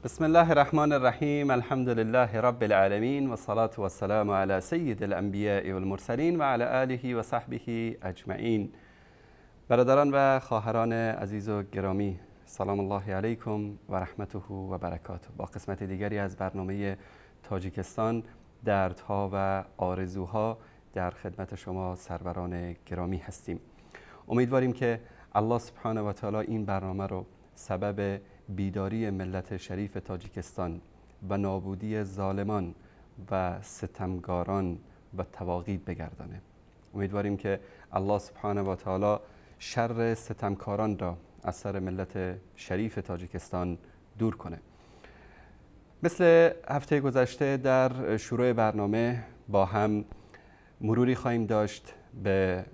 بسم الله الرحمن الرحیم، الحمد لله رب العالمین و الصلاة و السلام علی سید الانبیاء والمرسلین و علی آله و صحبه اجمعین. برادران و خواهران عزیز و گرامی، سلام الله علیکم و رحمته و برکاته. با قسمت دیگری از برنامه تاجیکستان، دردها و آرزوها، در خدمت شما سروران گرامی هستیم. امیدواریم که الله سبحانه و تعالی این برنامه رو سبب بیداری ملت شریف تاجیکستان و نابودی ظالمان و ستمگاران و طواغیت بگردانه. امیدواریم که الله سبحانه و تعالی شر ستمکاران را از سر ملت شریف تاجیکستان دور کنه. مثل هفته گذشته در شروع برنامه با هم مروری خواهیم داشت به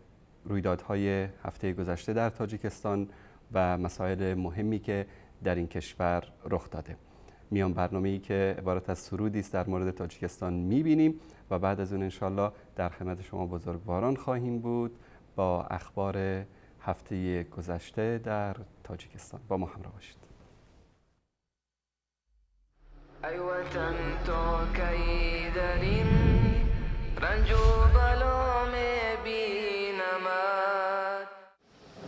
رویدادهای هفته گذشته در تاجیکستان و مسائل مهمی که در این کشور رخ داده. میان برنامه‌ای که عبارت از سرودی است در مورد تاجیکستان می‌بینیم و بعد از اون انشالله در خدمت شما بزرگواران خواهیم بود با اخبار هفته گذشته در تاجیکستان. با ما همراه باشید. ای وطن تو کی در این رنج و بلا می‌بینمت،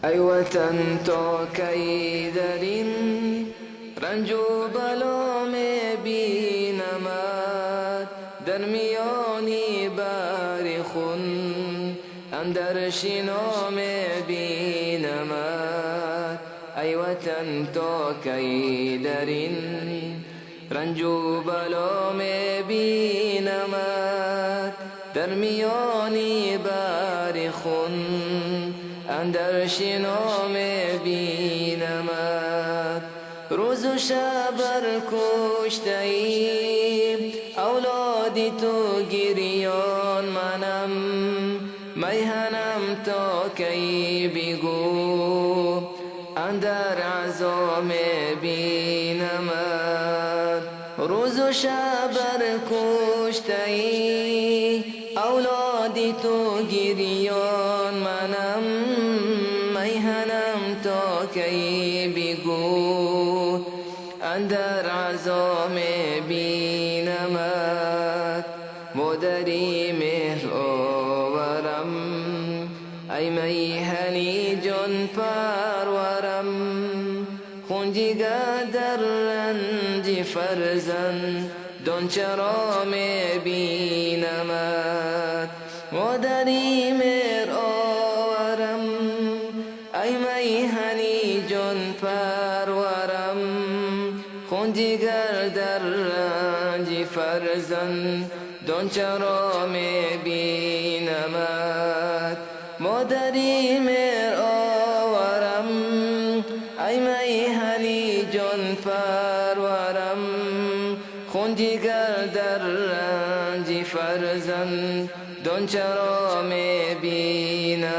ای وطن تو کی در این رنج و بلا می‌بینمت، در میانی بحر خون اندر شنا می‌بینمت، ای وطن تو کی در این رنج و بلا می‌بینمت، در میانی بحر خون اندر شنا می‌بینمت، روز و شب بر کشته‌ای اولادی تو گریان منم، میهنم تا کی بگو اندر عزا می‌بینمت، روز و شب بر کشته‌ای اولادی تو گریان منم، میهنم تا کی بگو اندر عزا می‌بینمت، مادری مهر آورم ای میهنی جان پرورم، خون جگر در رنج فرزند دان چرا می‌بینمت، مادری مهر آورم ای میهنی جان پرورم، خون جگر در رنج فرزند دان چرا می‌بینمت، مادری مهر آورم ای میهنی جان پرورم، خون جگر در رنج فرزند دان چرا می‌بینمت،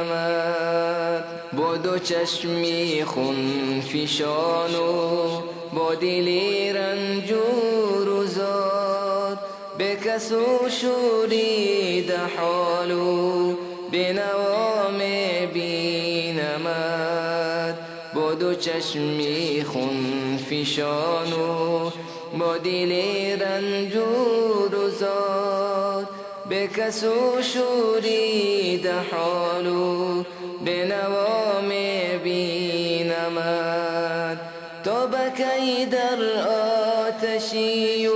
با دو چشمی خون فشان و با دلی رنجور و زار، به کس و شوریده حال و به نوا می‌بینمت، با دو چشمی خون فشان و با دل رنجور و زار، به کس و شوریده حال و به نوا می‌بینمت، تا به کی در آتشی و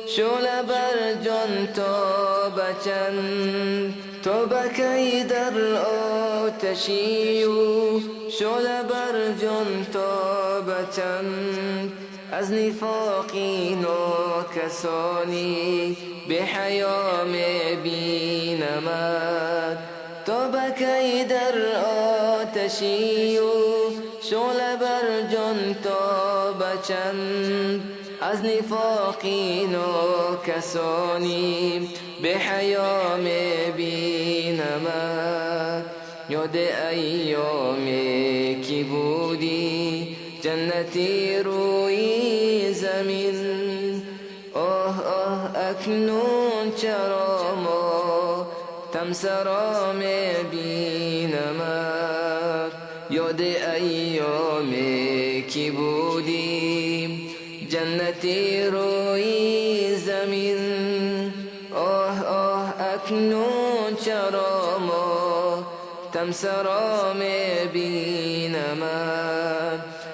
شعله بر جان تا به چند، تا به کی در آتشی و شعله بر جان تا به چند، از نفاق ناکسانی به حیا می‌بینمت، تا به کی در آتشی و شعله بر جان تا به چند، از نفاق ناکسانی به حیا می‌بینمت، یاد ایامی که بودی جنتی روی زمین، آه آه اکنون چرا ما تمسرا می‌بینمت، یاد ایامی که بودیم جنتی روی زمین. آه آه اکنون چرا ما تمسرا میبینمت،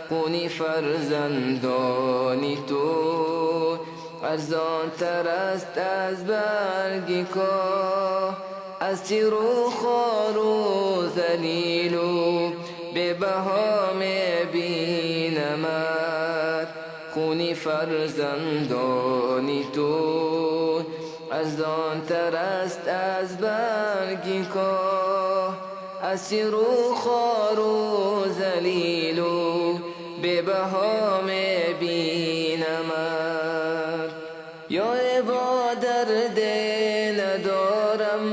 خونی فرزندانی تو ارزان تر است از برگ کاه، از تیر و خار و ذلیل و بی بها میبینمت، خونی فرزندانی تو ارزان تر است از برگ کاه، از تیر و خار و ذلیل و بی بها میبینمت. یار با درد ندارم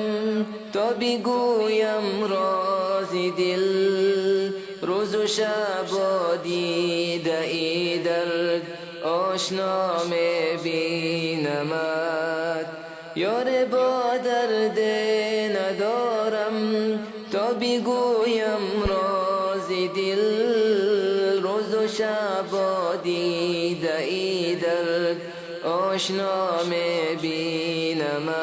تا بگویم راز دل، روز و شب دیده ای درد آشنا میبینمت. یار با درد ندارم تا بگویم راز دل، روز و شب دیده ای درد آشنا میبینمت.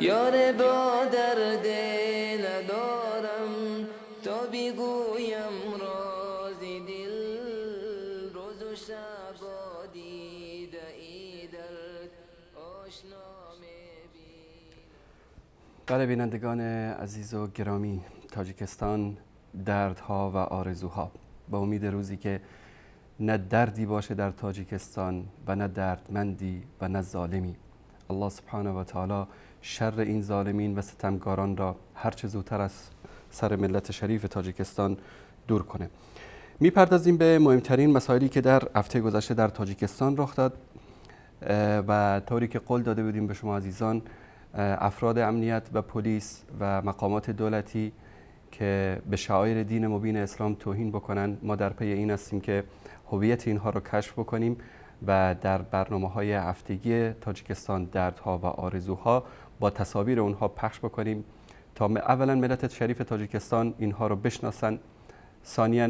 یار با درد ندارم تا بگویم راز دل، روز و شب دیده ای درد آشنا میبینمت. بله بینندگان عزیز و گرامی، تاجیکستان دردها و آرزوها، با امید روزی که نه دردی باشه در تاجیکستان و نه دردمندی و نه ظالمی. الله سبحانه و تعالی شر این ظالمین و ستمگاران را هرچه زودتر از سر ملت شریف تاجیکستان دور کنه. میپردازیم به مهمترین مسائلی که در هفته گذشته در تاجیکستان رخ داد و طوری که قول داده بودیم به شما عزیزان، افراد امنیت و پلیس و مقامات دولتی که به شعائر دین مبین اسلام توهین بکنن، ما در پی این هستیم که هویت اینها رو کشف بکنیم و در برنامه‌های هفتگی تاجیکستان دردها و آرزوها با تصاویر اونها پخش بکنیم تا اولا ملت شریف تاجیکستان اینها رو بشناسن، ثانیا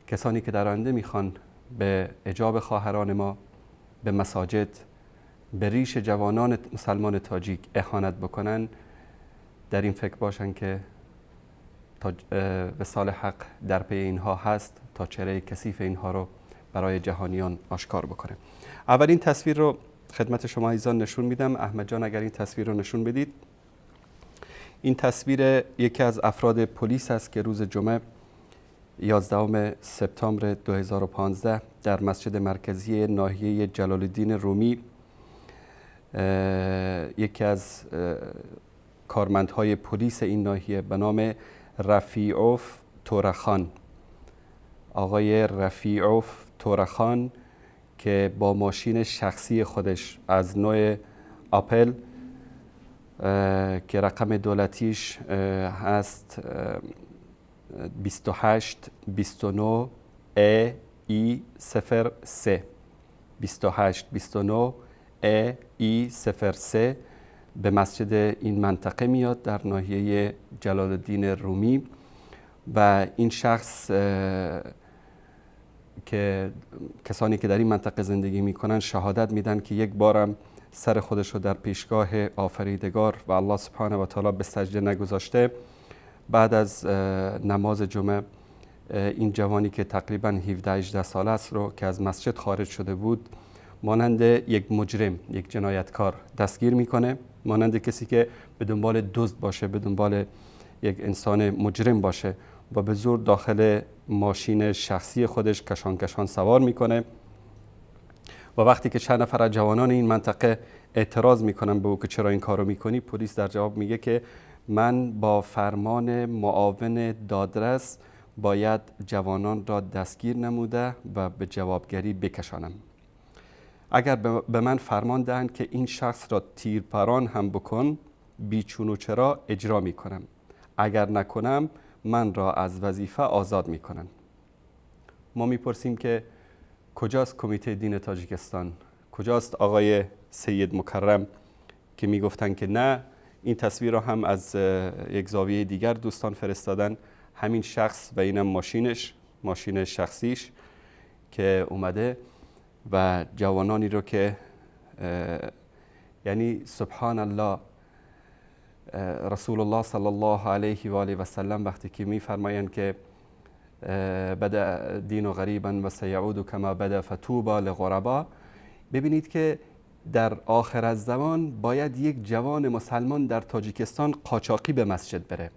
کسانی که در آینده میخوان به اجاب خواهران ما، به مساجد، به ریش جوانان مسلمان تاجیک اهانت بکنن، در این فکر باشن که وصال حق در پی اینها هست تا چهره کثیف اینها رو برای جهانیان آشکار بکنه. اولین تصویر رو خدمت شما عزیزان نشون میدم. احمد جان اگر این تصویر رو نشون بدید، این تصویر یکی از افراد پلیس است که روز جمعه 11 سپتامبر 2015 در مسجد مرکزی ناحیه جلال الدین رومی یکی از کارمندهای پلیس این ناحیه به نام رفیعوف تورخان، آقای رفیعوف تورخان که با ماشین شخصی خودش از نوع اپل که رقم دولتیش هست 28 29 ای ای 03 28 29 ای ای 03 به مسجد این منطقه میاد در ناحیه جلال الدین رومی و این شخص که کسانی که در این منطقه زندگی میکنن شهادت میدن که یک بارم سر خودش رو در پیشگاه آفریدگار و الله سبحانه و تعالی به سجده نگذاشته. بعد از نماز جمعه این جوانی که تقریبا 17-18 ساله است رو که از مسجد خارج شده بود مانند یک مجرم، یک جنایتکار دستگیر میکنه، مانند کسی که به دنبال دزد باشه، به دنبال یک انسان مجرم باشه و به زور داخل ماشین شخصی خودش کشان کشان سوار میکنه. و وقتی که چند نفر از جوانان این منطقه اعتراض میکنن به او که چرا این کارو میکنی، پلیس در جواب میگه که من با فرمان معاون دادرس باید جوانان را دستگیر نموده و به جوابگری بکشانم. اگر به من فرمان دهند که این شخص را تیرپران هم بکن، بیچون و چرا اجرا میکنم. اگر نکنم من را از وظیفه آزاد میکنن. ما میپرسیم که کجاست کمیته دین تاجیکستان؟ کجاست آقای سید مکرم که میگفتن که نه؟ این تصویر را هم از یک زاویه دیگر دوستان فرستادن. همین شخص و اینم ماشینش، ماشین شخصیش که اومده و جوانانی رو که یعنی سبحان الله، رسول الله صلی الله علیه و آله و سلم وقتی که میفرمایند که بدا دین غریبا و سیعود کما بدا فطوبی لغربا، ببینید که در آخر از زمان باید یک جوان مسلمان در تاجیکستان قاچاقی به مسجد بره.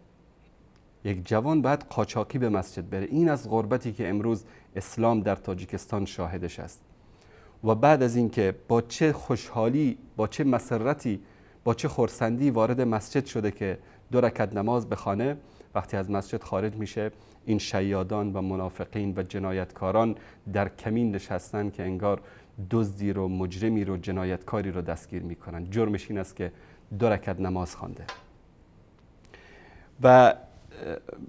یک جوان باید قاچاقی به مسجد بره. این از غربتی که امروز اسلام در تاجیکستان شاهدش است. و بعد از اینکه با چه خوشحالی، با چه مسرتی، با چه خرسندی وارد مسجد شده که 2 رکعت نماز بخوانه، وقتی از مسجد خارج میشه این شیادان و منافقین و جنایتکاران در کمین نشستن که انگار دزدی رو، مجرمی رو، جنایتکاری رو دستگیر میکنن. جرمش این است که 2 رکعت نماز خوانده. و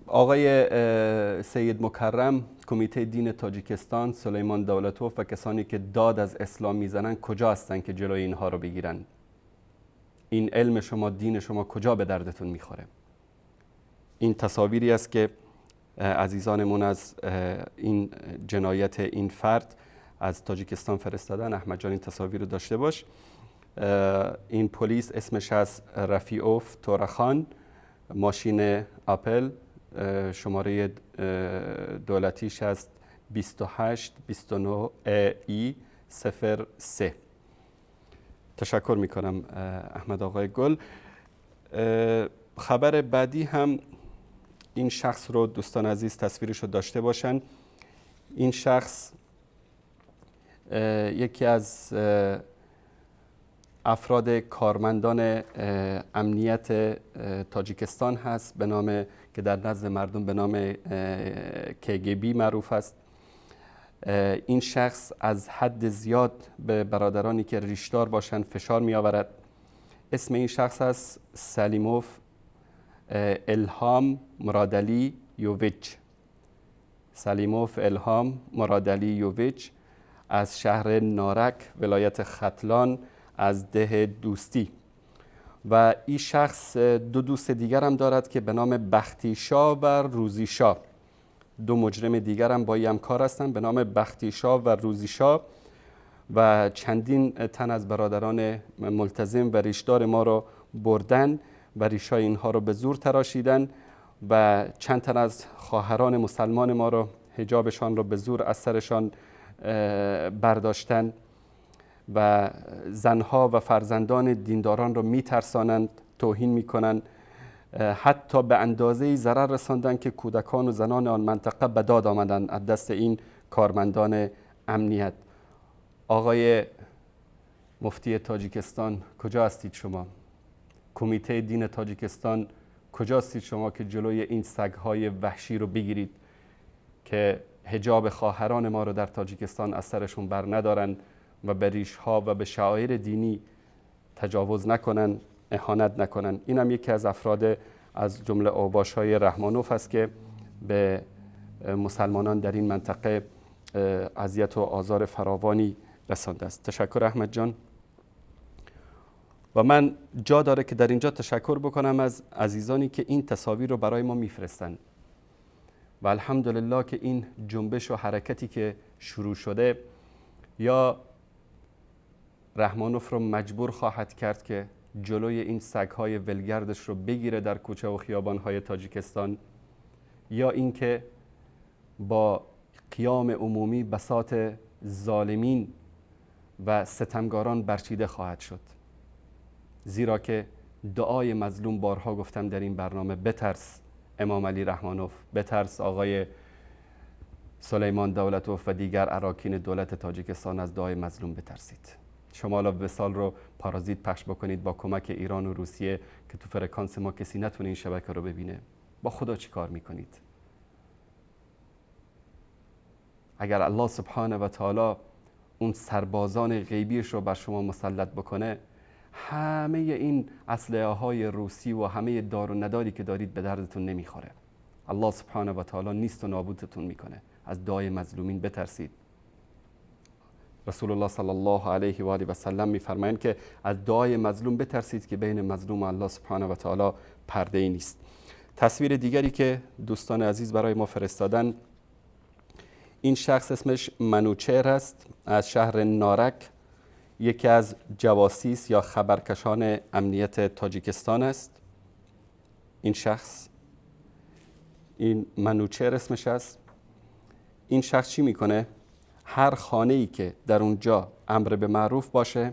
آقای سید مکرم، کمیته دین تاجیکستان، سلیمان دولتوف و کسانی که داد از اسلام میزنن کجا هستن که جلوی اینها رو بگیرن؟ این علم شما، دین شما کجا به دردتون میخوره؟ این تصاویری است که عزیزانمون از این جنایت این فرد از تاجیکستان فرستادن. احمد جان این تصاویر رو داشته باش. این پلیس اسمش از رفیعوف تورخان، ماشین اپل، شماره دولتیش است 28 29 ای 03. تشکر میکنم احمد آقای گل. خبر بعدی هم این شخص رو دوستان عزیز تصویرش رو داشته باشن. این شخص یکی از افراد کارمندان امنیت تاجیکستان هست به نام که در نزد مردم به نام KGB معروف است. این شخص از حد زیاد به برادرانی که ریشدار باشند فشار می آورد. اسم این شخص است سلیموف الهام مرادعلی یوویچ. سلیموف الهام مرادعلی یوویچ از شهر نارک ولایت ختلان از ده دوستی. و این شخص 2 دوست دیگر هم دارد که به نام بختیشا و روزیشا. 2 مجرم دیگر هم با این همکار هستند به نام بختیشا و روزیشا و چندین تن از برادران ملتزم و ریشدار ما رو بردن و ریشای اینها رو به زور تراشیدن و چند تن از خواهران مسلمان ما رو حجابشان رو به زور از سرشان برداشتن و زنها و فرزندان دینداران رو میترسانند، توهین میکنند، حتی به اندازه ضرر رساندن که کودکان و زنان آن منطقه به داد آمدند از دست این کارمندان امنیت. آقای مفتی تاجیکستان کجا هستید شما؟ کمیته دین تاجیکستان کجا هستید شما که جلوی این سگ‌های وحشی رو بگیرید که حجاب خواهران ما رو در تاجیکستان از سرشون بر ندارن و به ریش‌ها و به شعائر دینی تجاوز نکنن، اهانت نکنن؟ اینم یکی از افراد از جمله اوباش‌های رحمانوف است که به مسلمانان در این منطقه اذیت و آزار فراوانی رسانده است. تشکر احمد جان. و من جا داره که در اینجا تشکر بکنم از عزیزانی که این تصاویر رو برای ما میفرستن و الحمدلله که این جنبش و حرکتی که شروع شده یا رحمانوف رو مجبور خواهد کرد که جلوی این سگ‌های ولگردش رو بگیره در کوچه و خیابان‌های تاجیکستان، یا اینکه با قیام عمومی بساط ظالمین و ستمگاران برچیده خواهد شد. زیرا که دعای مظلوم، بارها گفتم در این برنامه، بترس امام علی رحمانوف، بترس آقای سلیمان دولتوف و دیگر اراکین دولت تاجیکستان، از دعای مظلوم بترسید. شما حالا وصال رو پارازیت پخش بکنید با کمک ایران و روسیه که تو فرکانس ما کسی نتونه این شبکه رو ببینه. با خدا چی کار میکنید؟ اگر الله سبحانه و تعالی اون سربازان غیبیش رو بر شما مسلط بکنه، همه این اسلحه های روسی و همه دار و نداری که دارید به دردتون نمیخوره. الله سبحانه و تعالی نیست و نابودتون میکنه. از دعای مظلومین بترسید. رسول الله صلی الله علیه و آله و سلم میفرمایند که از دعای مظلوم بترسید که بین مظلوم و الله سبحانه و تعالی پرده ای نیست. تصویر دیگری که دوستان عزیز برای ما فرستادن، این شخص اسمش منوچهر است، از شهر نارک، یکی از جواسیس یا خبرکشان امنیت تاجیکستان است. این شخص، این منوچهر اسمش است. این شخص چی میکنه؟ هر خانه ای که در اونجا امر به معروف باشه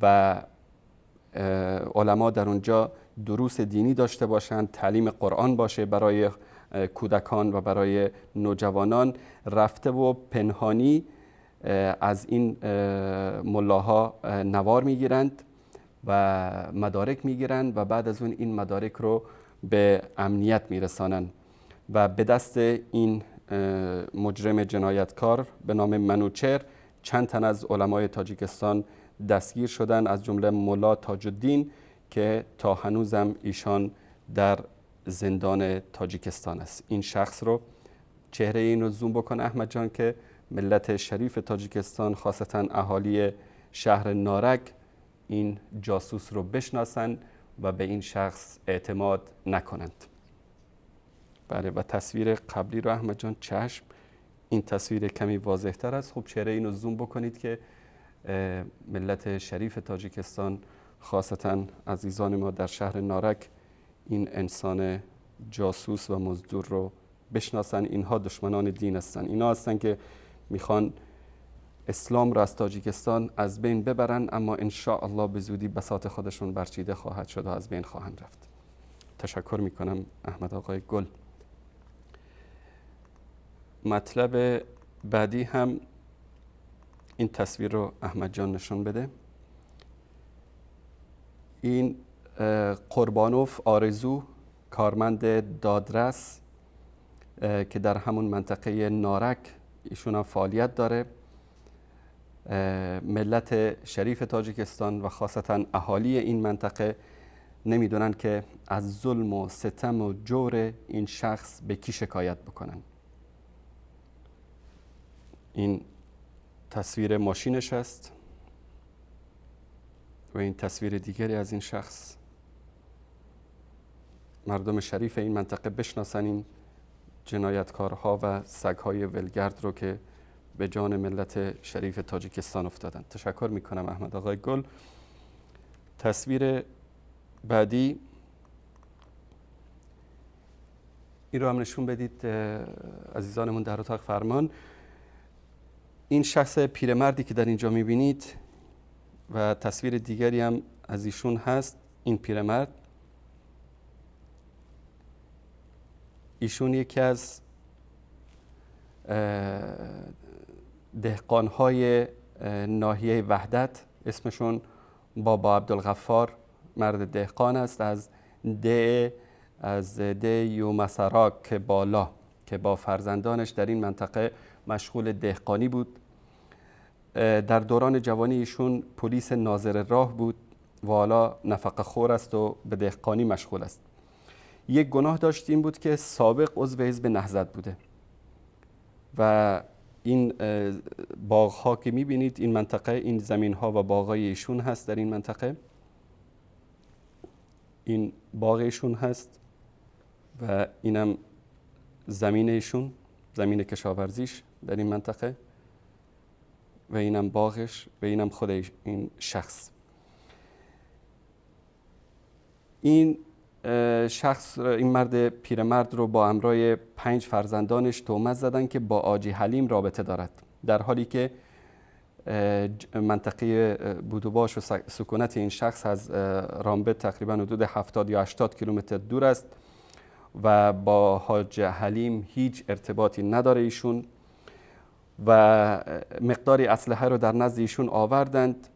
و علما در اونجا دروس دینی داشته باشند، تعلیم قرآن باشه برای کودکان و برای نوجوانان، رفته و پنهانی از این ملاها نوار میگیرند و مدارک میگیرند و بعد از اون این مدارک رو به امنیت میرسانند و به دست این مجرم جنایتکار به نام منوچهر چند تن از علمای تاجیکستان دستگیر شدند، از جمله ملا تاج الدین که تا هنوزم ایشان در زندان تاجیکستان است. این شخص رو، چهره این رو زوم بکن احمد جان، که ملت شریف تاجیکستان، خاصتا اهالی شهر نارک، این جاسوس رو بشناسند و به این شخص اعتماد نکنند. بله، و تصویر قبلی رو احمد جان، چشم، این تصویر کمی واضح تر است. خب چهره اینو زوم بکنید که ملت شریف تاجیکستان، خاصتا عزیزان ما در شهر نارک، این انسان جاسوس و مزدور رو بشناسن. اینها دشمنان دین هستن، اینا هستن که میخوان اسلام را از تاجیکستان از بین ببرن، اما انشاءالله به زودی بساط خودشون برچیده خواهد شد و از بین خواهند رفت. تشکر میکنم احمد آقای گل. مطلب بعدی هم این تصویر رو احمد جان نشون بده. این قربانوف آرزو، کارمند دادرس که در همون منطقه نارک ایشون هم فعالیت داره. ملت شریف تاجیکستان و خاصتا اهالی این منطقه نمیدونن که از ظلم و ستم و جور این شخص به کی شکایت بکنن. این تصویر ماشینش است و این تصویر دیگری از این شخص. مردم شریف این منطقه بشناسن این جنایتکارها و سگهای ولگرد رو که به جان ملت شریف تاجیکستان افتادن. تشکر میکنم احمد آقای گل. تصویر بعدی این رو هم نشون بدید عزیزانمون در اتاق فرمان. این شخص پیرمردی که در اینجا میبینید و تصویر دیگری هم از ایشون هست، این پیرمرد، ایشون یکی از دهقانهای ناحیه وحدت، اسمشون بابا عبدالغفار، مرد دهقان است از ده یومسراک بالا، که با فرزندانش در این منطقه مشغول دهقانی بود. در دوران جوانی ایشون پلیس ناظر راه بود و حالا نفقه خور است و به دهقانی مشغول است. یک گناه داشت، این بود که سابق عضو حزب نهضت بوده و این باغ‌ها که می‌بینید این منطقه، این زمین‌ها و باغ‌های ایشون هست در این منطقه، این باغ ایشون هست و اینم زمین ایشون، زمین کشاورزیش در این منطقه، و اینم باغش و اینم خود این شخص. این شخص، این مرد پیرمرد رو با همراه 5 فرزندانش تهمت زدن که با آجی حلیم رابطه دارد، در حالی که منطقه بودوباش و سکونت این شخص از رامبد تقریبا حدود 70 یا 80 کیلومتر دور است و با حاج حلیم هیچ ارتباطی نداره ایشون و مقداری اسلحه رو در نزد ایشون آوردند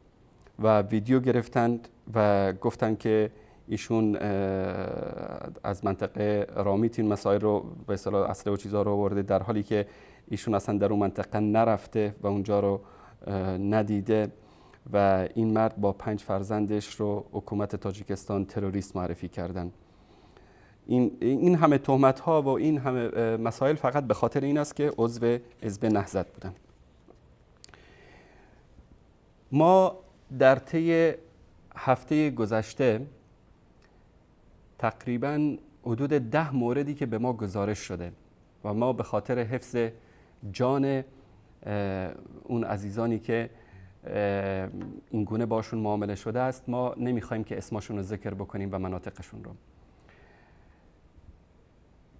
و ویدیو گرفتند و گفتند که ایشون از منطقه رامیت این مسائل رو به اصطلاح اسلحه و چیزا رو آورده، در حالی که ایشون اصلا در اون منطقه نرفته و اونجا رو ندیده و این مرد با 5 فرزندش رو حکومت تاجیکستان تروریست معرفی کردن. این همه تهمت ها و این همه مسائل فقط به خاطر این است که عضو حزب نهضت بودن. ما در طی هفته گذشته تقریباً حدود 10 موردی که به ما گزارش شده و ما به خاطر حفظ جان اون عزیزانی که این گونه باشون معامله شده است. ما نمیخوایم که اسمشون رو ذکر بکنیم و مناطقشون رو.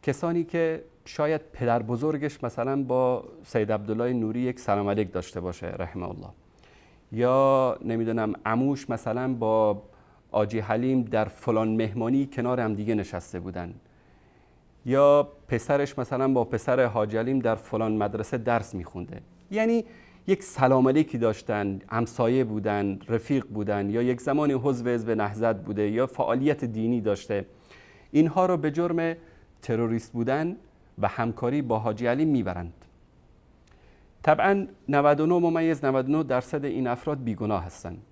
کسانی که شاید پدر بزرگش مثلا با سید عبدالله نوری یک سلام علیک داشته باشه رحمه الله، یا نمیدونم عموش مثلا با آجی حلیم در فلان مهمانی کنار هم دیگه نشسته بودن، یا پسرش مثلا با پسر حاج حلیم در فلان مدرسه درس میخونده، یعنی یک سلام علیکی داشتن، همسایه بودن، رفیق بودن، یا یک زمانی حزب حزب نهضت بوده یا فعالیت دینی داشته، اینها رو به جرم تروریست بودن و همکاری با حاجی علی میبرند. طبعا 99.99% این افراد بیگناه هستند،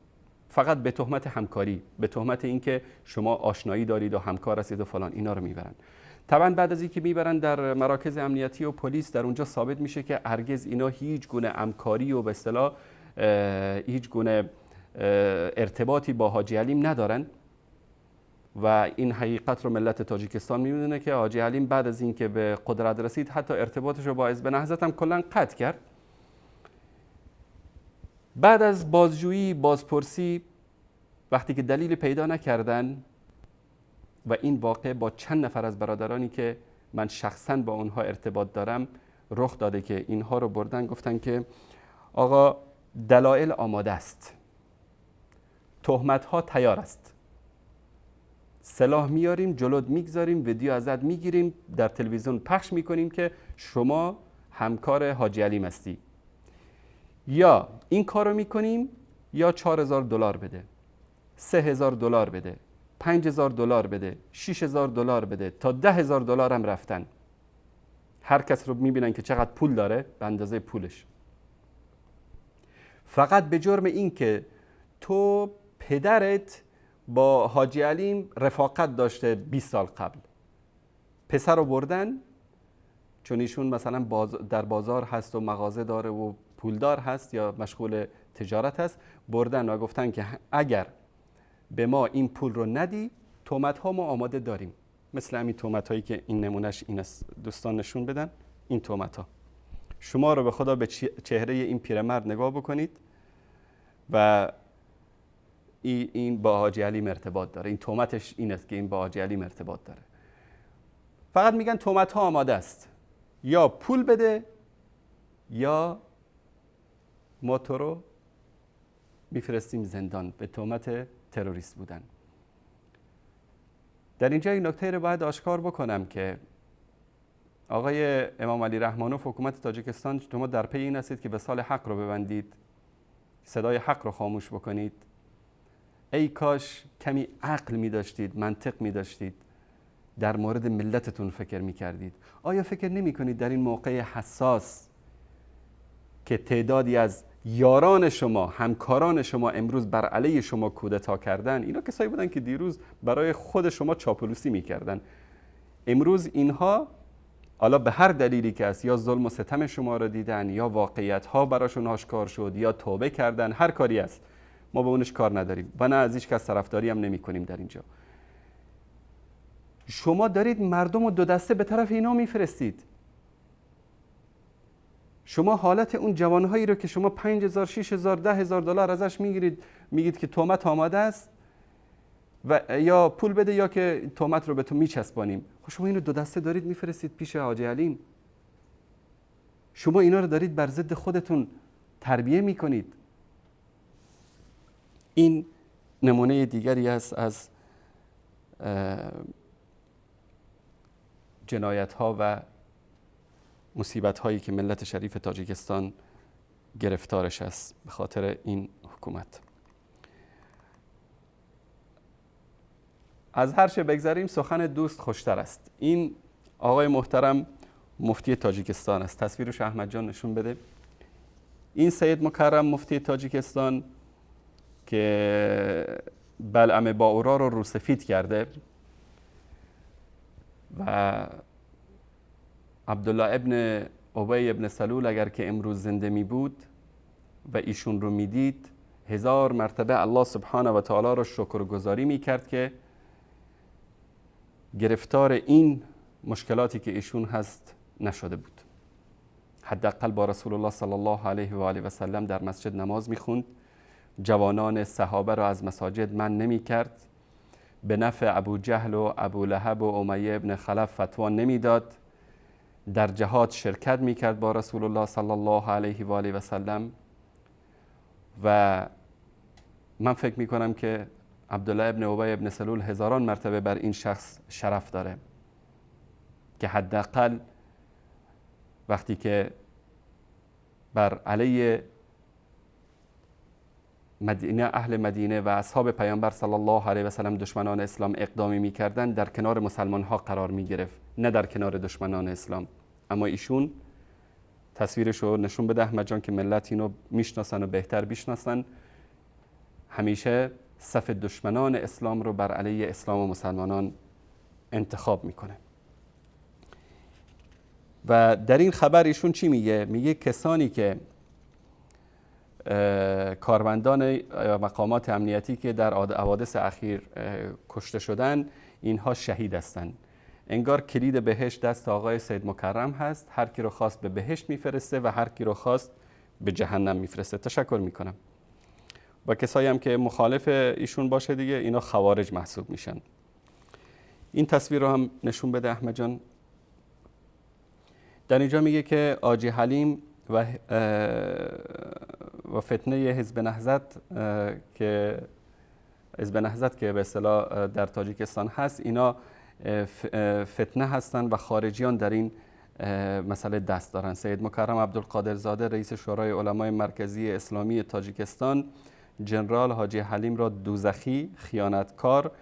فقط به تهمت همکاری، به تهمت اینکه شما آشنایی دارید و همکار هستید و فلان، اینا رو میبرند. طبعا بعد از اینکه میبرن در مراکز امنیتی و پلیس، در اونجا ثابت میشه که هرگز اینا هیچ گونه همکاری و به اصطلاح هیچ گونه ارتباطی با حاجی علیم ندارن و این حقیقت رو ملت تاجیکستان میدونه که حاجی علیم بعد از اینکه به قدرت رسید حتی ارتباطش رو با حزب نهضت هم کلا قطع کرد. بعد از بازجویی، بازپرسی، وقتی که دلیل پیدا نکردن و این واقع با چند نفر از برادرانی که من شخصا با اونها ارتباط دارم رخ داده که اینها رو بردن گفتن که آقا دلایل آماده است، تهمت ها تیار است، سلاح میاریم جلود میگذاریم، ویدیو ازت میگیریم، در تلویزیون پخش میکنیم که شما همکار حاجی علیم هستی، یا این کارو میکنیم یا $4000 بده، $3000 بده، $5000 بده، $6000 بده، تا $10,000 هم رفتن. هر کس رو میبینن که چقدر پول داره به اندازه پولش، فقط به جرم این که تو پدرت با حاجی علیم رفاقت داشته 20 سال قبل، پسر رو بردن چون ایشون مثلا در بازار هست و مغازه داره و پولدار هست یا مشغول تجارت هست، بردن و گفتن که اگر به ما این پول رو ندی تهمت ها ما آماده داریم، مثل همین تهمت هایی که این نمونهش این است، دوستان نشون بدن این تهمت ها. شما رو به خدا به چهره این پیرمرد نگاه بکنید و این با حاجی علیم ارتباط داره، این تهمتش این است که این با حاجی علیم ارتباط داره. فقط میگن تهمت ها آماده است، یا پول بده یا ما تو رو میفرستیم زندان به تهمت تروریست بودن. در اینجا یک نکته رو باید آشکار بکنم که آقای امام علی رحمانوف حکومت تاجیکستان، شما در پی این هستید که به سال حق رو ببندید، صدای حق رو خاموش بکنید. ای کاش کمی عقل می داشتید، منطق می داشتید، در مورد ملتتون فکر می کردید. آیا فکر نمی کنید در این موقع حساس که تعدادی از یاران شما، همکاران شما امروز بر علیه شما کودتا کردن، اینا کسایی بودن که دیروز برای خود شما چاپلوسی میکردن، امروز اینها حالا به هر دلیلی که است، یا ظلم و ستم شما رو دیدن، یا واقعیت ها براشون آشکار شد، یا توبه کردن، هر کاری است، ما به اونش کار نداریم و نه از هیچ کس طرفداری هم نمی کنیم. در اینجا شما دارید مردم رو دو دسته به طرف اینا میفرستید. شما حالت اون جوانهایی رو که شما 5000، 6000، $10,000 ازش میگیرید، میگید که تهمت آماده است و یا پول بده یا که تهمت رو به تو میچسبانیم. خب شما اینو دو دسته دارید میفرستید پیش حاجی علیم. شما اینا رو دارید بر ضد خودتون تربیه میکنید. این نمونه دیگری است از جنایت ها و مصیبت هایی که ملت شریف تاجیکستان گرفتارش است به خاطر این حکومت. از هر چه بگذریم سخن دوست خوشتر است. این آقای محترم مفتی تاجیکستان است. تصویرش احمد جان نشون بده. این سید مکرم مفتی تاجیکستان که بلعم باورا رو روسفید کرده و عبدالله ابن ابی ابن سلول اگر که امروز زنده می بود و ایشون رو می دید، 1000 مرتبه الله سبحانه و تعالی رو شکرگزاری می کرد که گرفتار این مشکلاتی که ایشون هست نشده بود. حداقل با رسول الله صلی الله علیه و آله و سلم در مسجد نماز میخوند، جوانان صحابه را از مساجد من نمی کرد، به نفع ابو جهل و ابو لهب و امیه ابن خلف فتوا نمیداد، در جهاد شرکت میکرد با رسول الله صلی الله علیه و آله و سلم. و من فکر میکنم که عبدالله ابن ابی ابن سلول هزاران مرتبه بر این شخص شرف داره که حداقل وقتی که بر علیه مدینه، اهل مدینه و اصحاب پیامبر صلی الله علیه و سلم دشمنان اسلام اقدامی میکردن، در کنار مسلمان ها قرار میگرفت، نه در کنار دشمنان اسلام. اما ایشون تصویرش رو نشون بده احمد جان که ملت اینو میشناسن و بهتر بشناسن، همیشه صف دشمنان اسلام رو بر علیه اسلام و مسلمانان انتخاب میکنه. و در این خبر ایشون چی میگه؟ میگه کسانی که کارمندان مقامات امنیتی که در حوادث اخیر کشته شدن، اینها شهید هستند. انگار کلید بهشت دست آقای سید مکرم هست، هر کی رو خواست به بهشت میفرسته و هر کی رو خواست به جهنم میفرسته. تشکر میکنم. و کسایی هم که مخالف ایشون باشه دیگه اینا خوارج محسوب میشن. این تصویر رو هم نشون بده احمد جان. در اینجا میگه که آجی حلیم و فتنه حزب نهضت که حزب نهضت که به اصطلاح در تاجیکستان هست، اینا فتنه هستند و خارجیان در این مسئله دست دارن. سید مکرم عبدالقادرزاده رئیس شورای علمای مرکزی اسلامی تاجیکستان جنرال حاجی حلیم را دوزخی، خیانتکار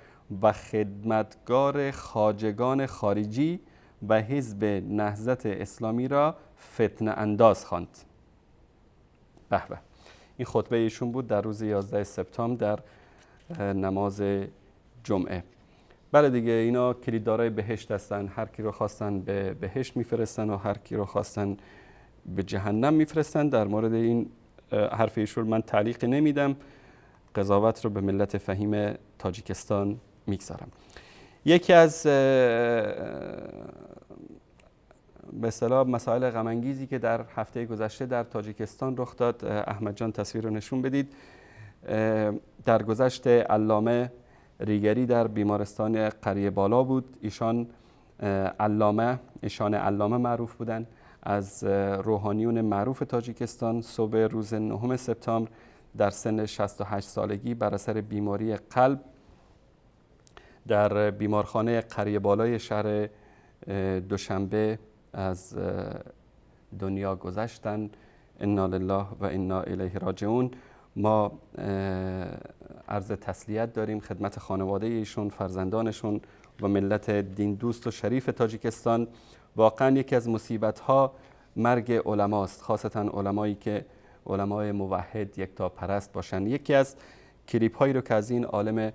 و خدمتگار خواجگان خارجی و حزب نهضت اسلامی را فتنه انداز خواند. به به، این خطبه ایشون بود در روز 11 سپتامبر در نماز جمعه. بله دیگه، اینا کلیددارای بهشت هستن، هر کی رو خواستن به بهشت میفرستن و هر کی رو خواستن به جهنم میفرستن. در مورد این حرف ایشون من تعلیق نمیدم، قضاوت رو به ملت فهیم تاجیکستان میگذارم. یکی از به اصطلاح مسائل غم انگیزی که در هفته گذشته در تاجیکستان رخ داد، احمد جان تصویر رو نشون بدید، در گذشت علامه ریگری در بیمارستان قریه بالا بود. ایشان علامه معروف بودند، از روحانیون معروف تاجیکستان. صبح روز 9 سپتامبر در سن 68 سالگی بر اثر بیماری قلب در بیمارخانه قریه بالای شهر دوشنبه از دنیا گذشتند. انا لله و انا الیه راجعون. ما عرض تسلیت داریم خدمت خانواده ایشون، فرزندانشون و ملت دین دوست و شریف تاجیکستان. واقعا یکی از مصیبت ها مرگ علماست، خاصتا علمایی که علمای موحد یکتا پرست باشن. یکی از کلیپ هایی رو که از این عالم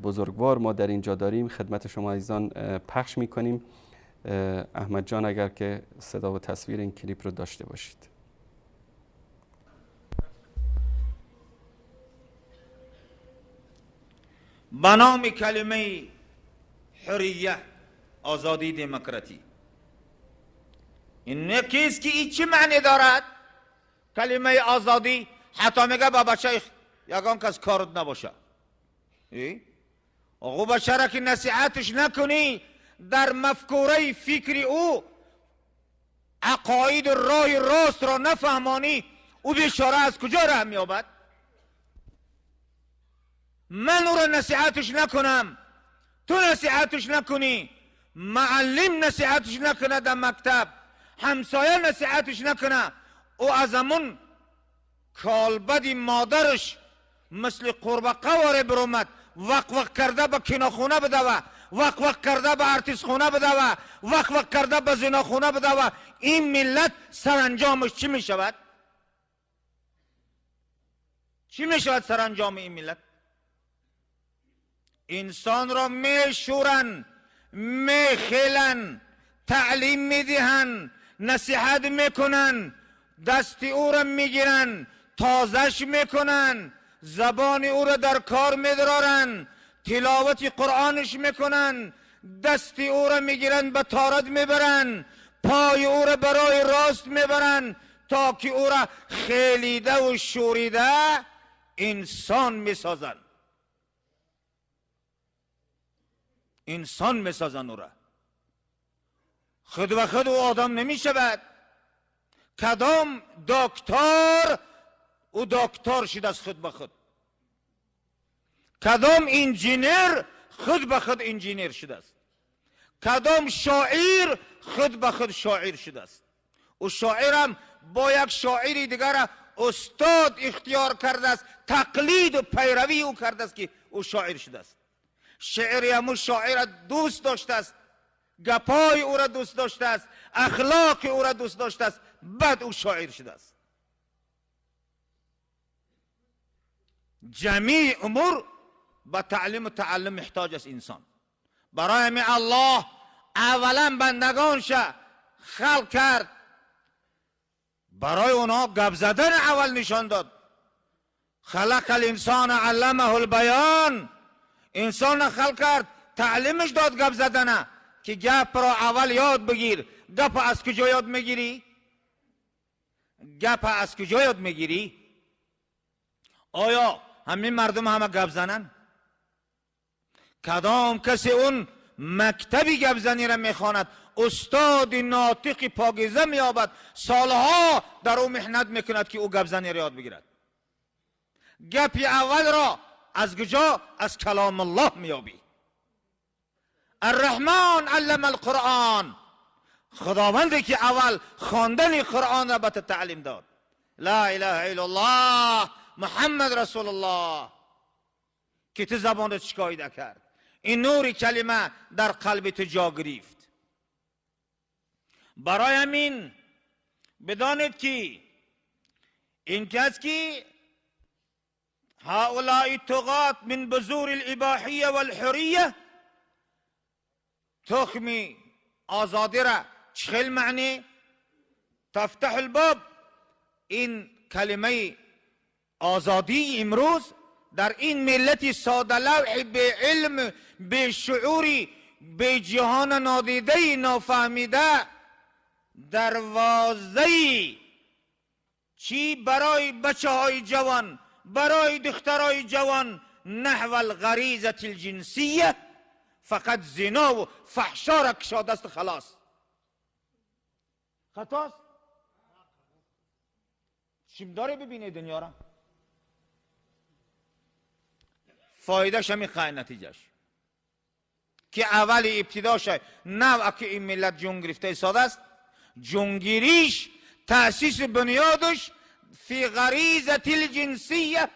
بزرگوار ما در اینجا داریم خدمت شما عزیزان پخش میکنیم. احمد جان اگر که صدا و تصویر این کلیپ رو داشته باشید. به نام کلمه حریه، آزادی، دموکراتی، این یکیست که این چی معنی دارد؟ کلمه آزادی حتی میگه با بچه یگان کس کارت نباشه. آقا بچه را که نصیحتش نکنی، در مفکوره فکری او عقاید راه راست را نفهمانی، او بیچاره از کجا راه میابد؟ من او را نصیحتش نکنم، تو نصیحتش نکنی، معلم نصیحتش نکنه در مکتب، همسایه نصیحتش نکنه، او از همون کالبد مادرش مثل قورباغه واره برومد، وق وق کرده به کیناخونه بدوه، وق وق کرده به ارتیس خونه بدوه، وق وق کرده به زناخونه بدوه. این ملت سرانجامش چی می شود؟ چی می شود سرانجام این ملت؟ انسان را می شورن، می خیلن، تعلیم می دهن، نصیحت میکنن، دست او را میگیرن، تازش میکنن، زبان او را در کار میدرارن، تلاوت قرآنش میکنن، دست او را میگیرن به تارد میبرن، پای او را برای راست میبرند تا که او را خیلیده و شوریده انسان میسازند. انسان میسازند او را. خود به خود او آدم نمیشود. کدام دکتر او دکتر شد از خود به خود. کدام انجینر خود به خود انجینر شده است. کدام شاعر خود به خود شاعر شده است. او شاعرم با یک شاعر دیگر استاد اختیار کرده است، تقلید و پیروی او کرده است که او شاعر شده است. شعر همون شاعر دوست داشته است، گپای او را دوست داشته است، اخلاق او را دوست داشته است، بعد او شاعر شده است. جمیع امور به تعلیم و تعلم محتاج است انسان. برای می الله اولا بندگانش خلق کرد، برای اونها گپ زدن اول نشان داد. خلق الانسان علمه البیان. انسان خلق کرد، تعلیمش داد گپ زدن، که گپ را اول یاد بگیر. گپ از کجا یاد میگیری؟ گپ از کجا یاد میگیری؟ آیا همین مردم همه گپ زنن؟ کدام کسی اون مکتبی گپ زنی را میخواند، استاد ناطق پاکیزه مییابد، سالها در او محنت میکند که او گپ زنی را یاد بگیرد. گپ اول را از کجا؟ از کلام الله مییابی. الرحمن علم القرآن. خداوندی که اول خواندن قرآن را به تعلیم داد. لا اله الا الله محمد رسول الله، که تو زبانت شکایده کرد، این نور کلمه در قلب تو جا گرفت. برای همین بدانید که این کس که هؤلاء الطغاة من بذور الاباحیه والحریه، تخمی آزادی را چخیل معنی تفتح الباب. این کلمه آزادی امروز در این ملت ساده لوح، به علم، به شعوری، به جهان نادیده نافهمیده، دروازه چی برای بچه های جوان، برای دخترای جوان، نحو الغریزه الجنسیه، فقط زنا و فحشا را کشاده است. خلاص خطاست. چیم داره ببینه دنیا را؟ فایدهش همی خواهی نتیجهش که اول ابتداش نوع که این ملت جون گرفته ساده است، جونگیریش تأسیس بنیادش فی غریزة الجنسیه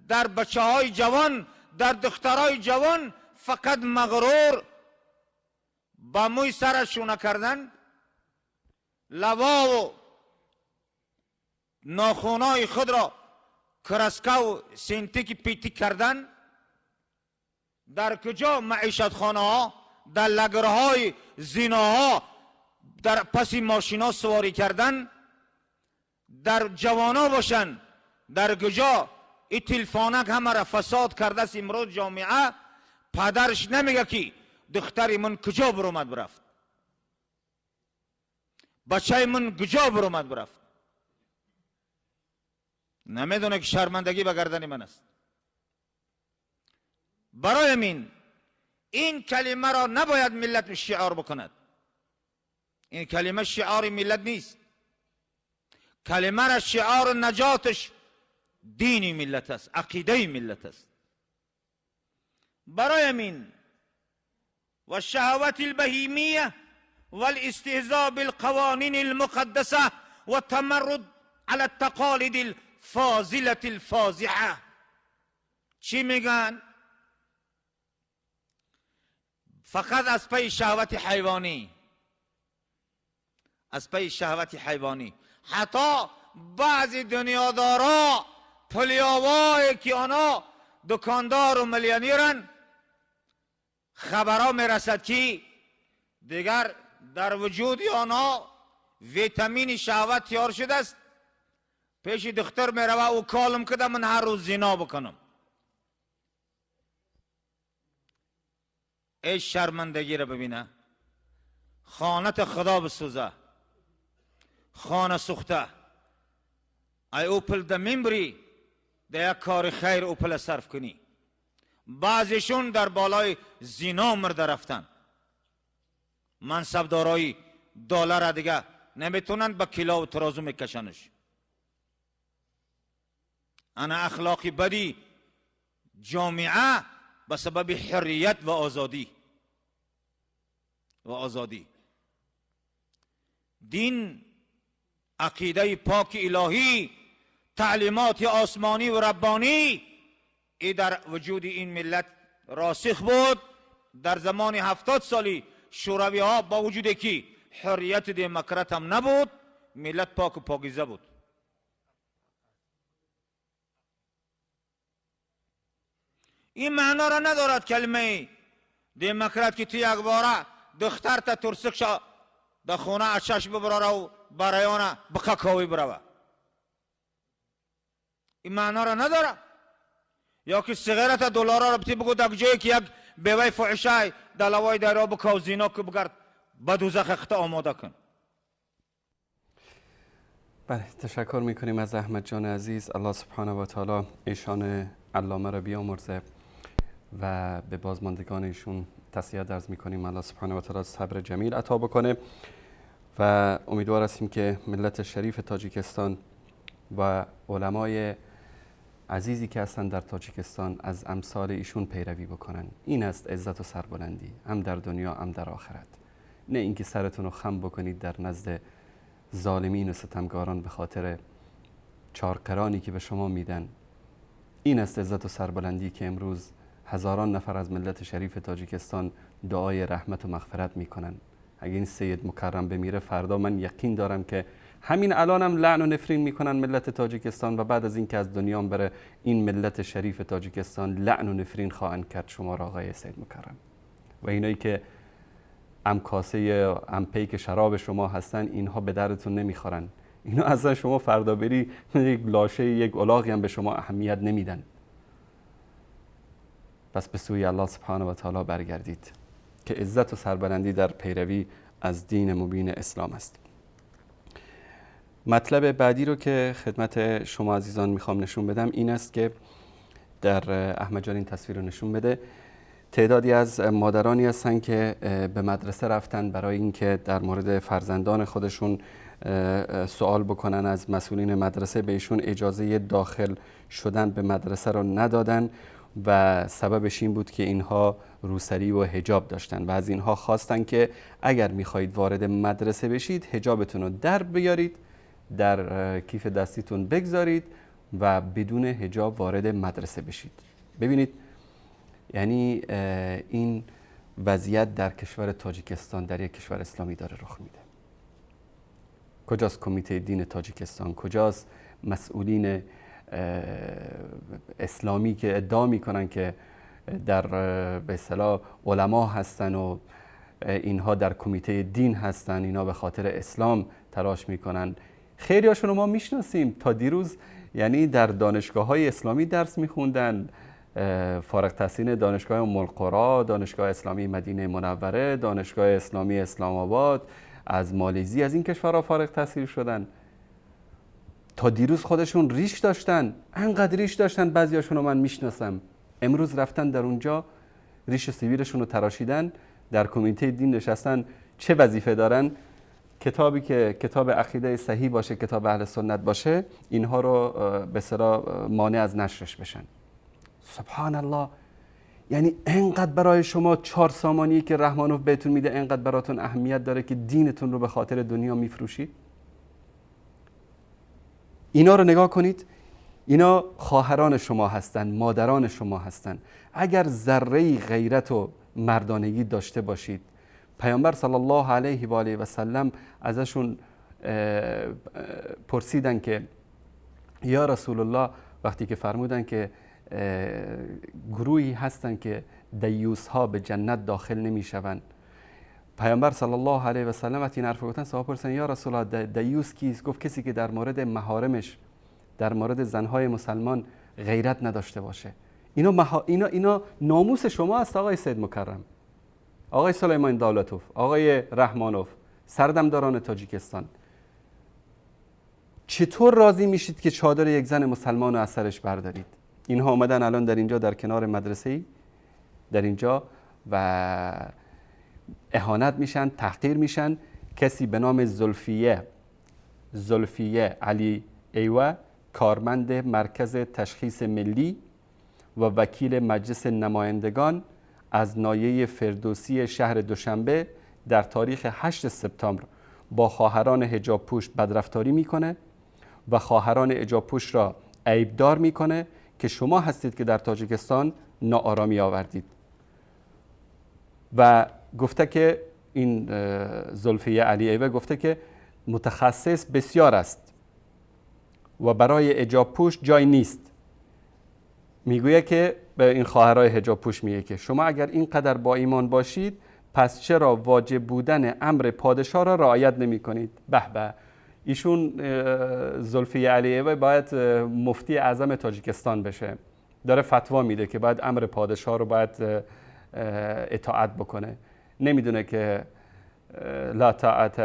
در بچه های جوان، در دخترای جوان، فقط مغرور با موی سرش شونه کردن، لوا و ناخونای خود را کرسکه و سینتیک پیتی کردن. در کجا معیشت خانه ها، در لگرهای زیناها، در پس ماشینا سواری کردن، در جوانا باشن، در کجا این تلفانک همه را فساد کرده است. امروز جامعه پدرش نمیگه که دختر من کجا برومد برفت، بچه من کجا برومد برفت، نمیدونه که شرمندگی به گردن من است. برای من این کلمه را نباید ملت شعار بکند. این کلمه شعار ملت نیست. کلمه را شعار نجاتش دین ملت است، عقیده ملت است. برای من و الشهوات البهیمیه والاستهزاء بالقوانین المقدسه والتمرد على التقالید الفاضله الفاضحه. چی میگن؟ فقط از پی شهوت حیوانی، از پی شهوت حیوانی. حتی بعضی دنیادارا، پلیاوایی که آنها دکاندار و میلیونرن، خبرها میرسد که دیگر در وجود آنها ویتامین شهوت تیار شده است. پیش دختر میروه و کالم کده من هر روز زنا بکنم. ای شرمندگی را ببینه. خانت خدا بسوزه، خانه سوخته. ای او پل ده میبری ده یک کار خیر او پل صرف کنی. بعضیشون در بالای زینا مرده رفتن، منصب دارایی دلار دیگه نمیتونن، با کیلا و ترازو میکشنش. انا اخلاقی بدی جامعه به سبب حریت و آزادی و آزادی. دین، عقیده پاک الهی، تعلیمات آسمانی و ربانی ای در وجود این ملت راسخ بود. در زمان 70 سالی شوروی ها با وجود که حریت دموکرات هم نبود، ملت پاک و پاکیزه بود. این معنا را ندارد کلمه دموکرات که تو یک باره دختر تا ترسک شا در خونه از چشم ببراره و برایانه بکاوی بروه. این معنا را نداره. یا که سیگارت دلارا را بتی بگو در جایی که یک بیوه فحشای در لوای دریا بکاو زینا که بگرد به دوزخ اخته آماده کن. بله، تشکر میکنیم از احمد جان عزیز. الله سبحانه و تعالی ایشان علامه را بیامرزه و به بازماندگان ایشون تسلیت عرض میکنیم. الله سبحانه و تعالی صبر جمیل عطا بکنه و امیدوار هستیم که ملت شریف تاجیکستان و علمای عزیزی که هستند در تاجیکستان از امثال ایشون پیروی بکنن. این است عزت و سربلندی، هم در دنیا هم در آخرت. نه اینکه سرتون رو خم بکنید در نزد ظالمین و ستمگاران به خاطر 4 قرانی که به شما میدن. این است عزت و سربلندی که امروز هزاران نفر از ملت شریف تاجیکستان دعای رحمت و مغفرت میکنن. اگه این سید مکرم بمیره فردا، من یقین دارم که همین الانم لعن و نفرین میکنن ملت تاجیکستان و بعد از اینکه از دنیا بره این ملت شریف تاجیکستان لعن و نفرین خواهند کرد شما را آقای سید مکرم. و اینایی که ام کاسه ام پیک شراب شما هستن، اینها به دردتون نمیخورن. اینا اصلا شما فردا بری یک لاشه یک الاغی هم به شما اهمیت نمیدن. پس به سوی الله سبحانه و تعالی برگردید که عزت و سربلندی در پیروی از دین مبین اسلام است. مطلب بعدی رو که خدمت شما عزیزان میخوام نشون بدم این است که در احمد جان این تصویر رو نشون بده. تعدادی از مادرانی هستن که به مدرسه رفتن برای اینکه در مورد فرزندان خودشون سوال بکنن از مسئولین مدرسه. بهشون اجازه داخل شدن به مدرسه رو ندادن و سببش این بود که اینها روسری و حجاب داشتن و از اینها خواستن که اگر میخواهید وارد مدرسه بشید حجابتون رو در بیارید، در کیف دستیتون بگذارید و بدون حجاب وارد مدرسه بشید. ببینید، یعنی این وضعیت در کشور تاجیکستان، در یک کشور اسلامی داره رخ میده. کجاست کمیته دین تاجیکستان؟ کجاست مسئولین اسلامی که ادعا میکنن که در به اصطلاح علما هستن و اینها در کمیته دین هستن، اینا به خاطر اسلام تلاش میکنن؟ خیلی هاشون رو ما میشناسیم، تا دیروز یعنی در دانشگاه های اسلامی درس میخوندن، فارغ التحصیل دانشگاه ام القرا، دانشگاه اسلامی مدینه منوره، دانشگاه اسلامی اسلام آباد، از مالزی، از این کشورها فارغ التحصیل شدن. تا دیروز خودشون ریش داشتن، انقدر ریش داشتن، بعضیاشون رو من میشناسم. امروز رفتن در اونجا ریش سیبیلشون رو تراشیدن، در کمیته دین نشستن. چه وظیفه دارن؟ کتابی که کتاب عقیده صحیح باشه، کتاب اهل سنت باشه، اینها رو به اصطلاح مانع از نشرش بشن. سبحان الله. یعنی انقدر برای شما 4 سامانی که رحمانوف بهتون میده انقدر براتون اهمیت داره که دینتون رو به خاطر دنیا میفروشید؟ اینا رو نگاه کنید، اینا خواهران شما هستن، مادران شما هستن. اگر ذره غیرت و مردانگی داشته باشید، پیامبر صلی الله علیه و آله و سلم ازشون پرسیدن که یا رسول الله، وقتی که فرمودن که گروهی هستن که دیوس ها به جنت داخل نمی شوند، پیامبر صلی الله علیه و سلم وقتی این حرف گفتن، صحابه پرسیدن یا رسول الله دیوس کیست؟ گفت کسی که در مورد محارمش، در مورد زنهای مسلمان غیرت نداشته باشه. اینا ناموس شما است آقای سید مکرم، آقای سلیمان دولتوف، آقای رحمانوف، سردمداران تاجیکستان، چطور راضی میشید که چادر یک زن مسلمان رو از سرش بردارید؟ اینها آمدن الان در اینجا در کنار مدرسه در اینجا و اهانت میشن، تحقیر میشن. کسی به نام زلفیه علی ایوه، کارمند مرکز تشخیص ملی و وکیل مجلس نمایندگان از ناحیه فردوسی شهر دوشنبه، در تاریخ 8 سپتامبر با خواهران حجاب پوش بدرفتاری میکنه و خواهران حجاب پوش را عیبدار میکنه که شما هستید که در تاجیکستان ناآرامی آوردید. و گفته که این زلفیه علی ایوه گفته که متخصص بسیار است و برای حجاب پوش جای نیست. میگویه که به این خواهرای حجاب پوش میگه که شما اگر اینقدر با ایمان باشید پس چرا واجب بودن امر پادشاه را رعایت نمی کنید؟ به به، ایشون زلفیه علیه باید مفتی اعظم تاجیکستان بشه. داره فتوا میده که باید امر پادشاه رو باید اطاعت بکنه. نمیدونه که لا طاعت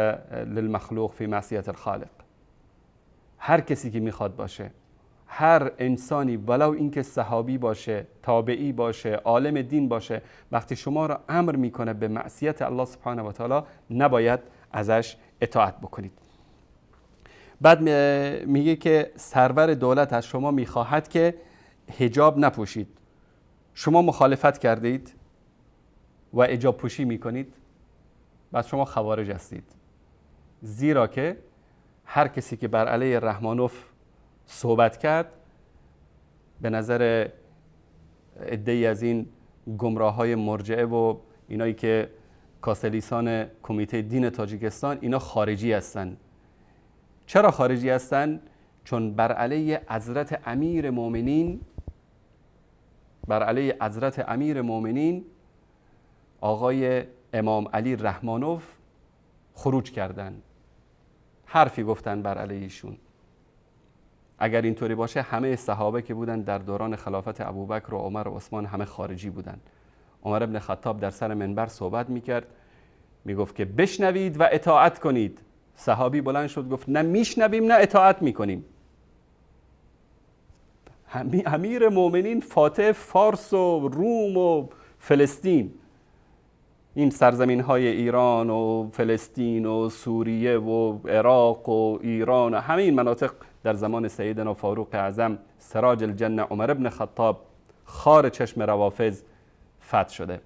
للمخلوق فی معصیت الخالق. هر کسی که میخواد باشه، هر انسانی، ولو اینکه صحابی باشه، تابعی باشه، عالم دین باشه، وقتی شما را امر میکنه به معصیت الله سبحانه و تعالی، نباید ازش اطاعت بکنید. بعد میگه که سرور دولت از شما میخواهد که حجاب نپوشید. شما مخالفت کردید و حجاب پوشی میکنید، بعد شما خوارج هستید. زیرا که هر کسی که بر علیه رحمانوف صحبت کرد، به نظر عده‌ای از این گمراه‌های مرجعه و اینایی که کاسلیسان کمیته دین تاجیکستان، اینا خارجی هستند. چرا خارجی هستند؟ چون بر علیه حضرت امیر مؤمنین، بر علیه حضرت امیر مؤمنین آقای امام علی رحمانوف خروج کردند، حرفی گفتن بر علیه ایشون. اگر اینطوری باشه همه صحابه که بودن در دوران خلافت ابوبکر و عمر و عثمان همه خارجی بودن. عمر ابن خطاب در سر منبر صحبت میکرد، میگفت که بشنوید و اطاعت کنید. صحابی بلند شد گفت نه میشنویم نه اطاعت میکنیم. امیر مؤمنین فاتح فارس و روم و فلسطین، این سرزمین های ایران و فلسطین و سوریه و عراق و ایران و همه این مناطق در زمان سیدنا فاروق اعظم سراج الجنه عمر ابن خطاب خار چشم روافض فتح شده.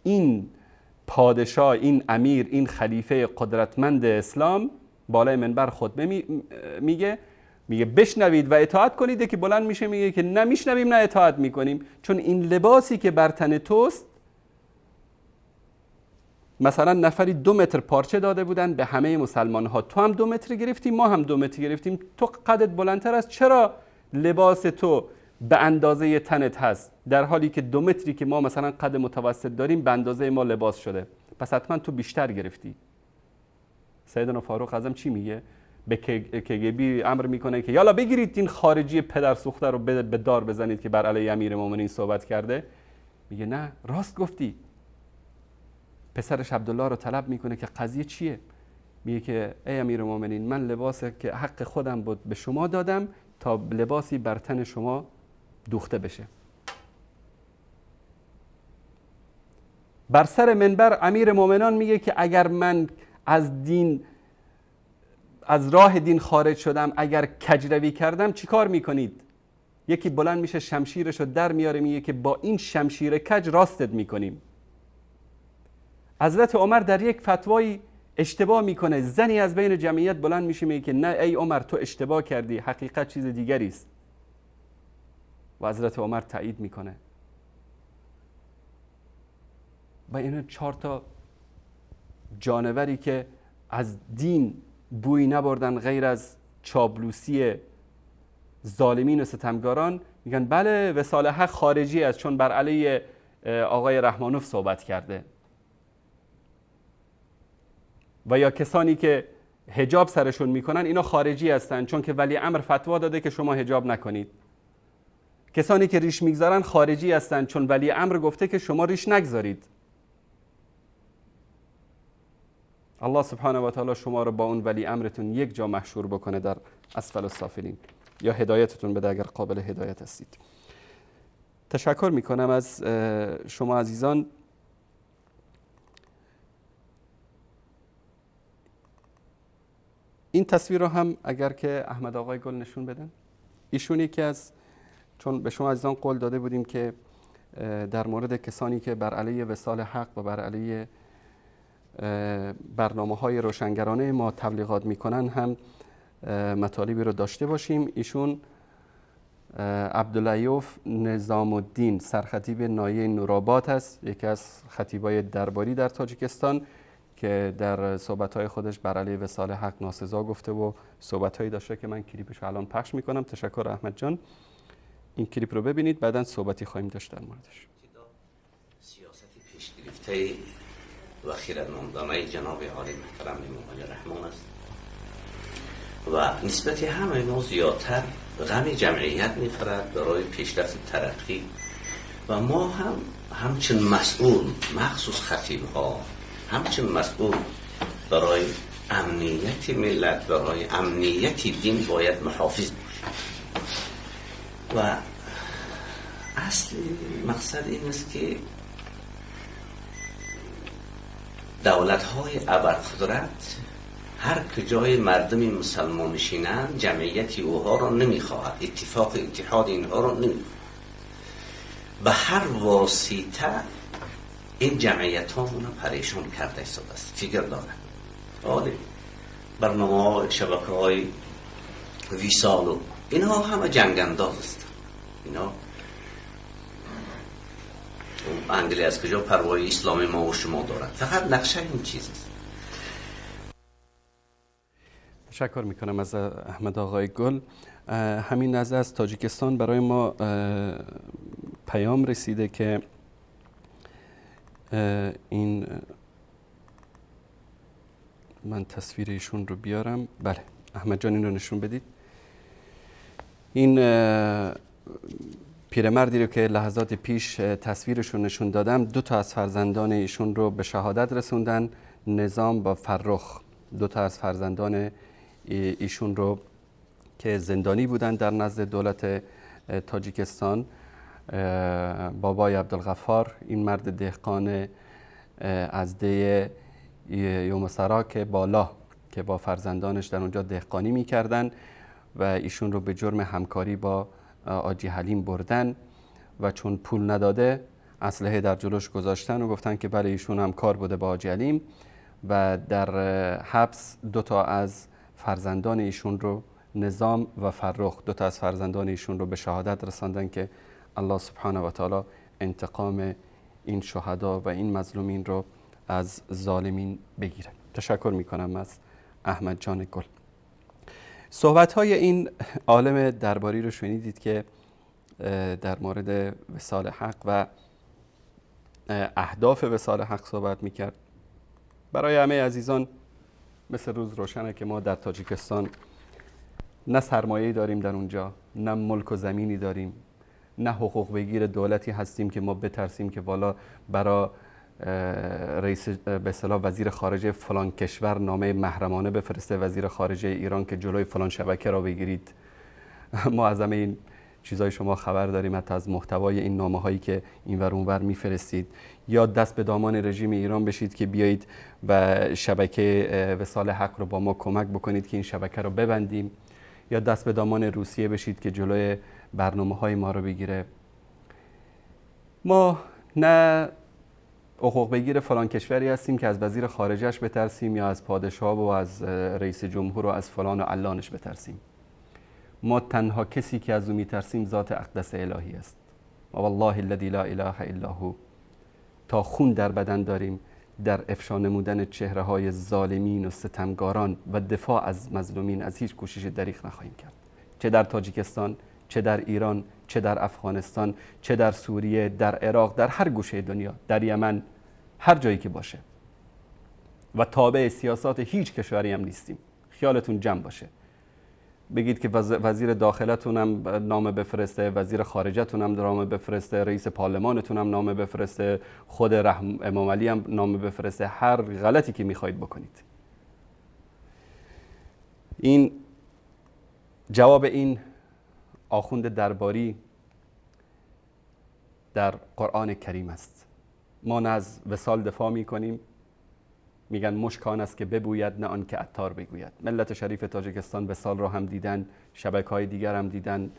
این پادشاه، این امیر، این خلیفه قدرتمند اسلام بالای منبر خطبه میگه، میگه بشنوید و اطاعت کنید، که بلند میشه میگه که نه میشنویم نه اطاعت میکنیم، چون این لباسی که بر تن توست، مثلا نفری 2 متر پارچه داده بودن به همه مسلمان ها، تو هم 2 متر گرفتی، ما هم 2 متر گرفتیم، تو قدت بلندتر است، چرا لباس تو به اندازه تنت هست، در حالی که 2 متری که ما مثلا قد متوسط داریم به اندازه ما لباس شده، پس حتما تو بیشتر گرفتی. سیدنا فاروق اعظم چی میگه؟ به کگبی امر میکنه که یالا بگیرید این خارجی پدر سوخته رو به دار بزنید که بر علیه امیر مومنین صحبت کرده. میگه نه راست گفتی. پسرش عبدالله رو طلب میکنه که قضیه چیه؟ میگه که ای امیر مومنین، من لباس که حق خودم بود به شما دادم تا لباسی بر تن شما دوخته بشه. بر سر منبر امیر مومنان میگه که اگر من از دین، از راه دین خارج شدم، اگر کجروی کردم چیکار میکنید؟ یکی بلند میشه شمشیرش رو در میاره، میگه که با این شمشیر کج راستت میکنیم. حضرت عمر در یک فتوایی اشتباه میکنه، زنی از بین جمعیت بلند میشه میگه که نه ای عمر تو اشتباه کردی، حقیقت چیز دیگری است. و حضرت عمر تایید میکنه. و اینا 4 تا جانوری که از دین بوی نبردن غیر از چابلوسی ظالمین و ستمگاران، میگن بله وصال حق خارجی است، چون بر علیه آقای رحمانوف صحبت کرده. و یا کسانی که حجاب سرشون میکنن اینا خارجی هستن، چون که ولی امر فتوا داده که شما حجاب نکنید. کسانی که ریش میگذارن خارجی هستن، چون ولی امر گفته که شما ریش نگذارید. الله سبحانه و تعالی شما رو با اون ولی امرتون یک جا محشور بکنه در اسفل السافلین، یا هدایتتون بده اگر قابل هدایت هستید. تشکر میکنم از شما عزیزان. این تصویر رو هم اگر که احمد آقای گل نشون بدن، ایشون یکی از، چون به شما عزیزان قول داده بودیم که در مورد کسانی که بر علیه وصال حق و بر علیه برنامه‌های روشنگرانه ما تبلیغات میکنن هم مطالبی رو داشته باشیم. ایشون عبدالعیوف نظام الدین سرخطیب ناحیه نورآباد هست، یکی از خطیبای درباری در تاجیکستان که در صحبت‌های خودش بر علیه وصال حق ناسزا گفته و صحبت‌هایی داشته که من کلیپش الان پخش میکنم. تشکر احمد جان. این کلیپ رو ببینید، بعداً صحبتی خواهیم داشت در موردش. سیاست پیش گرفته و خیرمندانه جناب عالی محترم امام رحمان است و نسبت همه ما زیادتر غم جمعیت می‌خورد برای پیشرفت ترقی و ما هم همچون مسئول، مخصوص خطیب‌ها، همچون مسئول برای امنیت ملت، برای امنیت دین باید محافظ باشیم و اصل مقصد این است که دولت‌های ابرقدرت هر کجای مردم مسلمان نشینند جمعیت اوها را نمیخواهد، اتفاق اتحاد اینها را نمیخواهد. به هر واسطه این جمعیت ها پریشان کرده است، فکر دارد. آره، برنامه ها، شبکه های ویسال و اینها همه جنگ انداز است. اینا انگلی از کجا پروای اسلام ما و شما دارد؟ فقط نقشه این چیز است. تشکر میکنم از احمد آقای گل. همین لحظه از تاجیکستان برای ما پیام رسیده که این، من تصویر ایشون رو بیارم. بله احمد جان این رو نشون بدید. این پیرمردی رو که لحظات پیش تصویرش رو نشون دادم، دو تا از فرزندان ایشون رو به شهادت رسوندن، نظام با فرخ، دو تا از فرزندان ایشون رو که زندانی بودن در نزد دولت تاجیکستان، بابای عبدالغفار، این مرد دهقان از ده یومسرا که بالا که با فرزندانش در اونجا دهقانی میکردن و ایشون رو به جرم همکاری با آجی حلیم بردن و چون پول نداده اسلحه در جلوش گذاشتن و گفتن که بله ایشون هم کار بوده با آجی حلیم و در حبس دو تا از فرزندان ایشون رو، نظام و فرخ، دو تا از فرزندان ایشون رو به شهادت رساندن که الله سبحانه و تعالی انتقام این شهدا و این مظلومین رو از ظالمین بگیره. تشکر میکنم از احمد جان گل. صحبت های این عالم درباری رو شنیدید که در مورد وصال حق و اهداف وصال حق صحبت میکرد. برای همه عزیزان مثل روز روشنه که ما در تاجیکستان نه سرمایه‌ای داریم در اونجا، نه ملک و زمینی داریم، نه حقوق بگیر دولتی هستیم که ما بترسیم که والا برای رئیس به اصطلاح وزیر خارجه فلان کشور نامه محرمانه بفرسته وزیر خارجه ایران که جلوی فلان شبکه را بگیرید. ما از همه این چیزای شما خبر داریم، حتی از محتوای این نامه هایی که اینور اونور میفرستید، یا دست به دامان رژیم ایران بشید که بیایید و شبکه وصال حق رو با ما کمک بکنید که این شبکه رو ببندیم، یا دست به دامان روسیه بشید که جلوی برنامه های ما رو بگیره. ما نه حقوق بگیر فلان کشوری هستیم که از وزیر خارجهش بترسیم یا از پادشاه و از رئیس جمهور و از فلان و علانش بترسیم. ما تنها کسی که از او میترسیم ذات اقدس الهی است. و والله الذی لا اله الا هو. تا خون در بدن داریم در افشا نمودن چهره های ظالمین و ستمگاران و دفاع از مظلومین از هیچ کوشش دریغ نخواهیم کرد، چه در تاجیکستان، چه در ایران، چه در افغانستان، چه در سوریه، در عراق، در هر گوشه دنیا، در یمن، هر جایی که باشه. و تابع سیاست هیچ کشوری هم نیستیم. خیالتون جمع باشه. بگید که وزیر داخلتون هم نامه بفرسته، وزیر خارجتون هم نامه بفرسته، رئیس پارلمانتون هم نامه بفرسته، خود امام علی هم نامه بفرسته، هر غلطی که میخواید بکنید. این جواب این آخوند درباری در قرآن کریم است. ما نه از وصال دفاع میکنیم، میگن مشک آن است که ببوید نه آن که عطار بگوید. ملت شریف تاجیکستان وصال را هم دیدن، شبکه‌های دیگر هم دیدن،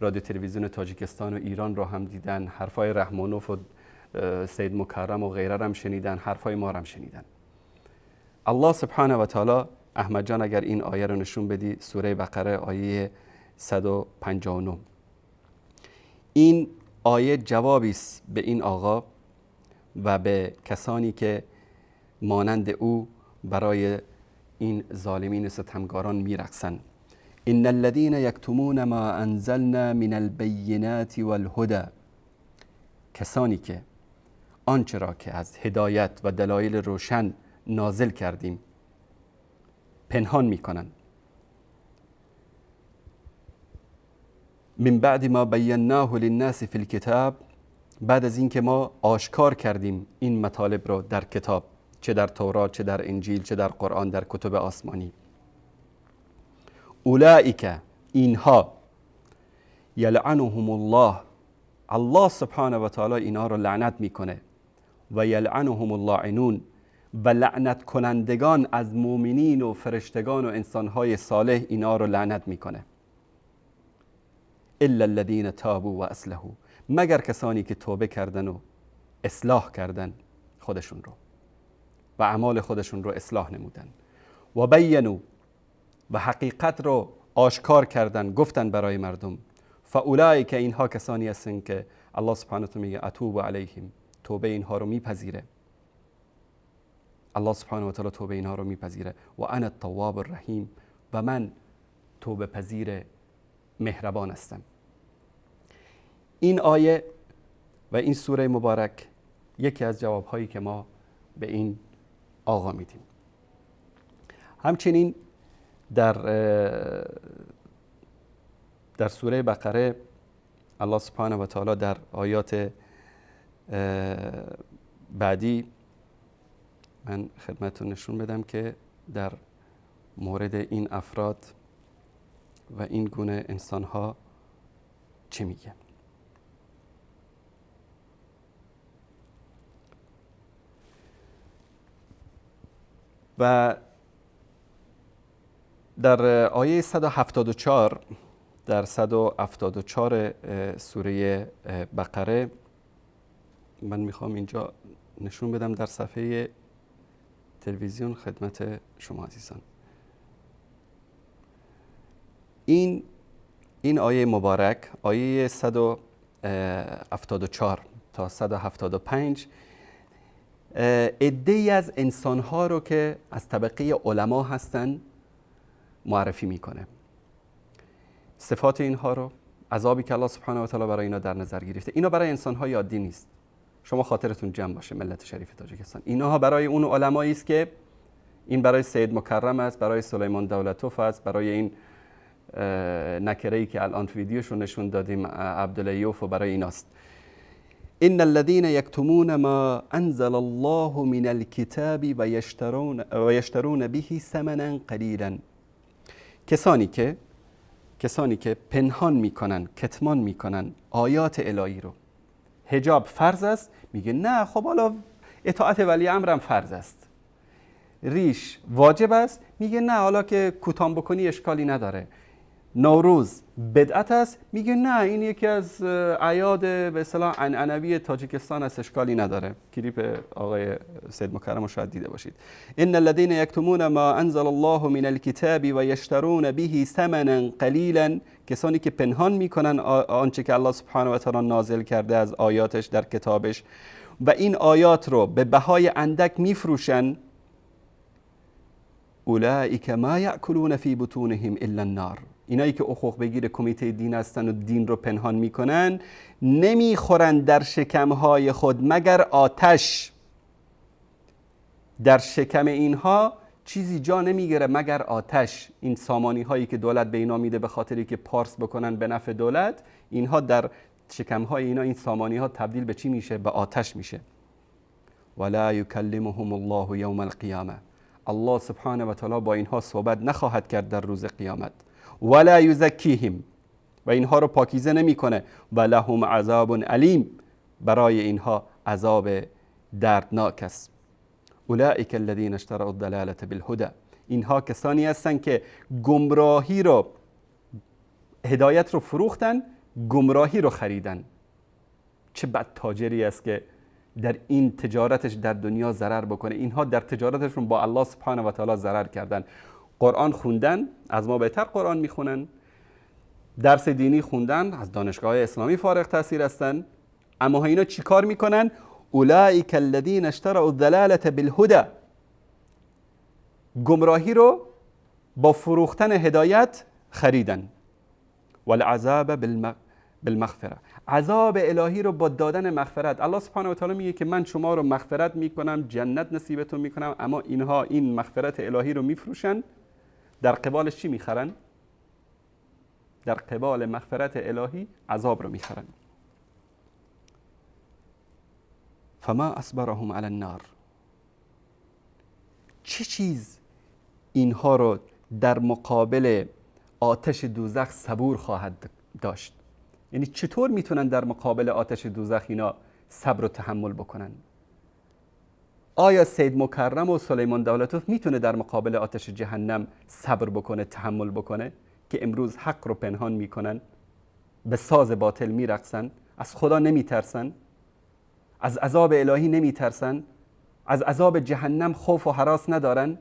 رادیو تلویزیون تاجیکستان و ایران را هم دیدن، حرفای رحمانوف و سید مکرم و غیره هم شنیدن، حرفای ما را هم شنیدن. الله سبحانه و تعالی، احمد جان اگر این آیه رو نشون بدی، سوره بقره آیه 159، این آیه جوابی است به این آقا و به کسانی که مانند او برای این ظالمین ستمگاران میرقصند. ان الذين یکتمون ما انزلنا من البینات والهدى، کسانی که آنچه را که از هدایت و دلایل روشن نازل کردیم پنهان میکنند. من بعد ما بیناه للناس فی الکتاب، بعد از اینکه ما آشکار کردیم این مطالب رو در کتاب، چه در تورات، چه در انجیل، چه در قرآن، در کتب آسمانی. اولئک، اینها، یلعنهم الله، الله سبحانه و تعالی اینها رو لعنت میکنه، و یلعنهم اللاعنون، و لعنت کنندگان از مؤمنین و فرشتگان و انسانهای صالح اینها رو لعنت میکنه. الا الذین تابوا و اصلحوا، مگر کسانی که توبه کردن و اصلاح کردن خودشون رو و اعمال خودشون رو اصلاح نمودن، و بینوا، و حقیقت رو آشکار کردن، گفتن برای مردم. فاولئک، اینها کسانی هستند که الله سبحانه و تعالی میگه اتوب علیهم، توبه اینها رو میپذیره. الله سبحانه و تعالی توبه اینها رو میپذیره. و انا التواب الرحیم، و من توبه پذیر مهربان هستم. این آیه و این سوره مبارک یکی از جوابهایی که ما به این آقا میدیم. همچنین در سوره بقره الله سبحانه و تعالی در آیات بعدی من خدمتتون نشون بدم که در مورد این افراد و این گونه انسانها چه میگه. و در آیه 174، در 174 سوره بقره، من میخوام اینجا نشون بدم در صفحه تلویزیون خدمت شما عزیزان. این آیه مبارک، آیه 174 تا 175، عده‌ای از انسانها رو که از طبقه علما هستن معرفی میکنه، صفات اینها رو، عذابی که الله سبحانه و تعالی برای اینا در نظر گرفته. اینا برای انسانهای عادی نیست، شما خاطرتون جمع باشه ملت شریف تاجیکستان. اینها برای اون علمایی است که این برای سید مکرم است، برای سلیمان دولتوف است، برای این نکره‌ای که الان تو ویدیوشون نشون دادیم عبدالایوف، و برای ایناست. ان الذين يكتمون ما انزل الله من الكتاب ويشترون به ثمنا قليلا، کسانی که پنهان میکنن، کتمان میکنن آیات الهی رو. حجاب فرض است، میگه نه خب حالا اطاعت ولی امرم فرض است. ریش واجب است، میگه نه حالا که کوتاه بکنی اشکالی نداره. نوروز بدعت است، میگه نه این یکی از اعیاد به اصطلاح عنعنوی تاجیکستان است، اشکالی نداره. کلیپ آقای سید مکرم رو شاید دیده باشید. ان الذين یکتمون ما انزل الله من الكتاب ويشترون به ثمنا قلیلا، کسانی که پنهان میکنن آنچه که الله سبحانه و تعالی نازل کرده از آیاتش در کتابش و این آیات رو به بهای اندک میفروشن. اولئک ما یاکلون فی بطونهم الا النار، اینایی که حقوق بگیر کمیته دین هستن و دین رو پنهان میکنن، نمیخورن در شکمهای خود مگر آتش. در شکم اینها چیزی جا نمیگیره مگر آتش. این سامانی هایی که دولت به اینا میده به خاطری که پارس بکنن به نفع دولت، اینها در شکمهای اینا این سامانی ها تبدیل به چی میشه؟ به آتش میشه. ولا یکلمهم الله یوم القیامه، الله سبحانه و تعالی با اینها صحبت نخواهد کرد در روز قیامت. ولا یزکیهم، و اینها رو پاکیزه نمیکنه. و لهم عذاب علیم، برای اینها عذاب دردناک است. اولئک الذین اشتروا الضلاله بالهدی، اینها کسانی هستند که گمراهی رو، هدایت رو فروختن، گمراهی رو خریدن. چه بد تاجری است که در این تجارتش در دنیا ضرر بکنه. اینها در تجارتشون با الله سبحانه و تعالی ضرر کردن. قرآن خوندن، از ما بهتر قرآن میخونن، درس دینی خوندن، از دانشگاه اسلامی فارغ تحصیل هستن، اما اینا چیکار میکنن؟ اولئک الذین اشتروا الضلاله بالهدی، گمراهی رو با فروختن هدایت خریدن. والعذاب بالمغفره، عذاب الهی رو با دادن مغفرت. الله سبحانه و تعالی میگه که من شما رو مغفرت میکنم، جنت نصیبتون میکنم، اما اینها این مغفرت الهی رو میفروشن. در قبالش چی میخرن؟ در قبال مغفرت الهی عذاب رو میخرن. فما اصبرهم علی النار، چه چیز اینها رو در مقابل آتش دوزخ صبور خواهد داشت؟ یعنی چطور میتونن در مقابل آتش دوزخ اینا صبر و تحمل بکنن؟ آیا سید مکرم و سلیمان دولتوف میتونه در مقابل آتش جهنم صبر بکنه، تحمل بکنه که امروز حق رو پنهان میکنن، به ساز باطل میرقصن، از خدا نمیترسن، از عذاب الهی نمیترسن، از عذاب جهنم خوف و هراس ندارن؟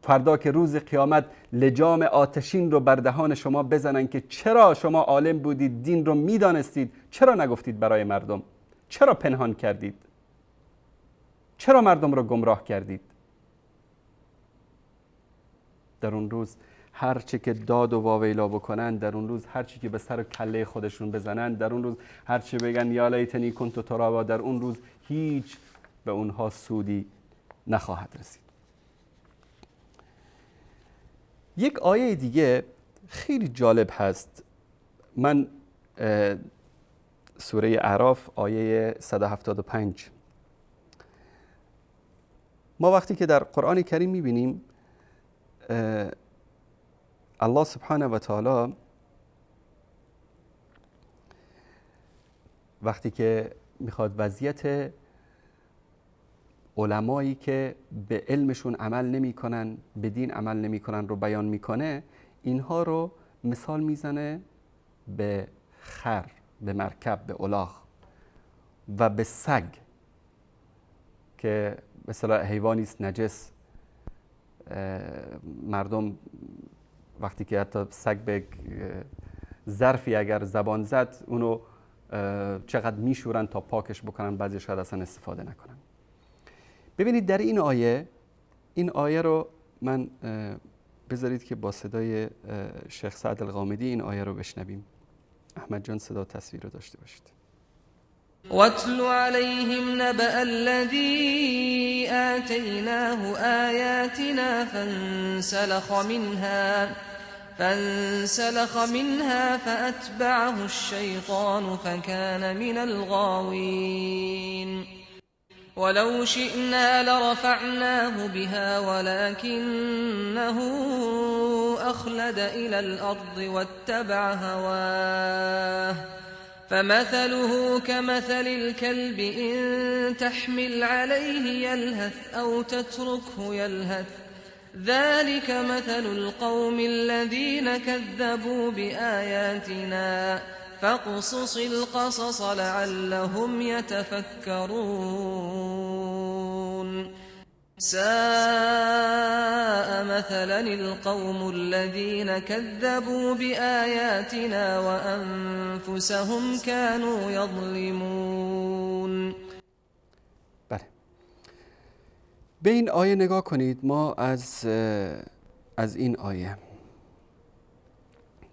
فردا که روز قیامت لجام آتشین رو بر دهان شما بزنن که چرا شما عالم بودید، دین رو میدانستید، چرا نگفتید برای مردم؟ چرا پنهان کردید؟ چرا مردم رو گمراه کردید؟ در اون روز هر چه که داد و واویلا بکنن، در اون روز هر چی که به سر و کله خودشون بزنن، در اون روز هر چی بگن یا لیتنی کنت ترابا، در اون روز هیچ به اونها سودی نخواهد رسید. یک آیه دیگه خیلی جالب هست. من سوره اعراف آیه 175. ما وقتی که در قرآن کریم میبینیم الله سبحانه و تعالی وقتی که میخواد وضعیت علمایی که به علمشون عمل نمیکنن، به دین عمل نمیکنن رو بیان میکنه، اینها رو مثال میزنه به خر، به مرکب، به الاغ و به سگ که مثلا حیوانی است نجس. مردم وقتی که حتی سگ به ظرفی اگر زبان زد اونو چقدر میشورن تا پاکش بکنن، بعضی شاید اصلا استفاده نکنن. ببینید در این آیه، این آیه رو من بذارید که با صدای شیخ سعد الغامدی این آیه رو بشنویم. احمد جان صدا تصویر رو داشته باشید. واتل عليهم نبأ الذي آتيناه آياتنا فانسلخ منها فأتبعه الشيطان فكان من الغاوين ولو شئنا لرفعناه بها ولكنه أخلد إلى الأرض واتبع هواه فمثله كمثل الكلب إن تحمل عليه يلهث أو تتركه يلهث ذلك مثل القوم الذين كذبوا بآياتنا فاقصص القصص لعلهم يتفكرون ساء مثلا القوم الذين كذبوا بآياتنا وأنفسهم كانوا يظلمون. بله، به این آیه نگاه کنید. ما از این آیه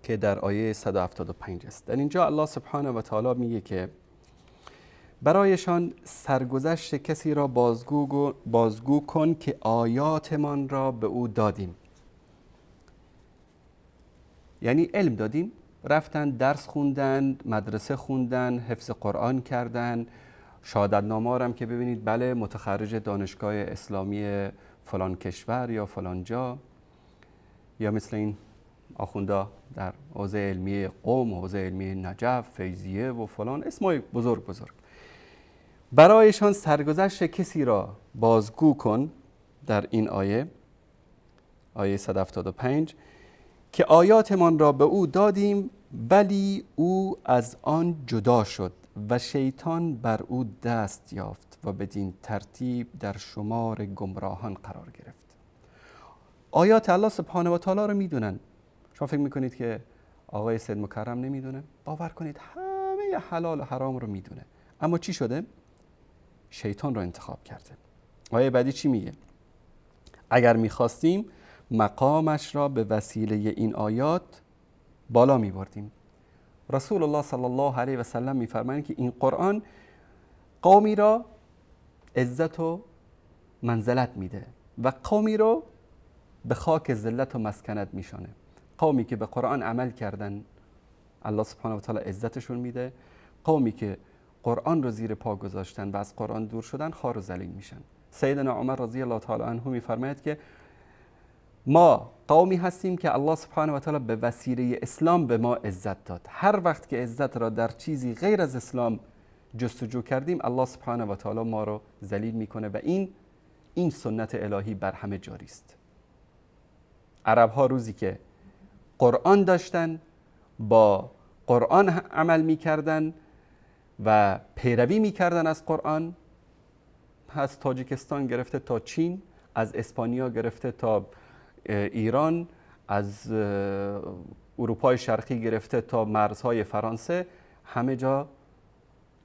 که در آیه 175 است، در اینجا الله سبحانه و تعالی میگه که برایشان سرگذشت کسی را بازگو کن که آیاتمان را به او دادیم. یعنی علم دادیم، رفتن درس خوندن، مدرسه خوندن، حفظ قرآن کردن، شهادتنامه هم که ببینید بله متخرج دانشگاه اسلامی فلان کشور یا فلان جا، یا مثل این آخوندا در حوزه علمی قم، حوزه علمی نجف، فیضیه و فلان، اسمای بزرگ بزرگ. برایشان سرگذشت کسی را بازگو کن در این آیه، آیه 175، که آیاتمان را به او دادیم ولی او از آن جدا شد و شیطان بر او دست یافت و بدین ترتیب در شمار گمراهان قرار گرفت. آیات الله سبحانه و تعالی رو میدونن. شما فکر میکنید که آقای سید مکرم نمیدونه؟ باور کنید همه حلال و حرام رو میدونه. اما چی شده؟ شیطان رو انتخاب کرده. آیه بعدی چی میگه؟ اگر میخواستیم مقامش را به وسیله این آیات بالا میبردیم. رسول الله صلی الله علیه و سلم میفرمایند که این قرآن قومی را عزت و منزلت میده و قومی را به خاک ذلت و مسکنت میشانه. قومی که به قرآن عمل کردن الله سبحانه و تعالی عزتشون میده، قومی که قرآن رو زیر پا گذاشتن و از قرآن دور شدن خوار و ذلیل میشن. سیدنا عمر رضی الله تعالی عنه میفرماید که ما قومی هستیم که الله سبحانه و تعالی به وسیله اسلام به ما عزت داد. هر وقت که عزت را در چیزی غیر از اسلام جستجو کردیم الله سبحانه و تعالی ما رو ذلیل میکنه و این سنت الهی بر همه جاری است. عرب ها روزی که قرآن داشتن با قرآن عمل میکردن و پیروی میکردن از قرآن، از تاجیکستان گرفته تا چین، از اسپانیا گرفته تا ایران، از اروپای شرقی گرفته تا مرزهای فرانسه، همه جا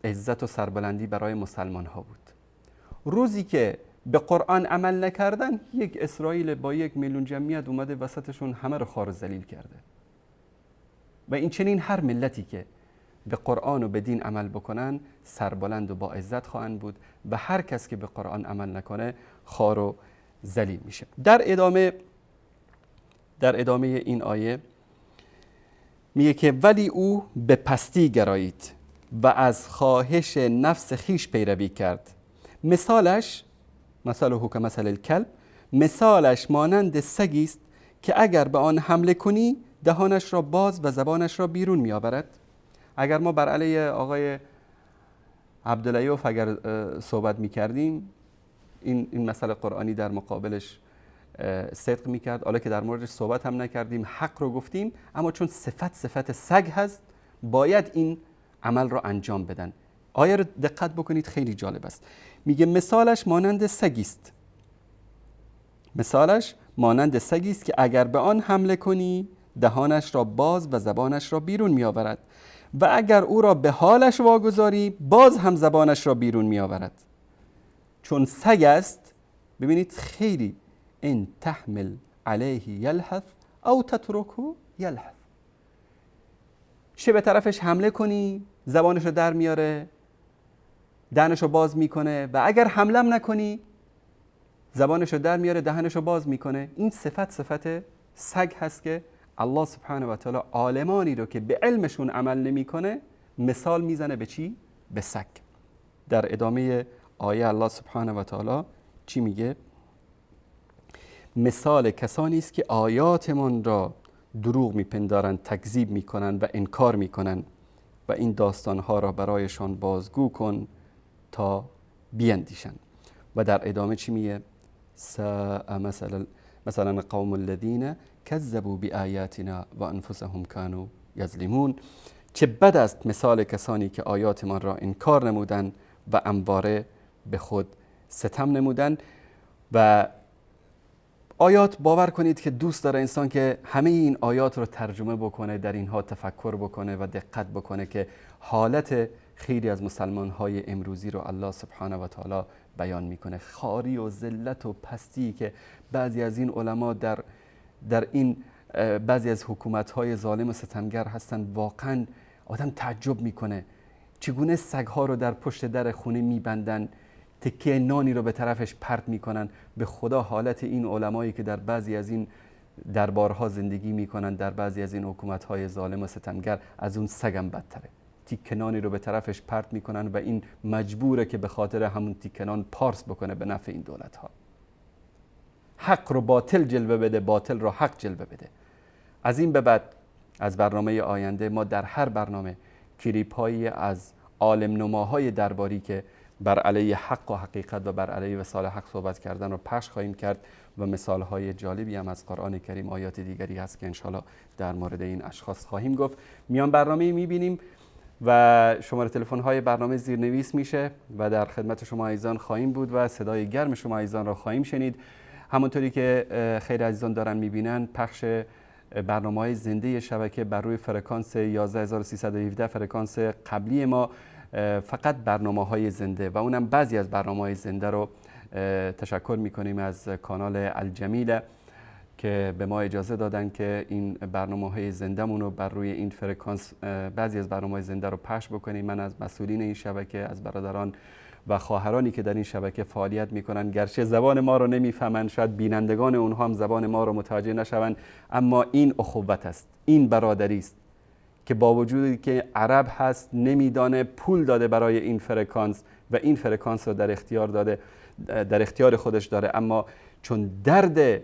عزت و سربلندی برای مسلمان ها بود. روزی که به قرآن عمل نکردن، یک اسرائیل با 1 میلیون جمعیت اومده وسطشون همه رو خوار و ذلیل کرده. و این چنین هر ملتی که به قرآن و به دین عمل بکنن سربلند و با عزت خواهند بود و هر کس که به قرآن عمل نکنه خوار و ذلیل میشه. در ادامه این آیه میگه که ولی او به پستی گرایید و از خواهش نفس خیش پیروی کرد. مثالش مثله که مثل الکلب، مثالش مانند سگی است که اگر به آن حمله کنی دهانش را باز و زبانش را بیرون می آورد. اگر ما بر علیه آقای عبدالعیوف اگر صحبت می کردیم، این مسئله قرآنی در مقابلش صدق می کرد. حالا که در موردش صحبت هم نکردیم، حق رو گفتیم، اما چون صفت سگ هست باید این عمل رو انجام بدن. آیه رو دقت بکنید، خیلی جالب است. میگه مثالش مانند سگی است. مثالش مانند سگی است که اگر به آن حمله کنی دهانش را باز و زبانش را بیرون می آورد و اگر او را به حالش واگذاری باز هم زبانش را بیرون می آورد. چون سگ است، ببینید خیلی، ان تحمل علیه یلهث او تترکه یلهث. چه به طرفش حمله کنی زبانش رو در میاره، دهنش رو باز میکنه، و اگر حمله نکنی زبانش رو در میاره، دهنش رو باز میکنه. این صفت سگ هست که الله سبحانه و تعالی عالمانی رو که به علمشون عمل نمیکنه مثال میزنه به چی؟ به سگ. در ادامه آیه الله سبحانه و تعالی چی میگه؟ مثال کسانی است که آیاتمان را دروغ میپندارند، تکذیب میکنند و انکار میکنند و این داستانها را برایشان بازگو کن تا بیندیشند. و در ادامه چی میگه؟ ساء مثلا قوم الذین کذبوا بآیاتنا و انفسهم کانوا یظلمون. چه بد است مثال کسانی که آیاتمان را انکار نمودند و انواره به خود ستم نمودند. و آیات، باور کنید که دوست داره انسان که همه این آیات رو ترجمه بکنه، در اینها تفکر بکنه و دقت بکنه که حالت خیلی از مسلمان های امروزی رو الله سبحانه و تعالی بیان میکنه. خواری و ذلت و پستی که بعضی از این علما در این بعضی از حکومت های ظالم و ستمگر هستند، واقعا آدم تعجب میکنه چگونه سگها رو در پشت در خونه میبندن، تکیه نانی رو به طرفش پرت میکنن. به خدا حالت این علمایی که در بعضی از این دربارها زندگی میکنن، در بعضی از این حکومت‌های ظالم و ستمگر، از اون سگم بدتره. تیکه نانی رو به طرفش پرت میکنن و این مجبوره که به خاطر همون تیکه نان پارس بکنه به نفع این دولت‌ها. حق رو باطل جلوه بده، باطل رو حق جلوه بده. از این به بعد از برنامه آینده ما در هر برنامه کلیپ هایی از عالم نماهای درباری که بر علیه حق و حقیقت و بر علیه وصال حق صحبت کردن رو پخش خواهیم کرد و مثال های جالبی هم از قرآن کریم، آیات دیگری هست که انشالله در مورد این اشخاص خواهیم گفت. میان برنامه میبینیم و شماره تلفن های برنامه زیرنویس میشه و در خدمت شما عزیزان خواهیم بود و صدای گرم شما عزیزان را خواهیم شنید. همونطوری که خیر عزیزان دارن میبینن، پخش برنامه‌های زنده شبکه بر روی فرکانس 11317، فرکانس قبلی ما، فقط برنامه‌های زنده و اونم بعضی از برنامه‌های زنده رو تشکر می‌کنیم از کانال الجمیله که به ما اجازه دادن که این برنامه‌های زنده‌مون رو بر روی این فرکانس بعضی از برنامه‌های زنده رو پخش بکنیم. من از مسئولین این شبکه، از برادران و خواهرانی که در این شبکه فعالیت میکنن، گرچه زبان ما رو نمیفهمن، شاید بینندگان اونها هم زبان ما رو متوجه نشوند، اما این اخوت است، این برادری است که با وجودی که عرب هست نمیدانه، پول داده برای این فرکانس و این فرکانس رو در اختیار داده، در اختیار خودش داره، اما چون درد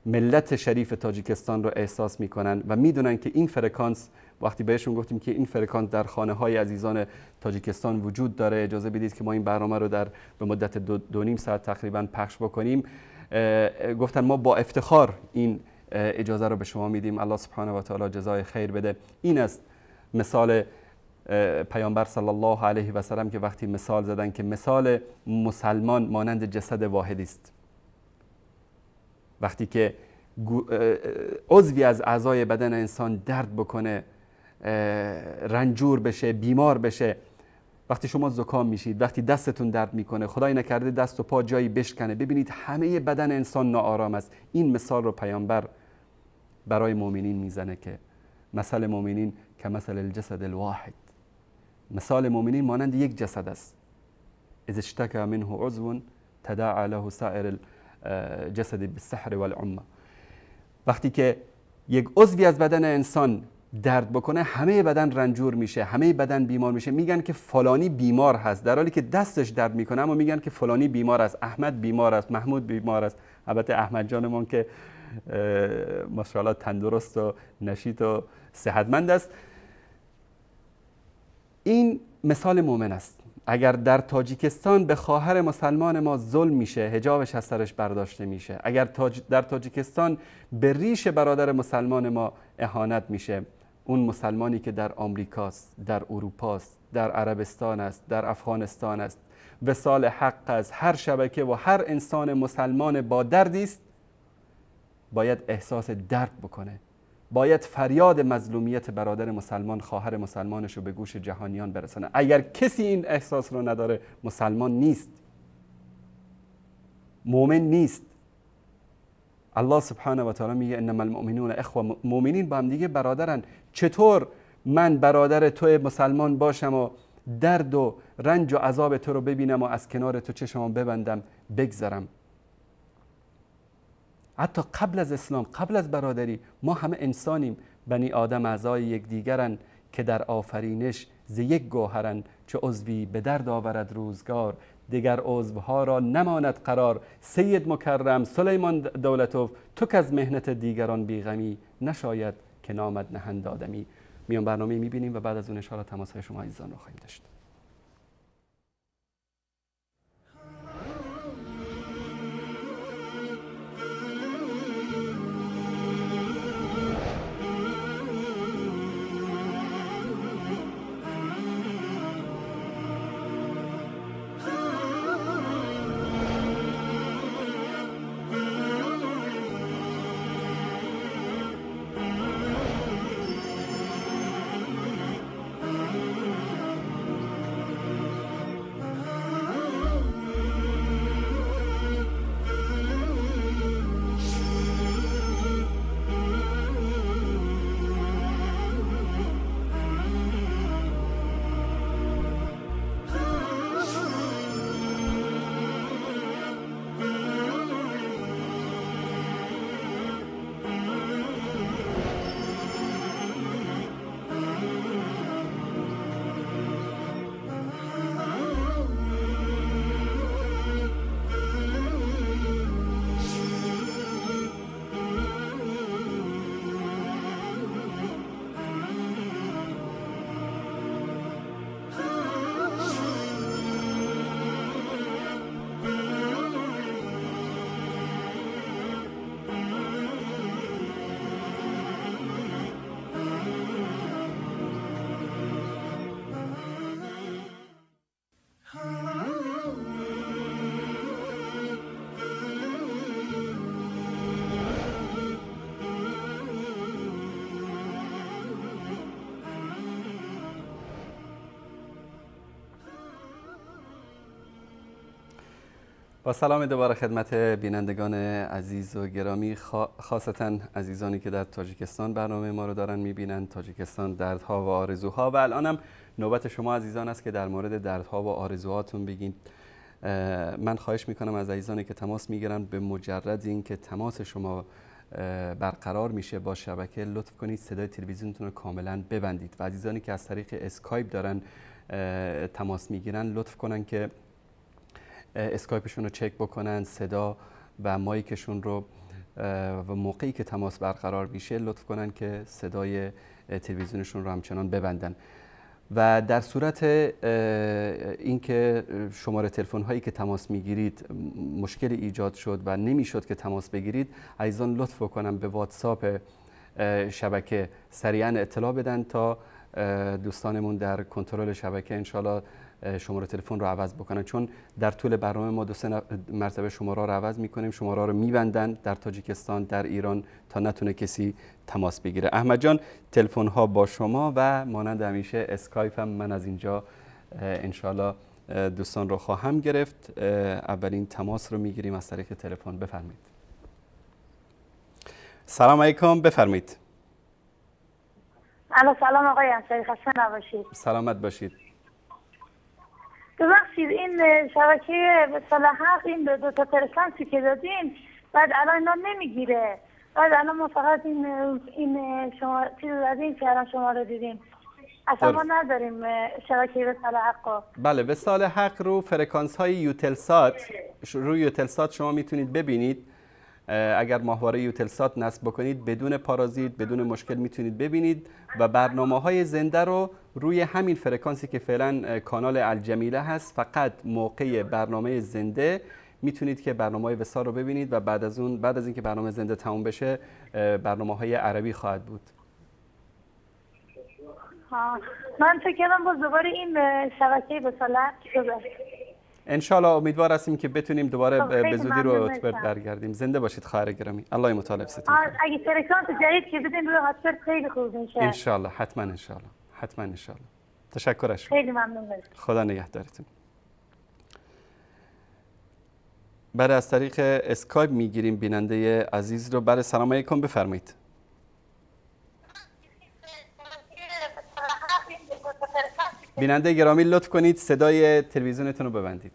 ملت شریف تاجیکستان رو احساس میکنن و میدونن که این فرکانس، وقتی بهشون گفتیم که این فرکانس در خانه های عزیزان تاجیکستان وجود داره، اجازه بدید که ما این برنامه رو در به مدت 2.5 ساعت تقریبا پخش بکنیم، گفتن ما با افتخار این اجازه رو به شما میدیم. الله سبحانه و تعالی جزای خیر بده. این است مثال پیامبر صلی الله علیه و سلم که وقتی مثال زدن که مثال مسلمان مانند جسد واحدی است. وقتی که عضوی از اعضای بدن انسان درد بکنه، رنجور بشه، بیمار بشه، وقتی شما زکام میشید، وقتی دستتون درد میکنه، خدای نکرده دست و پا جایی بشکنه، ببینید همه بدن انسان ناآرام است. این مثال رو پیامبر برای مؤمنین میزنه که مثل مؤمنین که مثل الجسد الواحد، مثال مؤمنین مانند یک جسد است. اذا اشتكى منه عضو تداعى له سائر الجسد بالسحر والعمى. وقتی که یک عضوی از بدن انسان درد بکنه، همه بدن رنجور میشه، همه بدن بیمار میشه. میگن که فلانی بیمار هست، در حالی که دستش درد میکنه، اما میگن که فلانی بیمار است، احمد بیمار است، محمود بیمار است. البته احمد جانمون که ماشاءالله تندرست و نشیط و صحتمند است. این مثال مؤمن است. اگر در تاجیکستان به خواهر مسلمان ما ظلم میشه، حجابش از سرش برداشته میشه، اگر در تاجیکستان به ریش برادر مسلمان ما اهانت میشه، اون مسلمانی که در آمریکاست، در اروپاست، در عربستان است، در افغانستان است، وصال حق است، هر شبکه و هر انسان مسلمان با دردی است، باید احساس درد بکنه، باید فریاد مظلومیت برادر مسلمان، خواهر مسلمانش رو به گوش جهانیان برسانه. اگر کسی این احساس رو نداره، مسلمان نیست، مؤمن نیست. الله سبحانه و تعالی میگه انما المؤمنون اخوه، مؤمنین با هم دیگه برادرن. چطور من برادر تو مسلمان باشم و درد و رنج و عذاب تو رو ببینم و از کنار تو چشمم ببندم بگذرم؟ حتی قبل از اسلام، قبل از برادری، ما همه انسانیم. بنی آدم اعضای یکدیگرن که در آفرینش ز یک گوهرن، چه عضوی به درد آورد روزگار، دیگر عضوها را نماند قرار. سید مکرم سلیمان دولتوف، تو که از مهنت دیگران بیغمی، نشاید که نامد نهند آدمی. میان برنامه میبینیم و بعد از اون ان شاءالله تماس های شما عزیزان رو خواهیم داشت. با سلام دوباره خدمت بینندگان عزیز و گرامی، خاصتا عزیزانی که در تاجیکستان برنامه ما رو دارن میبینن. تاجیکستان دردها و آرزوها، و الانم نوبت شما عزیزان است که در مورد دردها و آرزوهاتون بگین. من خواهش میکنم از عزیزانی که تماس میگیرن، به مجرد اینکه تماس شما برقرار میشه با شبکه، لطف کنید صدای تلویزیونتون رو کاملا ببندید، و عزیزانی که از طریق اسکایپ دارن تماس میگیرن لطف کنن که اسکایپشون رو چک بکنن، صدا و مایکشون رو، و موقعی که تماس برقرار میشه لطف کنن که صدای تلویزیونشون رو همچنان ببندن. و در صورت اینکه شماره تلفن هایی که تماس میگیرید مشکل ایجاد شد و نمیشد که تماس بگیرید، عزیزان لطف بکنن به واتساپ شبکه سریعا اطلاع بدن تا دوستانمون در کنترل شبکه انشالله شماره تلفن رو عوض بکنن، چون در طول برنامه ما دو سه مرتبه شماره رو عوض میکنیم، شماره رو میبندن در تاجیکستان، در ایران، تا نتونه کسی تماس بگیره. احمد جان، تلفن ها با شما و مانند همیشه اسکایپ هم من از اینجا انشالله دوستان رو خواهم گرفت. اولین تماس رو میگیریم از طریق تلفن. بفرمایید. سلام علیکم، بفرمایید. الو، سلام آقای انصاری، خسته نباشید. سلامت باشید. ببخشید این شبکه وصال حق، این دو تا فرکانسی که دادین بعد الان اینا نمیگیره، بعد الان ما فقط این شما چیز دادین که الان شما رو دیدیم، اصلا ما نداریم شبکه وصال حق. بله، وصال حق رو فرکانس های یوتلسات، روی یوتلسات شما میتونید ببینید. اگر ماهواره یوتلسات نصب بکنید بدون پارازیت، بدون مشکل میتونید ببینید، و برنامه های زنده رو روی همین فرکانسی که فعلا کانال الجمیله هست، فقط موقع برنامه زنده میتونید که برنامه های وصال رو ببینید، و بعد از اون، بعد از اینکه برنامه زنده تموم بشه، برنامه های عربی خواهد بود. من فکر کردم باز دوباره این شبکه وصال شده. انشالله امیدوار هستیم که بتونیم دوباره به زودی رو هاتبرد برگردیم. زنده باشید خواهر گرامی، الله متعال حفظتون کنه. اگه فرکانس جدید که بدین روی هاتبرد خیلی خوب میشه. انشالله، حتما انشالله، حتما انشالله. تشکر از شما. خیلی ممنون. خدا نگهدارتون. بله، از طریق اسکایپ میگیریم بیننده عزیز رو. بله، سلام علیکم، بفرمایید. بیننده گرامی لطف کنید صدای تلویزیونتون رو ببندید.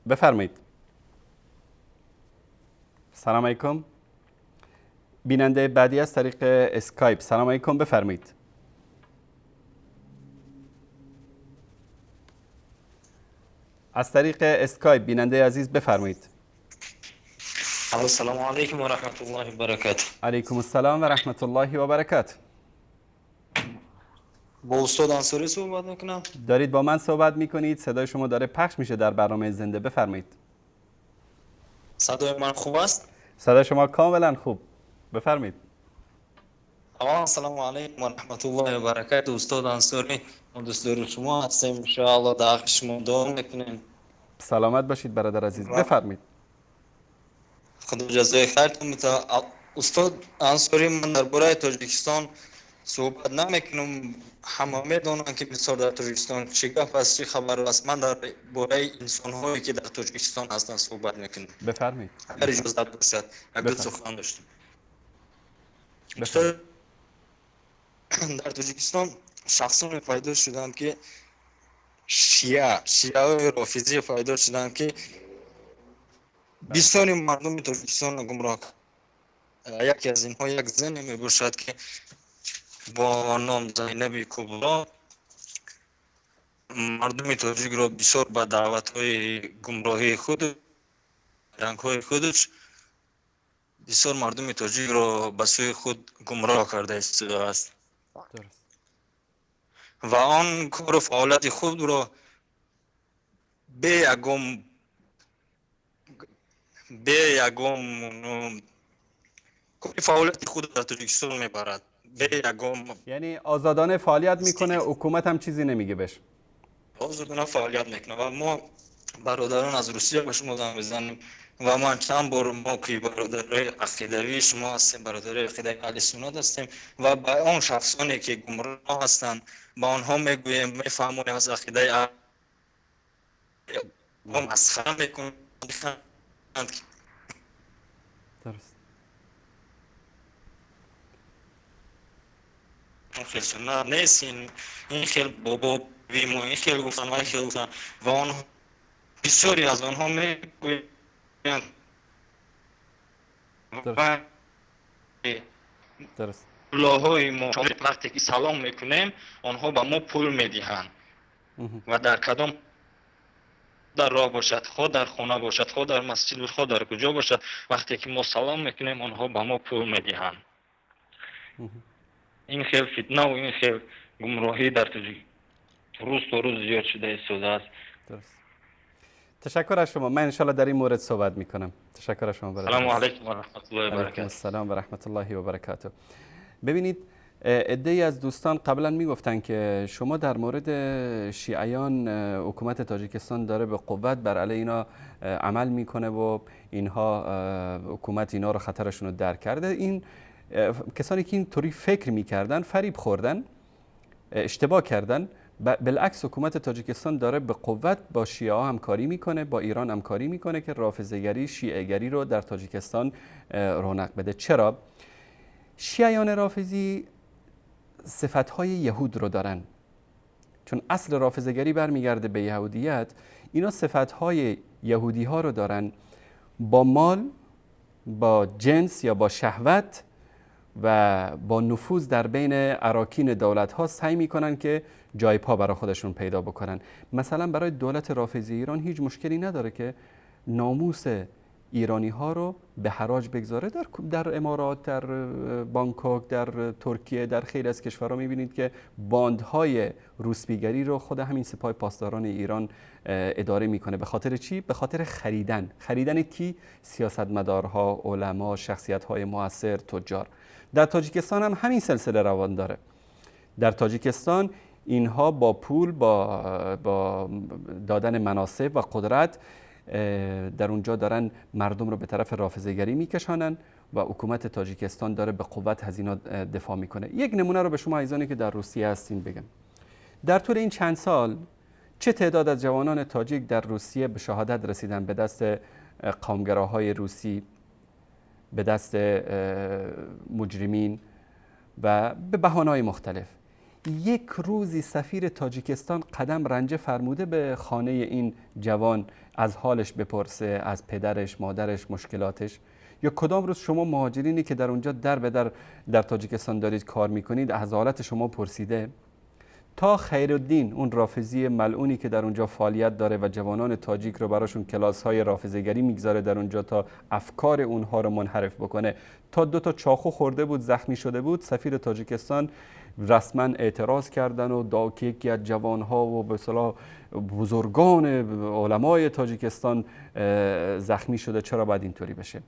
بفرمایید. سلام علیکم. بیننده بعدی از طریق اسکایپ. سلام علیکم، بفرمایید. از طریق اسکایپ بیننده عزیز بفرمایید. السلام علیکم و رحمت الله و برکاته. علیکم السلام و رحمت الله و برکاته. با استاد انصاری صحبت میکنم. دارید با من صحبت میکنید، صدای شما داره پخش میشه در برنامه زنده. بفرمایید. صدای من خوب است؟ صدای شما کاملا خوب، بفرمایید. السلام علیکم و رحمت الله و برکاته. استاد انصاری، ما دوست داریم شما هستیم، ان شاء الله در حق شما دعا میکنیم. سلامت باشید برادر عزیز، بفرمایید. خدا جزای خیرتون بده. استاد انصاری، من درباره تاجیکستان صحبت نمیکنم، همه میدونن که بسیار در تاجیکستان چه گپ است، چه خبر است. من در باره انسان هایی که در تاجیکستان هستند صحبت میکنم. بفرمایید. اگر اجازه باشد یک دو سخن داشتم. استاد، در تاجیکستان شخصان پیدا شدند که شیعه رافضی پیدا شدند که بسیاری مردم تاجیکستان را گمراه کرد. یکی از اینها یک زن می باشد که با نام زینب کبرا مردم تاجیک را بسیار به دعوت های گمراهی خود، رنگ های خودش، بسیار مردم تاجیک را به سوی خود گمراه کرده است و آن کار و فعالیت خود را به یگام فعالیت خود در تاجیکستان میبرد. به یگام، یعنی آزادانه فعالیت میکنه، حکومت هم چیزی نمیگه بهش. آزادانه فعالیت میکنه و ما برادران از روسیه به شما زنگ میزنیم. Ва ман чанд бор мо ки бародарои ақидавии шумо ҳастем, бародарои ақидаи аҳли суннат ҳастем ва ба он шахсоне ки гумроҳ ҳастанд ба онҳо мегӯем, мефаҳмонем аз ақидаи масхара мекунанд. درست. خیلی سنت نیست، این خیلی بابا بیمو این خیلی گفتن و این خیلی گفتن و آنها بسیاری از آنها میگویند. درست. لاهای ما وقتی که سلام میکنیم آنها به ما پول میدهند و در کدام در راه باشد، خود در خانه باشد، خود در مسجد، خود در کجا باشد، وقتی که ما سلام میکنیم آنها به ما پول میدهند. این خیلی فتنه و این خیلی گمراهی در تاجیک روز تا روز زیاد شده ایستاده است. درست. تشکر از شما. من انشالله در این مورد صحبت میکنم. تشکر از شما برادر. سلام علیکم و رحمت الله و برکاته. علیکم السلام و رحمت الله و برکاته. ببینید عده‌ای از دوستان قبلا میگفتن که شما در مورد شیعیان حکومت تاجیکستان داره به قوت بر علیه اینا عمل میکنه و اینها حکومت اینا رو خطرشون رو درک کرده. این کسانی که اینطوری فکر میکردن فریب خوردن، اشتباه کردن. بالعکس حکومت تاجیکستان داره به قوت با شیعه ها همکاری میکنه، با ایران همکاری میکنه که رافضه‌گری، شیعه‌گری رو در تاجیکستان رونق بده. چرا؟ شیعیان رافضی صفتهای یهود رو دارن، چون اصل رافضه‌گری برمیگرده به یهودیت. اینا صفتهای یهودی ها رو دارن، با مال، با جنس یا با شهوت و با نفوذ در بین اراکین دولت ها سعی میکنن که جای پا برای خودشون پیدا بکنن. مثلا برای دولت رافضی ایران هیچ مشکلی نداره که ناموس ایرانی ها رو به حراج بگذاره. در امارات، در بانکوک، در ترکیه، در خیلی از کشورها میبینید که باندهای روسپیگری رو خود همین سپاه پاسداران ایران اداره میکنه. به خاطر چی؟ به خاطر خریدن. خریدن کی؟ سیاستمدارها، علما، شخصیت‌های موثر، تجار. در تاجیکستان هم همین سلسله روان داره. در تاجیکستان اینها با پول، با دادن مناصب و قدرت در اونجا دارن مردم رو به طرف رافضه‌گری میکشانن و حکومت تاجیکستان داره به قوت هزینه دفاع میکنه. یک نمونه رو به شما عزیزانی که در روسیه هستین بگم. در طول این چند سال چه تعداد از جوانان تاجیک در روسیه به شهادت رسیدن به دست قومگراهای روسی، به دست مجرمین و به بهانه‌های مختلف. یک روزی سفیر تاجیکستان قدم رنجه فرموده به خانه این جوان از حالش بپرسه، از پدرش، مادرش، مشکلاتش؟ یا کدام روز شما مهاجرینی که در اونجا در به در در تاجیکستان دارید کار میکنید از حالت شما پرسیده؟ تا خیرالدین، اون رافضی ملعونی که در اونجا فعالیت داره و جوانان تاجیک رو براشون کلاس‌های رافضه‌گری میگذاره در اونجا تا افکار اونها رو منحرف بکنه، تا دو تا چاقو خورده بود، زخمی شده بود، سفیر تاجیکستان رسما اعتراض کردن و دا که یکی از جوانها و به اصطلاح بزرگان علمای تاجیکستان زخمی شده، چرا باید اینطوری بشه؟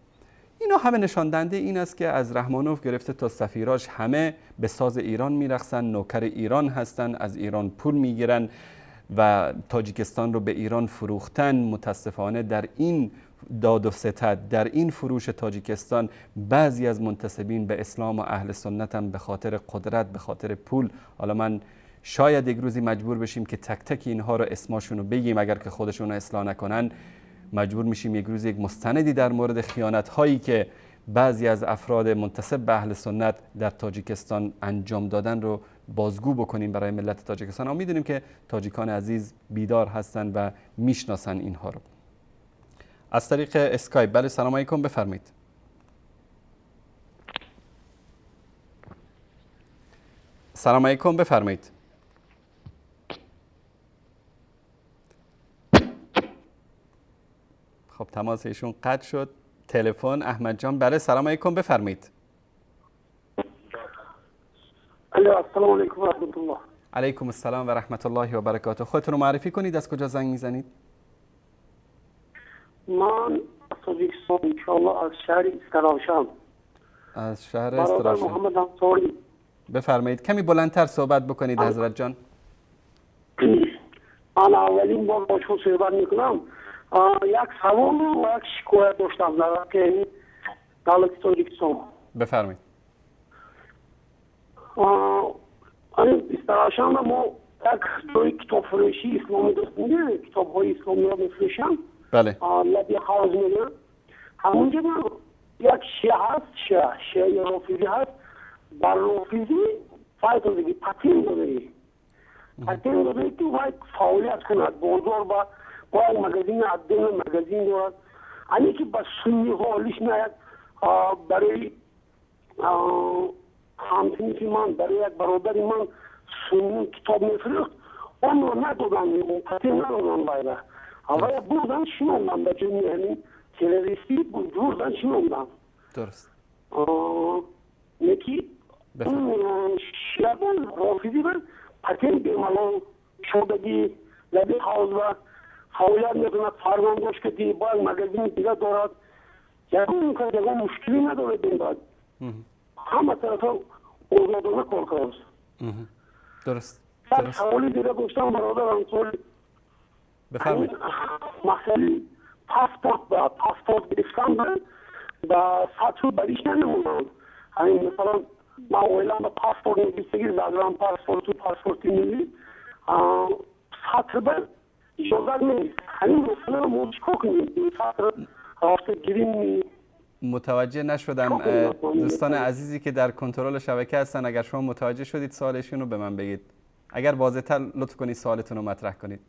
اینا همه نشان دهنده این است که از رحمانوف گرفته تا سفیراش همه به ساز ایران میرقصن، نوکر ایران هستن، از ایران پول میگیرن و تاجیکستان رو به ایران فروختن. متاسفانه در این داد و ستد، در این فروش تاجیکستان، بعضی از منتسبین به اسلام و اهل سنت هم به خاطر قدرت، به خاطر پول، حالا من شاید یک روزی مجبور بشیم که تک تک اینها رو اسماشون رو بگیم، اگر که خودشون رو اصلاح نکنن مجبور میشیم یک روز یک مستندی در مورد خیانت هایی که بعضی از افراد منتسب به اهل سنت در تاجیکستان انجام دادن رو بازگو بکنیم برای ملت تاجیکستان. ما میدونیم که تاجیکان عزیز بیدار هستن و میشناسن اینها رو. از طریق اسکایپ، بله، سلام علیکم، بفرمایید. سلام علیکم، بفرمایید. خب تماس ایشون قطع شد. تلفن احمد جان، بله، سلام علیکم، بفرمایید. السلام علیکم و رحمت الله. علیکم السلام و رحمت الله و برکاته. خودتون رو معرفی کنید، از کجا زنگ میزنید؟ من از تاجیکستان، انشاءالله از شهر استراشان. از شهر استراشان. محمد انصاری. بفرمایید، کمی بلندتر صحبت بکنید حضرت جان. من اولین بار با شما صحبت میکنم. یک سوال و یک شکایت داشتم در حق دولت تاجیکستان. بفرمایید. استراحت ما یک جای کتاب فروشی اسلامی داشتیم، کتاب‌های اسلامی را می‌فروشم. بله. لبی حوض میگم. همونجا یک شیعه هست، شیعه رافضی هست. بر رافضی فایده دیگه پتین داره. پتین داره که باید فعالیت کند. بازار با مگزین عدم مگزین دارد. انی که با سنی ها لیش نیاد برای همسنی من، برای یک برادر من سنی کتاب میفروخت، اون رو ندادن، اون پتین ندادن باید. اول بردن شنوندن به جمعی همین تروریستی بردن شنوندن. درست. یکی اون شیعه رافضی بر پتین بیمالان شدگی لبی حوض و فعالیت میکند، فرمان داشت که دی باید مگزین دیگه دارد. یکون که یکون مشکلی نداره این باید. همه طرف آزادانه کار کرد. درست. یک سوالی دیگه گفتم برادرم، سوال بفرمایید. مسئله پاسپورت گرفتن به سطح بریش نمونم. همین مثلا من اولا به پاسپورت نگیستگی زدرم پاسپورت و پاسپورتی ملی سطح بر اجازه نیست. همین مسئله رو ما چیکار کنیم؟ این سطح رفته گیریم. متوجه نشدم. دوستان عزیزی که در کنترل شبکه هستن، اگر شما متوجه شدید سوالشون رو به من بگید. اگر واضح‌تر لطف کنید سوالتون رو مطرح کنید.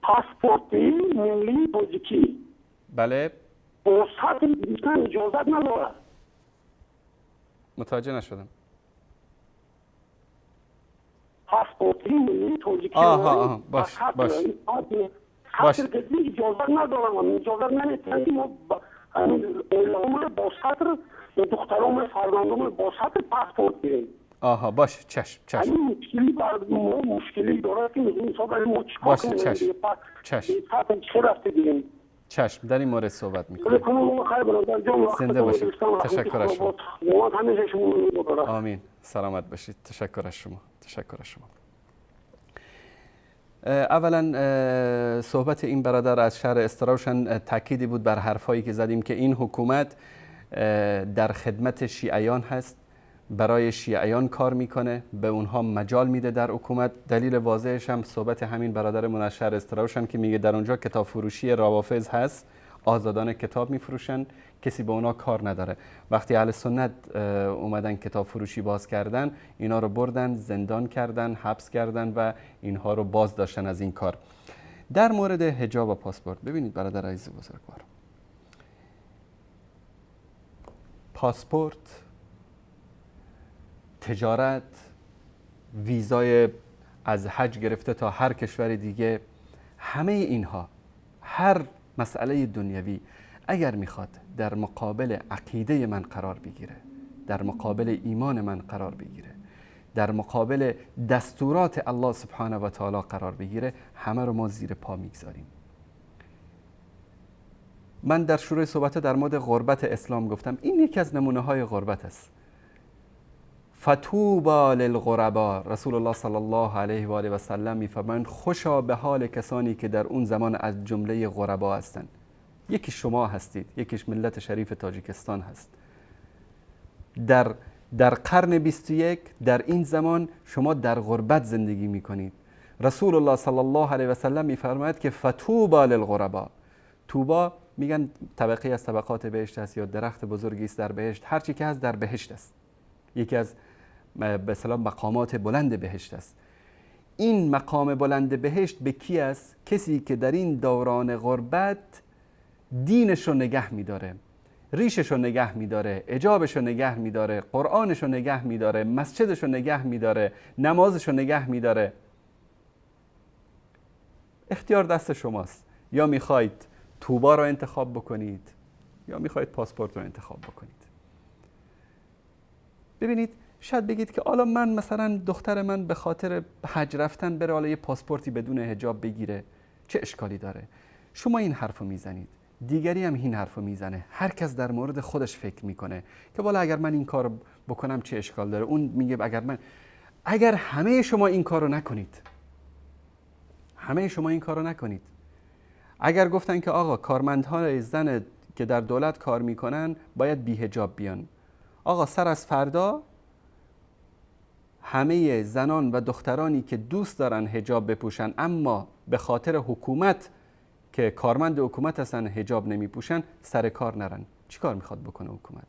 پاسپورت ملی تاجیکی. بله. با سطح گرفتن اجازه ندارد. متوجه نشدم. پاسپورت ملی تاجیکی. آها باش باش. باش. اجازه ندارم، اجازه نمیدن که ما اولادمون با سطح دخترامون فرزندامون با سطح پاسپورت گیریم. آها باش، چشم چشم. همین مشکلی بر ما مشکلی داره که میگیم صاحب ما چیکار کنیم؟ باشه چشم چشم. چشم، در این مورد صحبت میکنیم. زنده باشید. تشکر از شما. آمین. سلامت باشید. تشکر از شما. تشکر از شما. اولا صحبت این برادر از شهر استراوشن تاکیدی بود بر حرفایی که زدیم که این حکومت در خدمت شیعیان هست، برای شیعیان کار میکنه، به اونها مجال میده در حکومت. دلیل واضحش هم صحبت همین برادرمون از شهر استراوشن که میگه در اونجا کتاب فروشی روافض هست، آزادانه کتاب میفروشن، کسی به اونا کار نداره. وقتی اهل سنت اومدن کتاب فروشی باز کردن، اینا رو بردن زندان کردن، حبس کردن و اینها رو باز داشتن از این کار. در مورد حجاب و پاسپورت، ببینید برادر عزیز بزرگوار، پاسپورت، تجارت، ویزای از حج گرفته تا هر کشور دیگه، همه اینها، هر مسئله دنیوی اگر میخواد در مقابل عقیده من قرار بگیره، در مقابل ایمان من قرار بگیره، در مقابل دستورات الله سبحانه و تعالی قرار بگیره، همه رو ما زیر پا میگذاریم. من در شروع صحبت در مورد غربت اسلام گفتم، این یکی از نمونه های غربت است. فطوبی للغربا، رسول الله صلی الله علیه و آله و سلم میفرمایند خوشا به حال کسانی که در اون زمان از جمله غربا هستند. یکی شما هستید، یکیش ملت شریف تاجیکستان هست. در قرن 21 در این زمان شما در غربت زندگی میکنید. رسول الله صلی الله علیه و سلم میفرماید که فطوبی للغربا. طوبا میگن طبقه از طبقات بهشت است یا درخت بزرگی است در بهشت، هر چی که هست در بهشت است، یکی از به اصطلاح مقامات بلند بهشت است. این مقام بلند بهشت به کی است؟ کسی که در این دوران غربت دینش رو نگه میداره، ریشش رو نگه میداره، اجابش رو نگه میداره، قرآنش رو نگه میداره، مسجدش رو نگه میداره، نمازش رو نگه میداره. اختیار دست شماست، یا میخواید توبا رو انتخاب بکنید یا میخواید پاسپورت رو انتخاب بکنید. ببینید شاید بگید که حالا من مثلا دختر من به خاطر حج رفتن بره حالا یه پاسپورتی بدون حجاب بگیره، چه اشکالی داره؟ شما این حرفو میزنید، دیگری هم این حرفو میزنه، هر کس در مورد خودش فکر میکنه که والا اگر من این کارو بکنم چه اشکال داره، اون میگه اگر من، اگر همه شما این کارو نکنید، همه شما این کارو نکنید، اگر گفتن که آقا کارمندهای زن که در دولت کار میکنن باید بی‌حجاب بیان، آقا سر از فردا همه زنان و دخترانی که دوست دارن حجاب بپوشن اما به خاطر حکومت که کارمند حکومت هستن حجاب نمیپوشن سر کار نرن. چیکار میخواد بکنه حکومت؟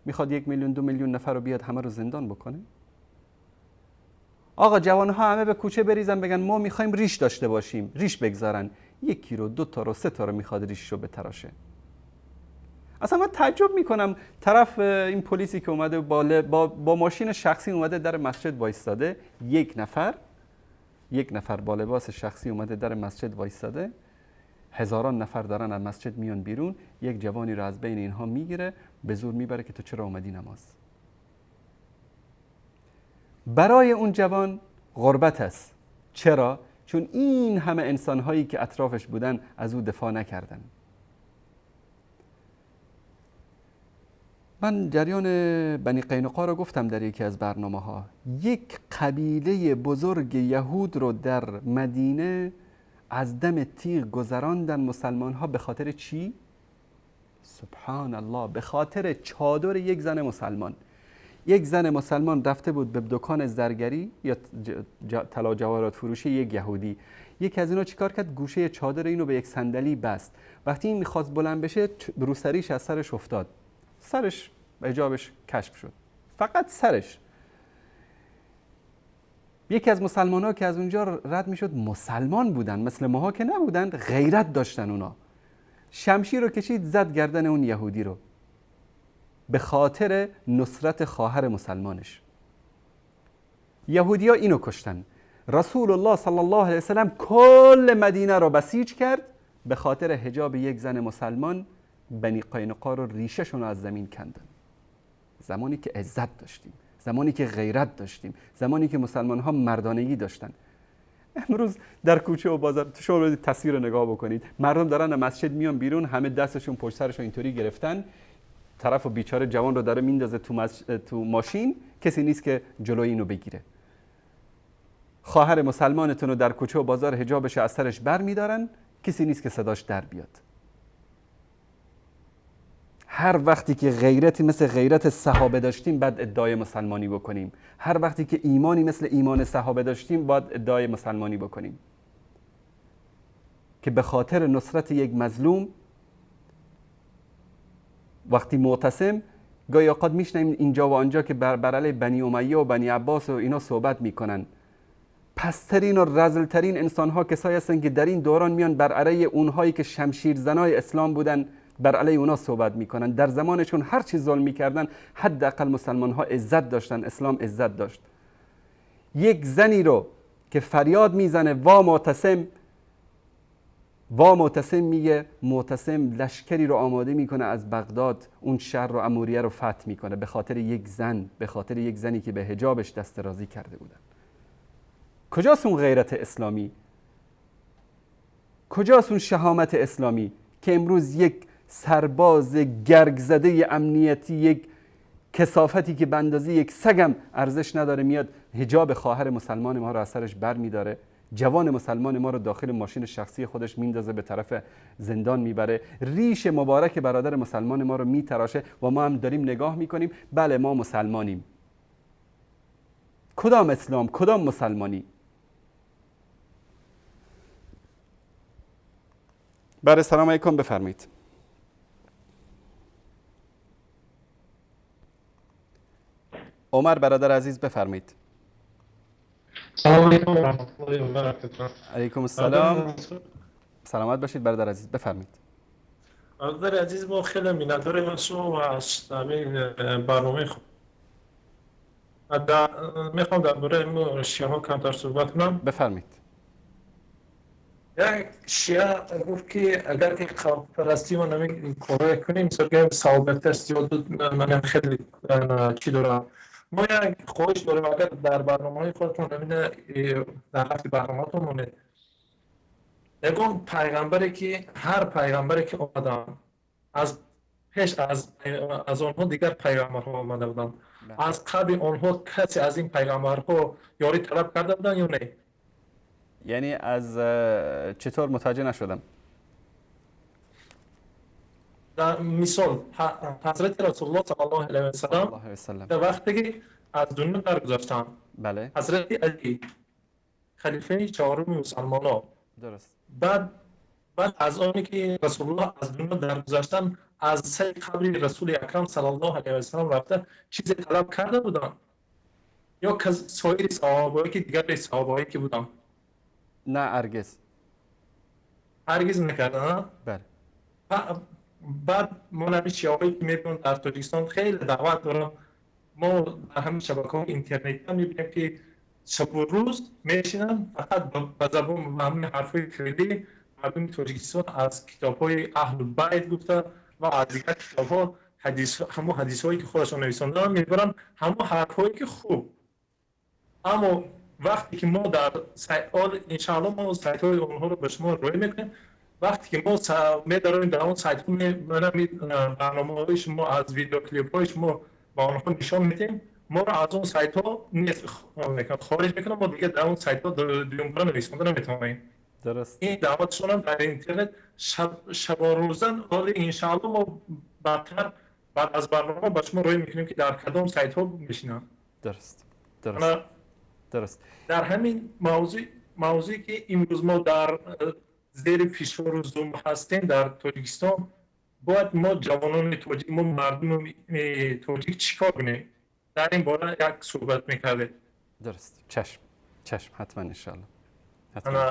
میخواد 1 میلیون 2 میلیون نفر رو بیاد همه رو زندان بکنه؟ آقا جوانها همه به کوچه بریزن بگن ما میخوایم ریش داشته باشیم، ریش بگذارن، 1 رو 2 تا رو 3 تا رو میخواد ریش رو بتراشه. اصلا من تعجب میکنم طرف این پلیسی که اومده با ماشین شخصی اومده در مسجد وایستاده، یک نفر با لباس شخصی اومده در مسجد وایستاده، هزاران نفر دارن از مسجد میان بیرون، یک جوانی رو از بین اینها میگیره به زور میبره که تو چرا اومدی نماز. برای اون جوان غربت است. چرا؟ چون این همه انسانهایی که اطرافش بودن از او دفاع نکردن. من جریان بنی قینقاع رو گفتم در یکی از برنامه ها. یک قبیله بزرگ یهود رو در مدینه از دم تیغ گذراندن مسلمان ها. به خاطر چی؟ سبحان الله، به خاطر چادر یک زن مسلمان. یک زن مسلمان رفته بود به دکان زرگری یا طلا جواهرات فروشی یک یهودی. یکی از اینا چیکار کرد؟ گوشه چادر اینو به یک صندلی بست. وقتی این میخواست بلند بشه روسریش از سرش افتاد، سرش حجابش کشف شد، فقط سرش. یکی از مسلمان ها که از اونجا رد میشد، مسلمان بودن مثل ماها که نبودن، غیرت داشتن اونا، شمشیر رو کشید زد گردن اون یهودی رو به خاطر نصرت خواهر مسلمانش. یهودی ها اینو کشتن. رسول الله صلی الله علیه وسلم کل مدینه رو بسیج کرد به خاطر حجاب یک زن مسلمان. بنی قینقاع رو ریشه‌شون رو از زمین کندن. زمانی که عزت داشتیم، زمانی که غیرت داشتیم، زمانی که مسلمان ها مردانگی داشتن. امروز در کوچه و بازار شما رو تصویر رو نگاه بکنید، مردم دارن از مسجد میان بیرون، همه دستشون پشت سرشون اینطوری گرفتن، طرف و بیچاره جوان رو داره میندازه تو ماشین، کسی نیست که جلوی اینو بگیره. خواهر مسلمانتون رو در کوچه و بازار حجابش از سرش بر میدارن، کسی نیست که صداش در بیاد. هر وقتی که غیرتی مثل غیرت صحابه داشتیم باید ادعای مسلمانی بکنیم. هر وقتی که ایمانی مثل ایمان صحابه داشتیم باید ادعای مسلمانی بکنیم. که به خاطر نصرت یک مظلوم، وقتی معتصم گاهی اوقات میشنویم اینجا و آنجا که بر علیه بنی امیه و بنی عباس و اینا صحبت میکنن، پسترین و رذلترین انسانها کسایی هستن که در این دوران میان بر علیه اونهایی که شمشیر زنای اسلام بودن بر علیه اونا صحبت میکنن. در زمانشون هر چی ظلم میکردن حداقل مسلمان ها عزت داشتن، اسلام عزت داشت. یک زنی رو که فریاد میزنه وا معتصم، وا معتصم، میگه معتصم لشکری رو آماده میکنه از بغداد، اون شهر رو اموریه رو فتح میکنه به خاطر یک زن، به خاطر یک زنی که به حجابش دست درازی کرده بودن. کجاست اون غیرت اسلامی؟ کجاست اون شهامت اسلامی که امروز یک سرباز گرگ زده امنیتی، یک کثافتی که به اندازه یک سگم ارزش نداره، میاد حجاب خواهر مسلمان ما رو از سرش بر میداره، جوان مسلمان ما رو داخل ماشین شخصی خودش میندازه به طرف زندان میبره، ریش مبارک برادر مسلمان ما رو میتراشه و ما هم داریم نگاه میکنیم. بله ما مسلمانیم. کدام اسلام؟ کدام مسلمانی؟ بله سلام علیکم، بفرمایید. عمر برادر عزیز بفرمایید. سلام علیکم و رحمت الله و برکاته. علیکم السلام، سلامت باشید برادر عزیز، بفرمایید. برادر عزیز ما خیلی منتداریم از شما و از همین برنامه خوب. میخوام درباره شیعه ها کمتر صحبت کنم. بفرمایید. یک شیعه گفت که اگر که پرستی ما نمی کارای کنیم سرگم ثوابتش زیاد، من خیلی چی دارم. ما یک خواهش داریم اگر در برنامه‌های خودتون همین در هفته برنامه‌تون مونید، یکم پیغمبری که هر پیغمبری که آمدن از پیش از آنها دیگر پیغمبرها آمده بودند، از قبل آنها کسی از این پیغمبرها یاری طلب کرده بودند یا نه؟ یعنی از چطور متوجه نشدم؟ در مثال حضرت رسول الله صلی الله علیه و سلم در وقتی که از دنیا درگذشتند، بله، حضرت علی خلیفه چهارم مسلمانان، درست، بعد از آنی که رسول الله از دنیا درگذشتن، از سر قبر رسول اکرم صلی الله علیه و سلم رفته چیز طلب کرده بودن یا سایر صحابه‌ای که دیگر صحابه‌ای که بودن؟ نه، هرگز هرگز نکردن. بله. بعد ما نبی شیعه‌ای که میبینیم در تاجیکستان خیلی دعوت دارن، ما در همین شبکه‌های اینترنتی هم میبینیم که شب و روز میشینن فقط به زبان و همین حرفای خیلی مردم تاجیکستان از کتاب‌های اهل بیت گفته و از دیگر کتاب‌ها حدیث، همون حدیث‌هایی که خودشان نویساندن میبرن، همون حرف‌هایی که خوب. اما وقتی که ما در انشاءالله ما سایت‌های اونها رو به شما روی میکنیم، وقتی که ما می‌داریم در اون سایت‌ها برنامه‌های شما از ویدیو کلیپ‌های شما با آنها نشان میدیم، ما رو از اون سایت‌ها خارج میکنیم، ما دیگه در اون سایت‌ها دوباره نویسنده نمیتونیم. درست. این دعوتشون هم در اینترنت شب و روزن. حالا انشاءالله ما بعدتر بعد از برنامه با شما روی میکنیم که در کدام سایت ها میشینن. درست. درست. درست. در همین موضوعی که امروز ما در زیر فشار و ظلم هستیم در تاجیکستان، باید ما جوانان تاجیک، ما مردم تاجیک چیکار کنیم؟ در این باره یک صحبت میکردیم. درست. چشم. چشم، حتما انشاءالله. حتما.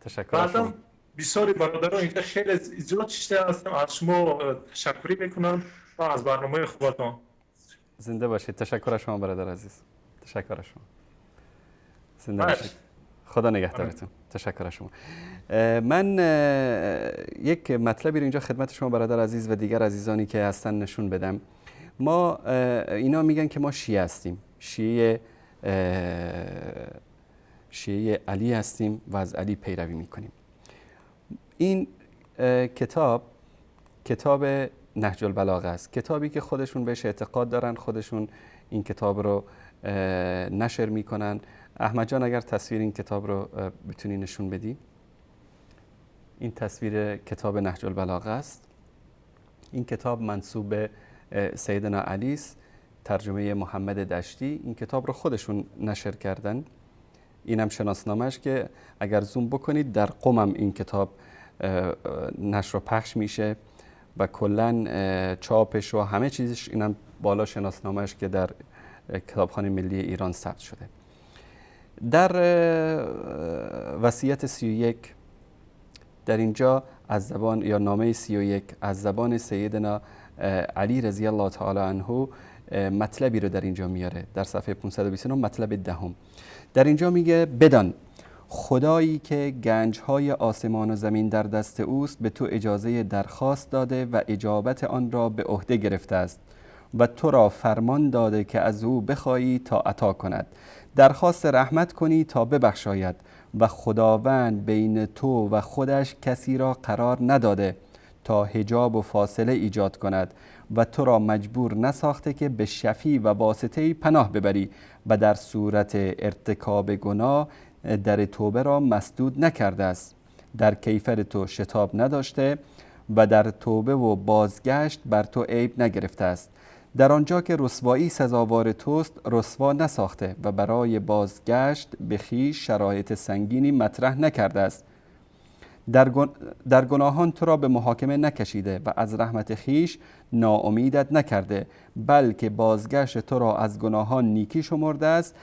تشکر. بعدم بسیاری برادران اینجا خیلی زیاد شده هستم، از شما تشکری میکنم و از برنامه خوبتان. زنده باشید. تشکر از شما برادر عزیز. تشکر از شما. زنده باشید. خدا نگهدارتون. تشکر از شما. من یک مطلبی رو اینجا خدمت شما برادر عزیز و دیگر عزیزانی که هستن نشون بدم. ما اینا میگن که ما شیعه هستیم، شیعه علی هستیم و از علی پیروی میکنیم. این کتاب کتاب نهج البلاغه است، کتابی که خودشون بهش اعتقاد دارن، خودشون این کتاب رو نشر میکنن. احمد جان اگر تصویر این کتاب رو بتونی نشون بدی، این تصویر کتاب نهج البلاغه است. این کتاب منسوب به سیدنا علی است، ترجمه محمد دشتی. این کتاب رو خودشون نشر کردن. اینم شناسنامه‌اش که اگر زوم بکنید در قم این کتاب نشر و پخش میشه و کلا چاپش و همه چیزش، اینم بالا شناسنامه‌اش که در کتابخانه ملی ایران ثبت شده. در وصیت 31 در اینجا از زبان یا نامه 31 از زبان سیدنا علی رضی الله تعالی عنه مطلبی رو در اینجا میاره، در صفحه 529 مطلب دهم. در اینجا میگه بدان خدایی که گنج‌های آسمان و زمین در دست اوست به تو اجازه درخواست داده و اجابت آن را به عهده گرفته است و تو را فرمان داده که از او بخواهی تا عطا کند، درخواست رحمت کنی تا ببخشاید و خداوند بین تو و خودش کسی را قرار نداده تا حجاب و فاصله ایجاد کند و تو را مجبور نساخته که به شفیع و واسطه‌ای پناه ببری و در صورت ارتکاب گناه در توبه را مسدود نکرده است، در کیفر تو شتاب نداشته و در توبه و بازگشت بر تو عیب نگرفته است. در آنجا که رسوایی سزاوار توست رسوا نساخته و برای بازگشت به خویش شرایط سنگینی مطرح نکرده است. در گناهان تو را به محاکمه نکشیده و از رحمت خویش ناامیدت نکرده، بلکه بازگشت تو را از گناهان نیکی شمرده است.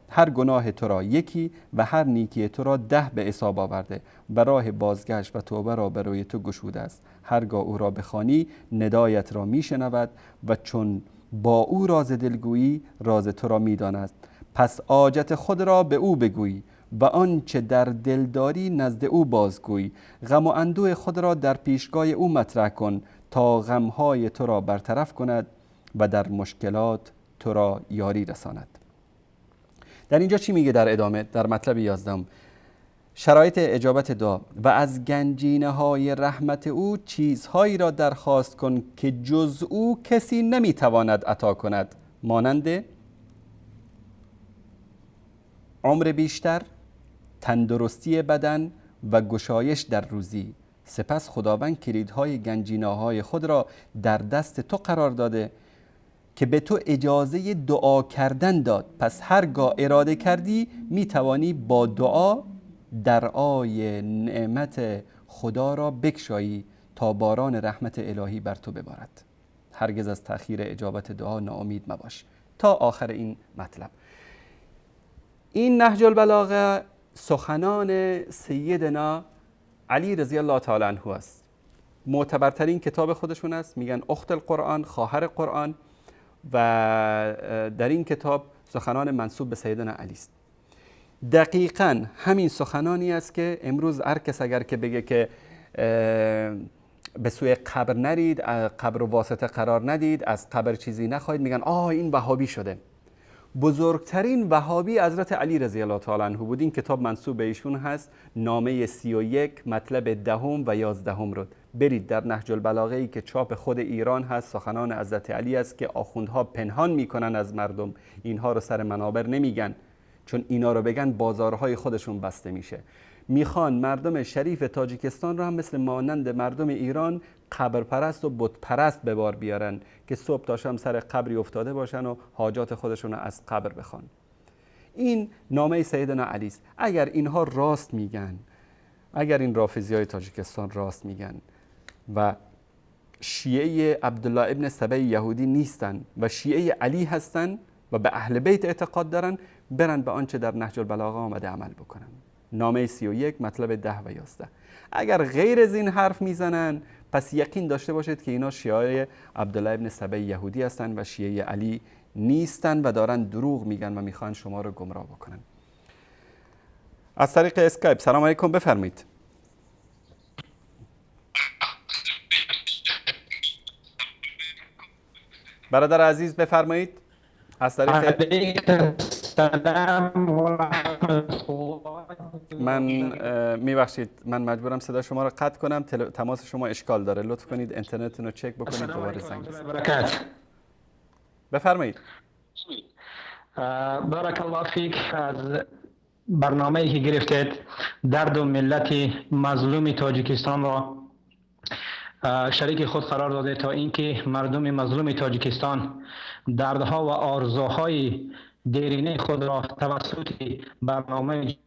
هر گناه تو را یکی و هر نیکی تو را 10 به حساب آورده و راه بازگشت و توبه را برای تو گشوده است. هرگاه او را بخوانی ندایت را میشنود و چون با او راز دلگویی راز تو را میداند. پس حاجت خود را به او بگویی و آنچه در دل داری نزد او بازگوی. غم و اندوه خود را در پیشگاه او مطرح کن تا غمهای تو را برطرف کند و در مشکلات تو را یاری رساند. در اینجا چی میگه در ادامه؟ در مطلب 11 شرایط اجابت دعا: و از گنجینه های رحمت او چیزهایی را درخواست کن که جز او کسی نمیتواند عطا کند، مانند عمر بیشتر، تندرستی بدن و گشایش در روزی. سپس خداوند کلیدهای گنجینه‌های خود را در دست تو قرار داده که به تو اجازه دعا کردن داد. پس هرگاه اراده کردی می توانی با دعا درعای نعمت خدا را بکشایی تا باران رحمت الهی بر تو ببارد. هرگز از تأخیر اجابت دعا ناامید مباش. تا آخر این مطلب. این نهج البلاغه سخنان سیدنا علی رضی الله تعالی عنه است. معتبرترین کتاب خودشون است. میگن اخت القرآن، خواهر قرآن، و در این کتاب سخنان منسوب به سیدنا علی است. دقیقاً همین سخنانی است که امروز هر کس اگر که بگه که به سوی قبر نرید، قبر واسطه قرار ندید، از قبر چیزی نخواهید، میگن آه این وهابی شده. بزرگترین وهابی حضرت علی رضی الله تعالی عنه بود. این کتاب منسوب به ایشون هست. نامه 31 مطلب 10 و 11 رو برید در نهج البلاغه ای که چاپ خود ایران هست، سخنان حضرت علی است که آخوندها پنهان میکنن از مردم، اینها رو سر منابر نمیگن، چون اینا رو بگن بازارهای خودشون بسته میشه. میخوان مردم شریف تاجیکستان رو هم مثل مانند مردم ایران قبرپرست و بتپرست به بار بیارن که صبح تا شب سر قبری افتاده باشن و حاجات خودشون رو از قبر بخوان. این نامه سیدنا علی است. اگر اینها راست میگن، اگر این رافضی های تاجیکستان راست میگن و شیعه عبدالله ابن سبع یهودی نیستن و شیعه علی هستن و به اهل بیت اعتقاد دارن، برن به آنچه در نهج البلاغه آمده عمل بکنن. نامه 31 مطلب 10 و 11. اگر غیر از این حرف میزنن، پس یقین داشته باشید که اینا شیعه عبدالله ابن سبع یهودی هستن و شیعه علی نیستن و دارن دروغ میگن و میخوان شما رو گمراه بکنن. از طریق اسکایپ سلام علیکم، بفرمایید. برادر عزیز بفرمایید. از طریق من میبخشید من مجبورم صدا شما رو قطع کنم، تماس شما اشکال داره، لطف کنید اینترنتتون رو چک بکنید دوباره زنگ بزنید. بفرمایید. بارک الله فیک. از برنامه‌ای که گرفتید درد و ملت مظلوم تاجیکستان را شریک خود قرار داده تا اینکه مردم مظلوم تاجیکستان دردها و آرزوهای دیرینه خود را توسط برنامه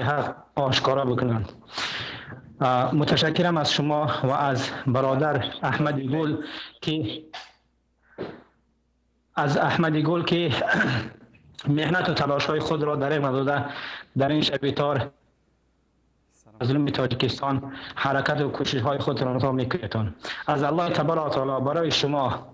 حق آشکارا بکنند. متشکرم از شما و از برادر احمد گل که محنت و تلاش های خود را دریغ نداده در این شب تار مظلوم تاجیکستان حرکت و کوشش های خود را نتا میکنید. از الله تبارک و تعالی برای شما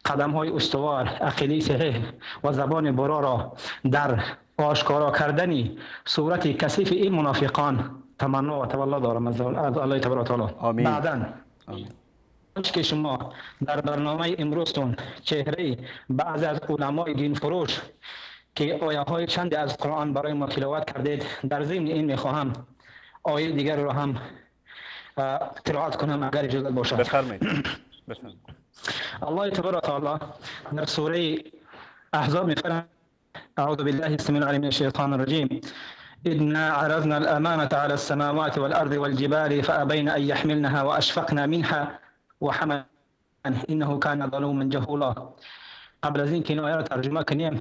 قدم های استوار، عقیده صحیح و زبان برا را در آشکارا کردن صورت کثیف این منافقان تمنا و تولا دارم از الله تبارک و تعالی. آمین. بعداً که شما در برنامه امروزتون چهره بعض از علمای دین فروش که آیه های چند از قرآن برای ما تلاوت کردید، در ضمن این میخواهم آیه دیگر را هم قرائت کنم اگر اجازه باشد. بفرمایید. بفرمایید. الله تبارک و تعالی در سوره احزاب میفرماید: اعوذ بالله السميع العليم من الشيطان الرجيم إنا عرضنا الأمانة على السماوات والأرض والجبال فأبين أن يحملنها وأشفقن منها وحملنها إنه كان ظلوما جهولا. قبل از اینکه این آیه را ترجمه کنیم،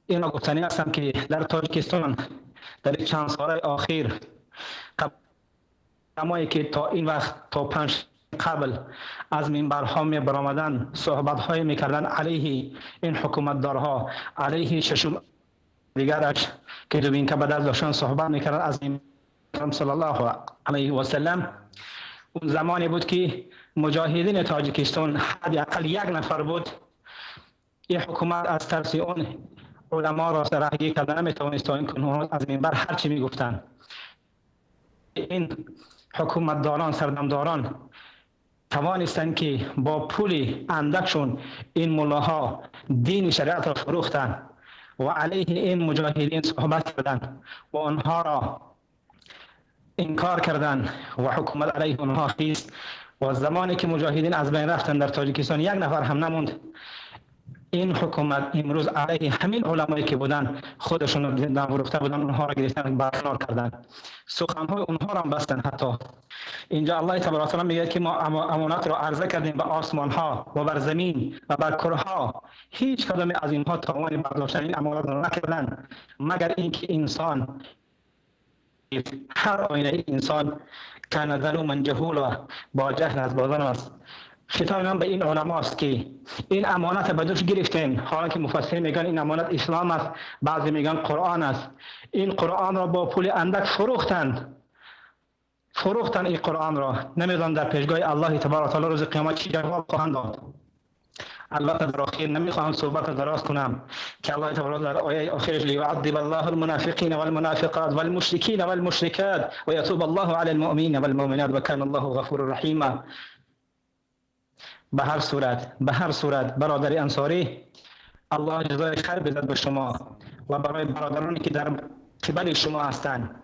این گفتنی هستم که در تاجیکستان در چند سال اخیر علمایی که تا این وقت تا 5 قبل از منبرها می برآمدن صحبت های میکردن علیه این حکومتدارها، علیه ششم دیگرش که دوبینکه به دست داشتن صحبت میکردن از امام صلی الله علیه و سلم، اون زمانی بود که مجاهدین تاجیکستان حداقل یک نفر بود، این حکومت از ترس اون علما را سرهگی کرده نمیتوانست تا این از منبر هرچی میگفتن. این حکومتداران، سردمداران توانستند که با پول اندکشون این ملاها دین شریعت را فروختند و علیه این مجاهدین صحبت کردند و آنها را انکار کردند و حکومت علیه آنها خیست. و زمانی که مجاهدین از بین رفتند در تاجیکستان یک نفر هم نموند. این حکومت امروز علیه همین علمایی که بودن خودشون رو زندان بودن، اونها را گرفتن برکنار کردن، سخنهای اونها را هم بستن. حتی اینجا الله تبارک و تعالی میگه که ما امانت را عرضه کردیم به آسمان ها و بر زمین و بر کرها، هیچ کدام از اینها توان برداشتن این امانت را نکردن، مگر اینکه انسان، هر آینه انسان کان ظلوما جهولا، با جهل از بازان است. خطاب من به این علما است که این امانت به دوش گرفتین، حالا که مفسرین میگن این امانت اسلام است، بعضی میگن قرآن است. این قرآن را با پول اندک فروختند، فروختن این قرآن را. نمیدونم در پیشگاه الله تبارک و تعالی روز قیامت چی جواب خواهند داد. البته در آخر نمیخواهم صحبت دراز کنم که الله تبارک در آیه آخرش لیعذب الله المنافقین والمنافقات والمشرکین والمشرکات و یتوب الله علی المؤمنین والمؤمنات و کان الله غفور رحیما. به هر صورت، به هر صورت برادر انصاری، الله جزای خیر بدهد به شما و برای برادرانی که در قبل شما هستند.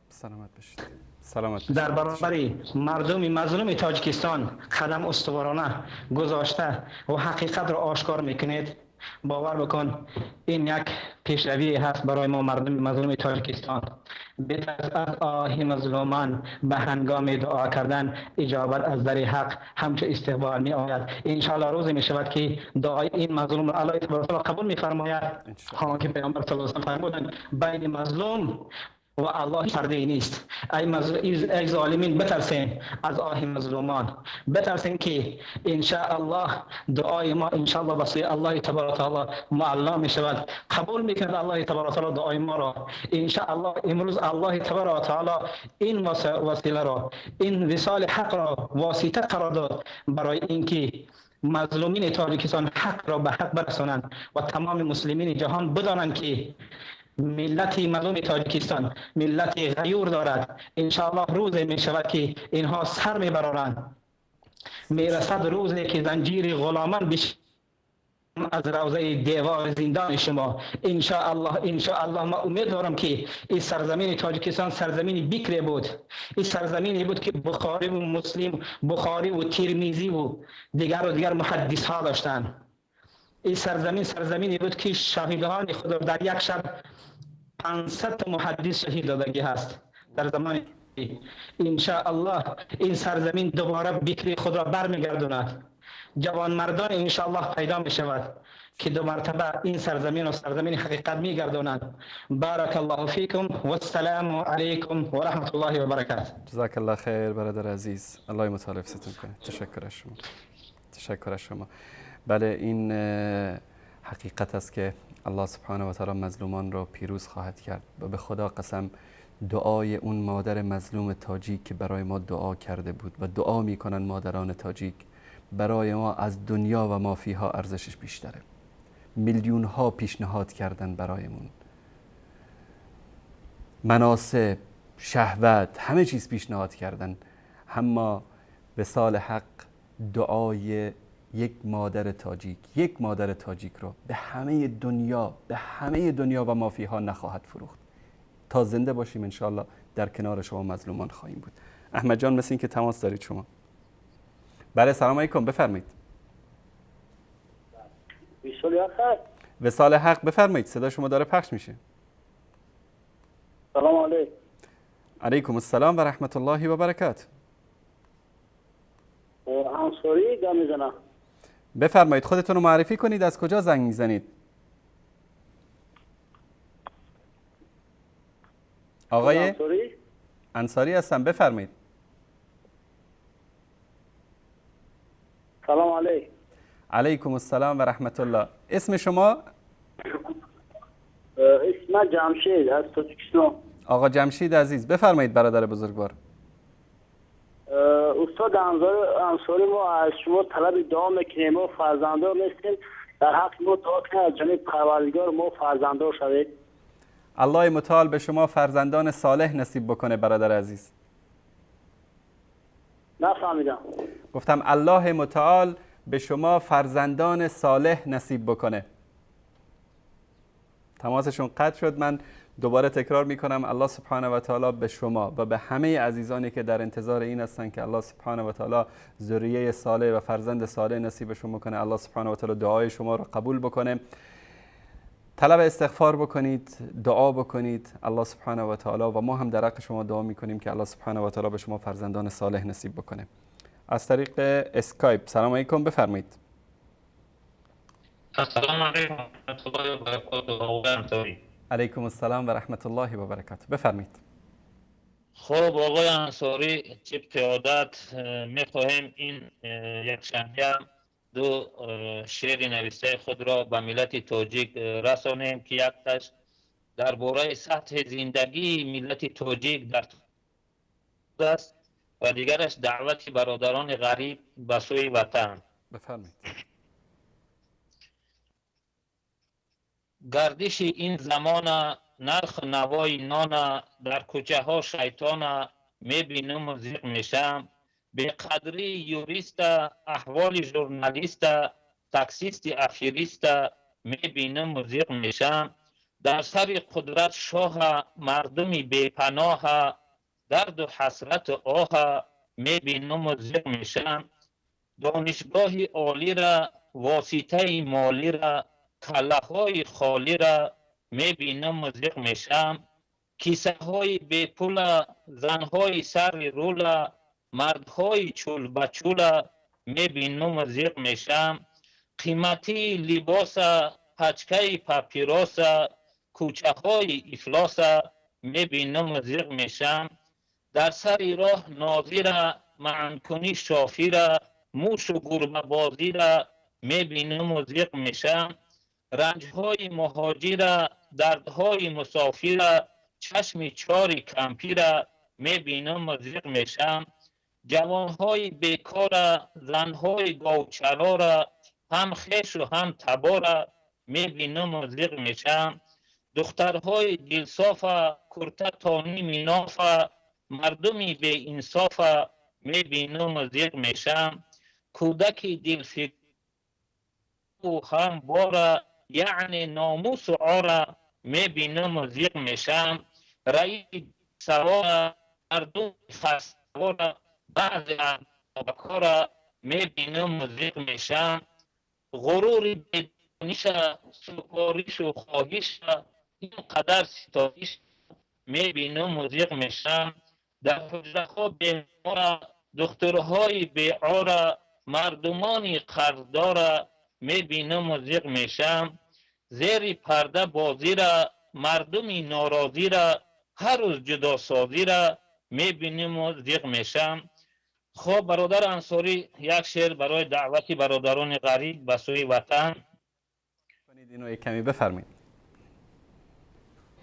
سلامت باشید. سلامت باشید. در برابر مردم مظلوم تاجیکستان قدم استوارانه گذاشته و حقیقت را آشکار میکنید. باور بکن این یک پیشروی هست برای ما مردم مظلوم تاجیکستان. بترس از آه مظلومان، به هنگام دعا کردن اجابت از در حق همچو استقبال می آید. انشاءالله روزی می شود که دعای این مظلوم را الله تبارک و تعالی قبول می فرماید. همان که پیامبر صلی الله علیه و سلم فرمودند بین مظلوم و الله پرده نیست. ای ظالمین بترسین از آه مظلومان، بترسین که انشاءالله دعای ما انشاءالله به سوی الله تبارک و تعالی معلا می شود، قبول میکند الله تبارک و تعالی دعای ما را. انشاءالله امروز الله تبارک و تعالی این وسیله را، این وصال حق را واسطه قرار داد برای اینکه مظلومین تاجیکستان حق را به حق برسانند و تمام مسلمین جهان بدانند که ملت مظلوم تاجیکستان ملت غیور دارد. انشاءالله روز می شود که اینها سر می برارند، می رسد روزی که زنجیر غلامان بش از روضه دیوار زندان شما. انشاءالله انشاءالله ما امید دارم که این سرزمین تاجیکستان سرزمین بکر بود، این سرزمینی بود که بخاری و مسلم، بخاری و ترمیزی و دیگر و دیگر محدث ها داشتند. این سرزمین سرزمینی بود که شهیدان خود در یک شب 500 محدث شهید دادگی هست در زمان. انشاءالله این سرزمین دوباره بکری خود را برمیگرداند. جوانمردان انشاءالله پیدا می شود که دو مرتبه این سرزمین و سرزمین حقیقت میگردانند. بارک الله فیکم و السلام علیکم و رحمت الله و برکاته. جزاک الله خیر برادر عزیز، الله متعال حفظتون کنه. تشکر از شما، تشکر از شما. بله، این حقیقت است که الله سبحانه و تعالی مظلومان را پیروز خواهد کرد و به خدا قسم دعای اون مادر مظلوم تاجیک که برای ما دعا کرده بود و دعا میکنن مادران تاجیک برای ما از دنیا و مافیها ارزشش بیشتره. میلیون ها پیشنهاد کردن برایمون، مناسب، شهوت، همه چیز پیشنهاد کردن، اما وصال حق دعای یک مادر تاجیک، یک مادر تاجیک رو به همه دنیا، به همه دنیا و مافیها نخواهد فروخت. تا زنده باشیم انشالله در کنار شما مظلومان خواهیم بود. احمد جان مثل این که تماس دارید شما. بله، سلام علیکم، بفرمایید. وصال حق بفرمایید، صدا شما داره پخش میشه. سلام علیکم. علیکم السلام و رحمت الله و برکاته. انصاری گام میزنم. بفرمایید خودتون رو معرفی کنید، از کجا زنگ میزنید؟ آقای انصاری هستم، بفرمایید. سلام علیکم. علیکم السلام و رحمت الله. اسم شما؟ اسم جمشید از تاجیکستان. آقا جمشید عزیز بفرمایید برادر بزرگوار. استاد انصاری، ما از شما طلب دعا میکنیم، ما فرزندان نیستیم، در حق ما دعا کنید از جانب پروردگار ما فرزندان شوید. الله متعال به شما فرزندان صالح نصیب بکنه برادر عزیز. نفهمیدم. گفتم الله متعال به شما فرزندان صالح نصیب بکنه. تماسشون قطع شد. من دوباره تکرار میکنم، الله سبحانه و تعالی به شما و به همه عزیزانی که در انتظار این هستند که الله سبحانه و تعالی ذریه صالح و فرزند صالح نصیب شما کنه، الله سبحانه و تعالی دعای شما رو قبول بکنه. طلب استغفار بکنید، دعا بکنید، الله سبحانه و تعالی و ما هم در حق شما دعا میکنیم که الله سبحانه و تعالی به شما فرزندان صالح نصیب بکنه. از طریق اسکایپ سلام علیکم، بفرمایید. السلام علیکم و رحمت الله و برکاته. علیکم السلام و رحمت الله و برکاته، بفرمایید. خب آقای انصاری، طبق عادت میخواهیم این یکشنبه دو شعر نوشته خود را به ملت تاجیک رسانیم که یکتاش درباره سطح زندگی ملت تاجیک در است و دیگرش دعوت برادران غریب به سوی وطن. بفرمایید. گردش این زمان، نرخ نوای نان، در کوچه ها شیطان میبینم و زیق میشم. به قدری یوریست، احوال ژورنالیست، تاکسیست افیریست میبینم و زیق میشم. در سر قدرت شاه، مردمی بیپناه، درد و حسرت آه میبینم و زیق میشم. دانشگاه عالی را، واسطه مالی را، کله های خالی را میبینم و زیق میشم. کیسه های بی پول، زنهای سر رول، مردهای چول بچول میبینم و زیق میشم. قیمتی لباس، پچکه پاپیروس، کوچه های افلاس میبینم و زیق میشم. در سر راه ناظر، معنکنی شافیر، موش و گربه بازی را میبینم و زیق میشم. رنجهای مهاجر، دردهای مسافر، چشم چار کمپیر میبینم و زیق میشم. جوانهای بیکار، زنهای گاوچرا، هم خیش و هم تبار میبینم و زیق میشم. دخترهای دلصاف، کرته تا نیمی ناف، مردمی بی انصاف میبینم و زیق میشم. کودک دلفکر و هم بار، یعنی ناموس و عار میبینم و زیق میشم. رئیس سوار، مردم خسوار، بعضی کار میبینم و زیق میشم. غرور بدانش، سفارش و خواهش، اینقدر ستایش میبینم و زیق میشم. در حجره ها بیمار، دخترهای بیعار، مردمان قرضدار میبینم و زیق میشم. زیر پرده بازی را، مردمی ناراضی را، هر روز جدا سازی را میبینیم و زیق میشم. خب برادر انصاری، یک شعر برای دعوت برادران غریب به سوی وطن. اینو یک کمی بفرمایید.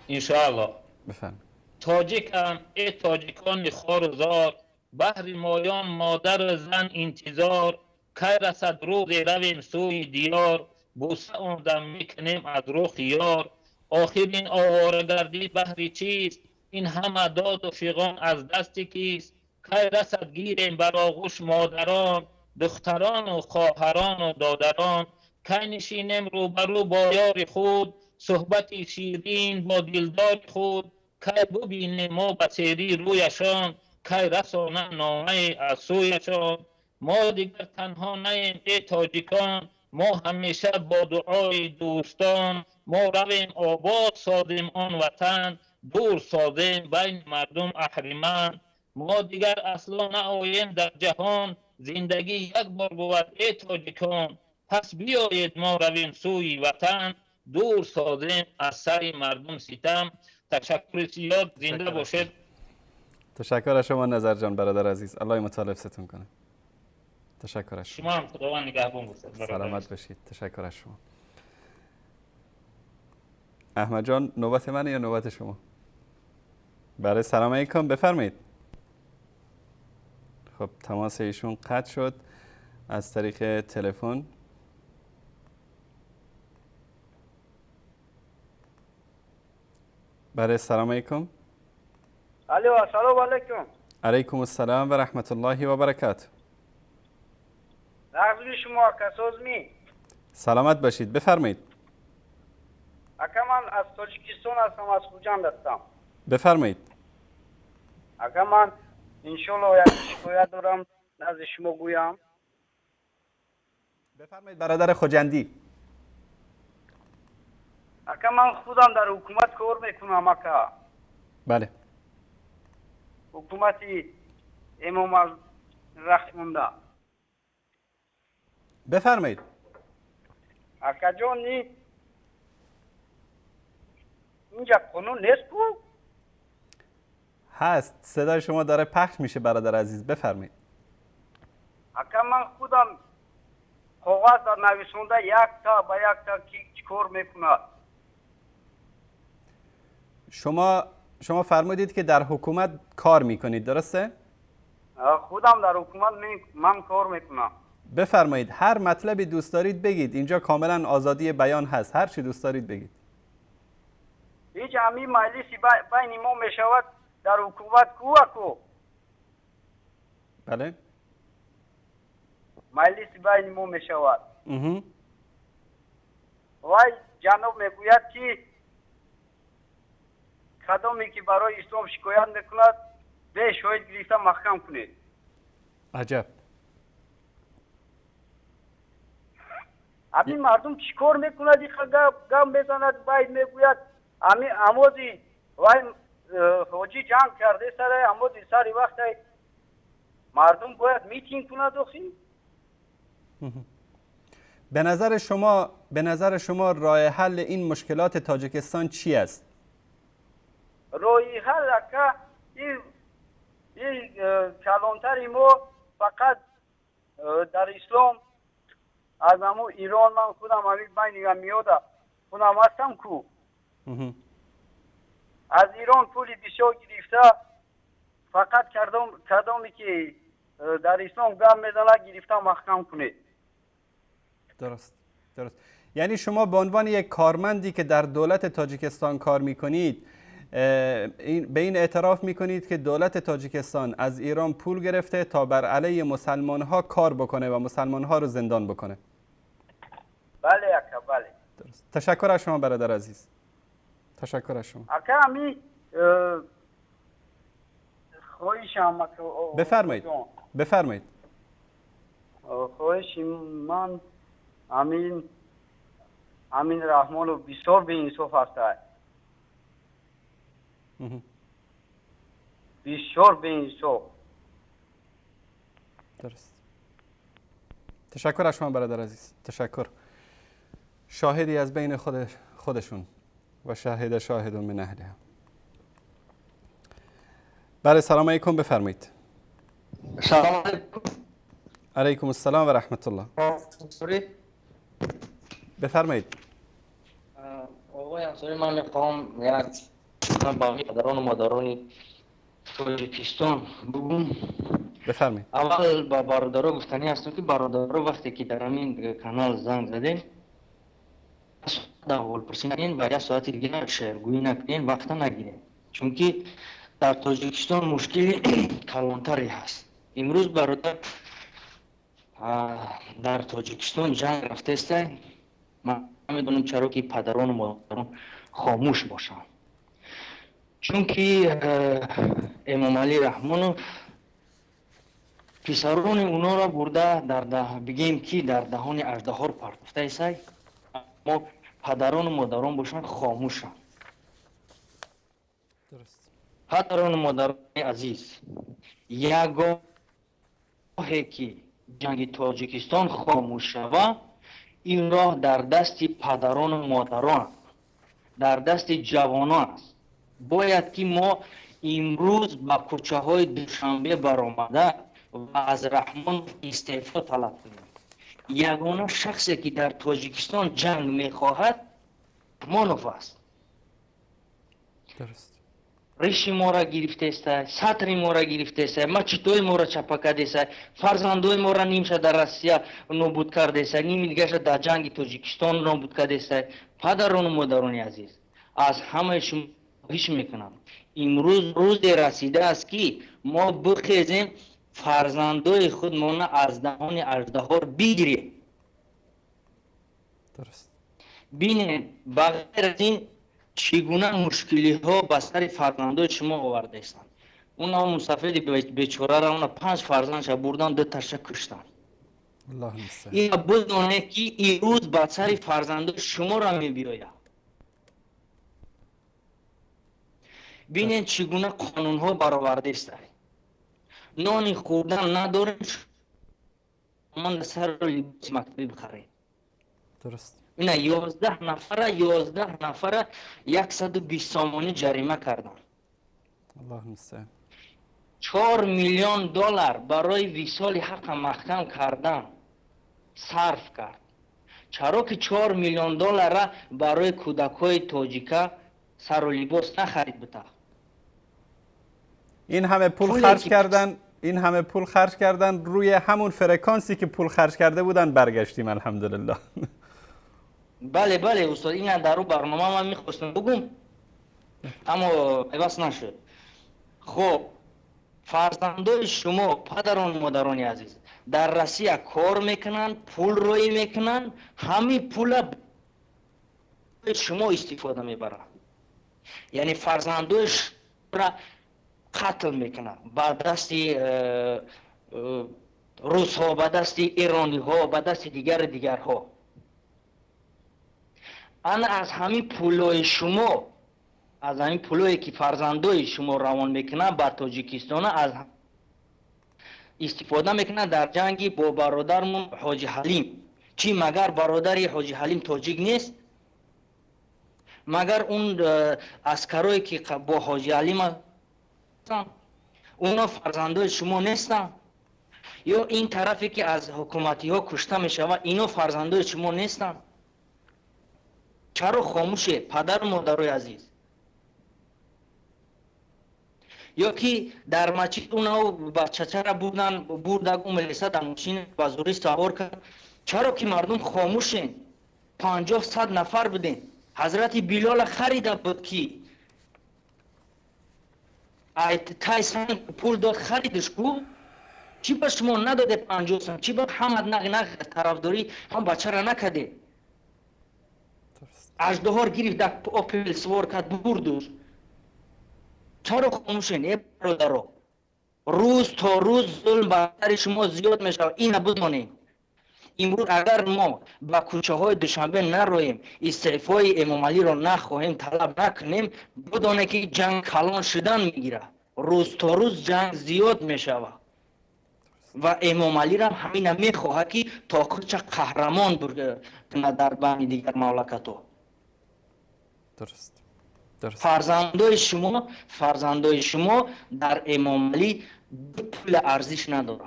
انشاءالله. بفرمایید. تاجیکم ای تاجیکان خار و زار، بهر مایان مادر زن انتظار. کی رسد روز رویم سوی دیار، بوسه آن میکنیم از رخ یار. آخر این آواره گردی بهر چیست، این همه داد و فیغان از دست کیست؟ کی رسد گیریم بر آغوش مادران، دختران و خواهران و دادران. کی نشینیم روبرو با یار خود، صحبت شیرین با دلدار خود. کی ببینیم ما به سیری رویشان، کی رسانم نامه از سویشان. ما دیگر تنها نیم ای تاجیکان، ما همیشه با دعای دوستان. ما رویم آباد سازیم آن وطن، دور سازیم بین مردم اهریمن. ما دیگر اصلا نآییم در جهان، زندگی یک بار بود ای تاجیکان. پس بیایید ما رویم سوی وطن، دور سازیم از سر مردم ستم. تشکر زیاد، زنده باشید. تشکر از شما نظر جان برادر عزیز، الله متعال حفظتون کنه. تشکر از شما. هم خداوند نگهبان باشد. سلامت باشید. تشکر از شما. احمد جان، نوبت منه یا نوبت شما؟ برای سلام علیکم، بفرمایید. خب تماس ایشون قطع شد از طریق تلفن. برای سلام علیکم. الو، سلام علیکم. علیکم السلام و رحمت الله و برکاته. نغز شما کسوز می؟ سلامت باشید، بفرمایید. اکا من از تاجیکستان هستم، از خوجند هستم. بفرمایید. اکا من انشالله یک شکایت دارم نزد شما گویم. بفرمایید برادر خوجندی. اکا من خودم در حکومت کار میکنم اکا. بله. حکومتی امام رحمونده. بفرمایید. اکا جان اینجا قانون نیست کو؟ هست. صدای شما داره پخش میشه برادر عزیز، بفرمایید. اکا من خودم کاغذ در نویسونده یک تا به یک تا کی چیکار میکنه. شما فرمودید که در حکومت کار میکنید، درسته؟ خودم در حکومت من کار میکنم. بفرمایید هر مطلبی دوست دارید بگید، اینجا کاملا آزادی بیان هست، هر چی دوست دارید بگید. هیچ همی مجلسی بین ما میشود در حکومت کو. بله. مجلس بین ما میشود. وای جناب میگوید که کدامی که برای اسلام شکایت میکند به شاهد گرفته محکم کنید. عجب. همین مردم چیکار میکند؟ این گم میزند، باید میگوید همین اموزی وای حاجی جنگ کرده سر اموزی سر وقت مردم باید میتینگ کند. آخی به نظر شما راه حل این مشکلات تاجیکستان چی است؟ راه حل که این کلانتری ما فقط در اسلام از همو ایران، من خودم همین بین میاده خودم هستم کو از ایران پولی بسیار گرفته، فقط کردمی که در اسلام گم میزنه گرفته محکم کنه. درست. یعنی شما به عنوان یک کارمندی که در دولت تاجیکستان کار میکنید به این اعتراف میکنید که دولت تاجیکستان از ایران پول گرفته تا بر علیه مسلمان ها کار بکنه و مسلمان ها رو زندان بکنه. بله اکا، بله. درست. تشکر از شما برادر عزیز. تشکر از شما. اکا امی خواهشم. بفرمایید. بفرمایید. خواهش من امین رحمان بسیار به انصاف است. بسیار به انصاف. درست. تشکر از شما برادر عزیز. تشکر. شاهدی از بین خودشون و شاهد شاهد من اهلها. بله سلام علیکم، بفرمایید. سلام علیکم. علیکم السلام و رحمت الله. بفرمایید. آقای انصاری، من میخوام یک با پدران و مادران تاجیکستان بگم. بفرمایید. اول با برادرها گفتنی هستم که برادرها وقتی که در همین کانال زنگ زدین اول پرسی نکنین و یک ساعت دیگه شعرگویی نکنین، وقت نگیرین، چون که در تاجیکستان مشکل کلانتری هست. امروز برادر در تاجیکستان جنگ رفته است. من نمیدونم چرا که پدران و مادران خاموش باشند، چون که امام علی رحمانو پسران اونا را برده در بگیم که در دهان اژدها پرتفته است. اما پدران و مادران باشند خاموشند. درست. پدران و مادران عزیز، یگاهی که جنگ تاجیکستان خاموش شود، این راه در دست پدران و مادران، در دست جوانان است. باید که ما امروز به کوچه های دوشنبه برآمده و از رحمان استعفا طلب کنیم. یگانه شخصی که در تاجیکستان جنگ میخواهد رحمانوف است. درست. ریش ما را گرفته است، سطر ما را گرفته است، مچتوی ما را چپا کرده است، فرزندوی ما را نیمشه در روسیه نابود کرده است، نیم دیگرش در جنگ تاجیکستان نابود کرده است. پدران و مادران عزیز، از همه شما خواهش میکنم امروز روز رسیده است که ما بخیزیم فرزندای خودمان از دهان اژدها بگیریم. درست. Бинед, ба ғайр аз ин чӣ гуна мушкилиҳо ба сари фарзандои шумо овардаистанд. Уна мусафиди бечораро, уна 5 фарзандша бурдан, 2 таша куштанд. Ина бидонед, ки имрӯз ба сари фарзандои шуморо мебиёяд. Бинед, чӣ гуна қонунҳо баровардаистанд. Нони хӯрдан надорем, ман сарро либоси мактабӣ бихарем. Дуруст. Ина 11 нафара, 11 нафара 120 сомонӣ ҷарима карданд. Аллоҳ мустаъан. 4 миллион доллар барои висоли ҳаққа маҳкам кардан сарф кард. Чаро ки 4 миллион долларра барои кӯдакҳои тоҷика сару либос нахарид бита? این همه پول خرج کردن، این همه پول خرج کردن، روی همون فرکانسی که پول خرج کرده بودن برگشتیم الحمدلله. بله بله استاد، این در رو برنامه من میخواستم بگم اما عوض نشد. خب فرزندای شما پدران مادران عزیز در روسیه کار میکنن، پول روی میکنن، همین پول شما استفاده میبرن. یعنی فرزندای شما قتل میکنن با دست روس ها، با دست ایرانی ها، با دست دیگرها. انا از همین پولای شما، از همین پولایی که فرزندای شما روان میکنن با تاجیکستان از استفاده میکنن در جنگی با برادرمون حاجی حلیم. چی مگر برادری حاجی حلیم تاجیک نیست؟ مگر اون عسکرایی که با حاجی حلیم هستن اونا فرزندای شما نیستن؟ یا این طرفی که از حکومتی ها کشته میشود اینا فرزندای شما نیستن؟ چرا خاموشه پدر و مادرای عزیز؟ یا که در مسجد اونا بچه چرا بردن بردن اون ملیسا در ماشین با زوری سوار کرد؟ چرا که مردم خاموشن؟ 50-100 نفر بودن. حضرت بلال خریده بود که تایسان پول داد خریدش کو، چی به شما نداده 50 سنت؟ چی به حمد نه طرفداری هم بچه را نکده؟ اژدهار گرفت در اپل سوار کرد بردش. چرا خاموشین ای برادرها؟ روز تا روز ظلم بر سر شما زیاد میشود. اینو بدانید. امروز اگر ما به کوچه های دوشنبه نرویم، استعفای امام علی را نخواهیم، طلب نکنیم، بدانید که جنگ کلان شدن میگیره. روز تا روز جنگ زیاد میشود و امام علی را همین میخواهد که تا خودش قهرمان کنه در بین دیگر مملکت ها. درست. فرزندای شما در امام علی پول ارزش نداره.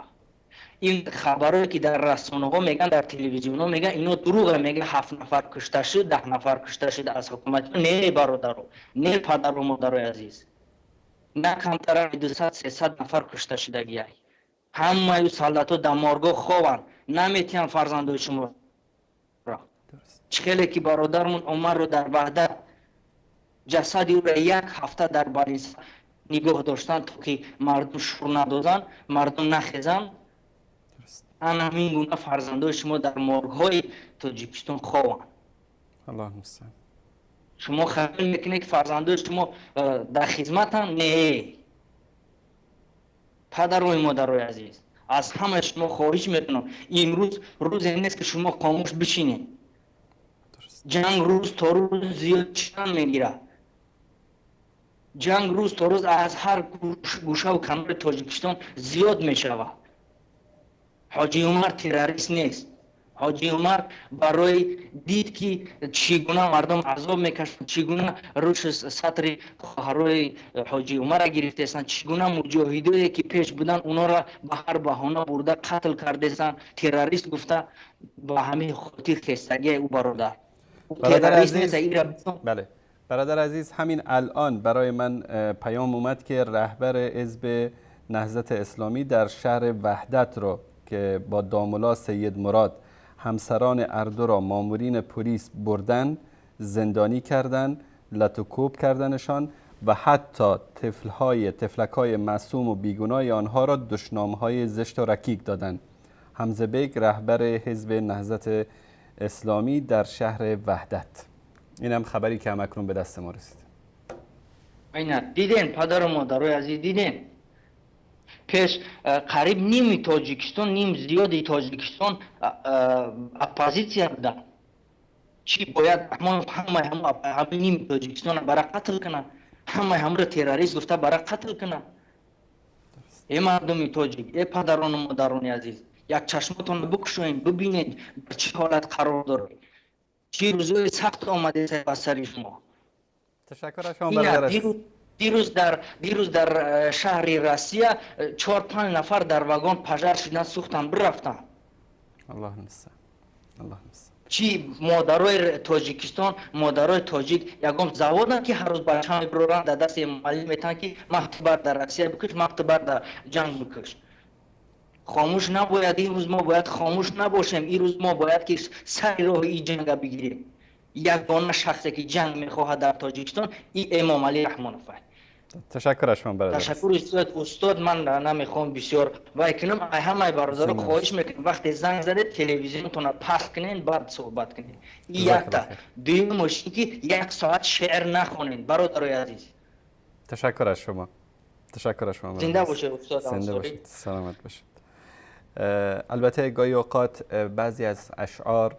این خبرایی که در رسانه ها میگن، در تلویزیون ها میگن، اینا دروغه. میگن 7 نفر کشته شد، 10 نفر کشته شد از حکومت. نه برادرو، نه پدر و مادرای عزیز، نه کمتر از 200-300 نفر کشته شدگی. همه سالتو در مارگاه خوابن، نمیتین فرزندای شما را. چخیلی که برادرمون عمر رو در وحدت جسد او را 1 هفته در بریز نگاه داشتن تا که مردم شور ندادن، مردم نخیزن. انا همین گونه فرزندای شما در مارگ‌های تاجیکستان خوابن. الله المستعان. شما خیال میکنید که فرزندای شما در خدمتن؟ نه. پدر و مادرای عزیز، از همه شما خواهش میکنم امروز روز نیست که شما خاموش بشینید. جنگ روز تا روز زیاد شدن میگیره. جنگ روز تا روز از هر گوشه و کنار تاجیکستان زیاد میشود. حاجی عمر تروریست نیست. حاجی عمر برای دید که چگونه مردم عذاب میکشند، چگونه روش سطر خواهرای حاجی عمر را گرفته، چگونه مجاهدایی که پیش بودن اونا را به هر بهانه برده قتل کرده، تروریست گفته. به همین خاطر خستگی او برادر. برادر عزیز، بله برادر عزیز، همین الان برای من پیام اومد که رهبر حزب نهضت اسلامی در شهر وحدت رو که با داملا سید مراد همسران اردو را مامورین پلیس بردن، زندانی کردن، لطوکوب کردنشان و حتی طفلک‌های معصوم و بیگناه آنها را دشنام‌های زشت و رکیک دادند. حمزه بیگ رهبر حزب نهضت اسلامی در شهر وحدت. اینم خبری که هم اکنون به دست ما رسید. اینا دیدین پدر و مادرای عزیز، دیدین пеш қариб ними Тоҷикистон, ним зиёди Тоҷикистон оппозитсия буданд. Чӣ бояд Раҳмонов ҳамаи ҳама ними Тоҷикистона бара қатл кунад, ҳамаи ҳамро террорист гуфта бара қатл кунад? Э мардуми тоҷик, э падарону модарони азиз, як чашмотонро бикушоед, бибинед ба чӣ ҳолат қарор доред, чӣ рӯзои сахт омадеса ба сари шумо. تشکر از شما برادر. Дирӯз дар шаҳри Россия 4-5 нафар дар вагон пожар шудан, сӯхтан, бирафтанд. الله المستعان، الله المستعان. Чӣ модарои Тоҷикистон, модарои тоҷик ягон заводанд, ки ҳар рӯз бача мебироранд, дар дасти муаллим метаҳанд, ки махти бар дар Россия бикуш, махти бар дар ҷанг бикуш? Хомӯш набояд. Ин рӯз мо бояд хомӯш набошем. Ин рӯз мо бояд ки сари роҳи ин ҷанга бигирем. Ягона шахсе ки ҷанг мехоҳад дар Тоҷикистон, ин Эмомалӣ Раҳмонов аст. تشکر از شما برادر. Ташаккур, устод. Устод, ман намехоҳам бисёр вай кунам. Ай ҳамаи бародаро хоҳиш мекунам, вақте занг задед, телевизионтонро паст кунед, баъд суҳбат кунед. Ин якта. Дуюмаш ин ки як соат шеър нахонед, бародарои азиз. تشکر از شما، تشکر از شما. زنده باشید استاد. زنده باشید، سلامت باشید. البته گاهی اوقات بعضی از اشعار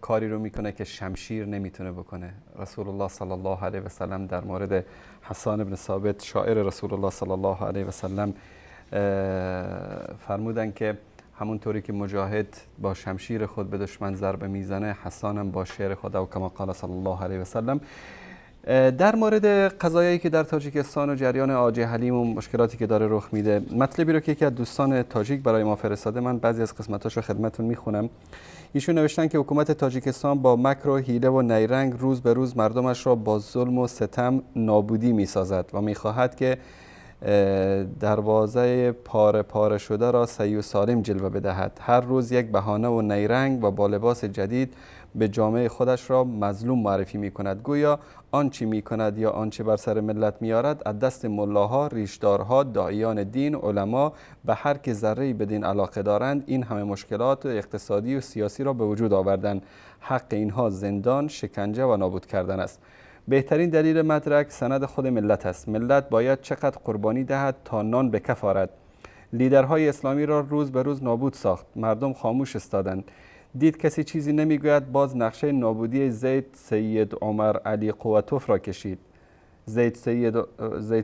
کاری رو میکنه که شمشیر نمیتونه بکنه. رسول الله صلی الله علیه و سلم در مورد حسان بن ثابت، شاعر رسول الله صلی الله علیه و سلم، فرمودن که همونطوری که مجاهد با شمشیر خود به دشمن ضربه میزنه، حسان هم با شعر خود، او کما قال صلی الله علیه و سلم. در مورد قضایایی که در تاجیکستان و جریان آجی حلیم و مشکلاتی که داره رخ میده، مطلبی رو که یکی از دوستان تاجیک برای ما فرستاده، من بعضی از قسمتاشو خدمتتون میخونم. ایشون نوشتن که حکومت تاجیکستان با مکر و حیله و نیرنگ روز به روز مردمش را با ظلم و ستم نابودی میسازد و میخواهد که دروازه پاره پاره شده را صحیح و سالم جلوه بدهد. هر روز یک بهانه و نیرنگ و با لباس جدید به جامعه خودش را مظلوم معرفی می کند. گویا آنچه می کند یا آنچه بر سر ملت می آرد از دست ملاها، ریشدارها، داعیان دین، علما و هر که ذره‌ای به دین علاقه دارند این همه مشکلات اقتصادی و سیاسی را به وجود آوردند. حق اینها زندان، شکنجه و نابود کردن است. بهترین دلیل مدرک سند خود ملت است. ملت باید چقدر قربانی دهد تا نان به کف آرد. لیدرهای اسلامی را روز به روز نابود ساخت. مردم خاموش استادند. دید کسی چیزی نمیگوید، باز نقشه نابودی زید سید عمر علی قوتوف را کشید. زید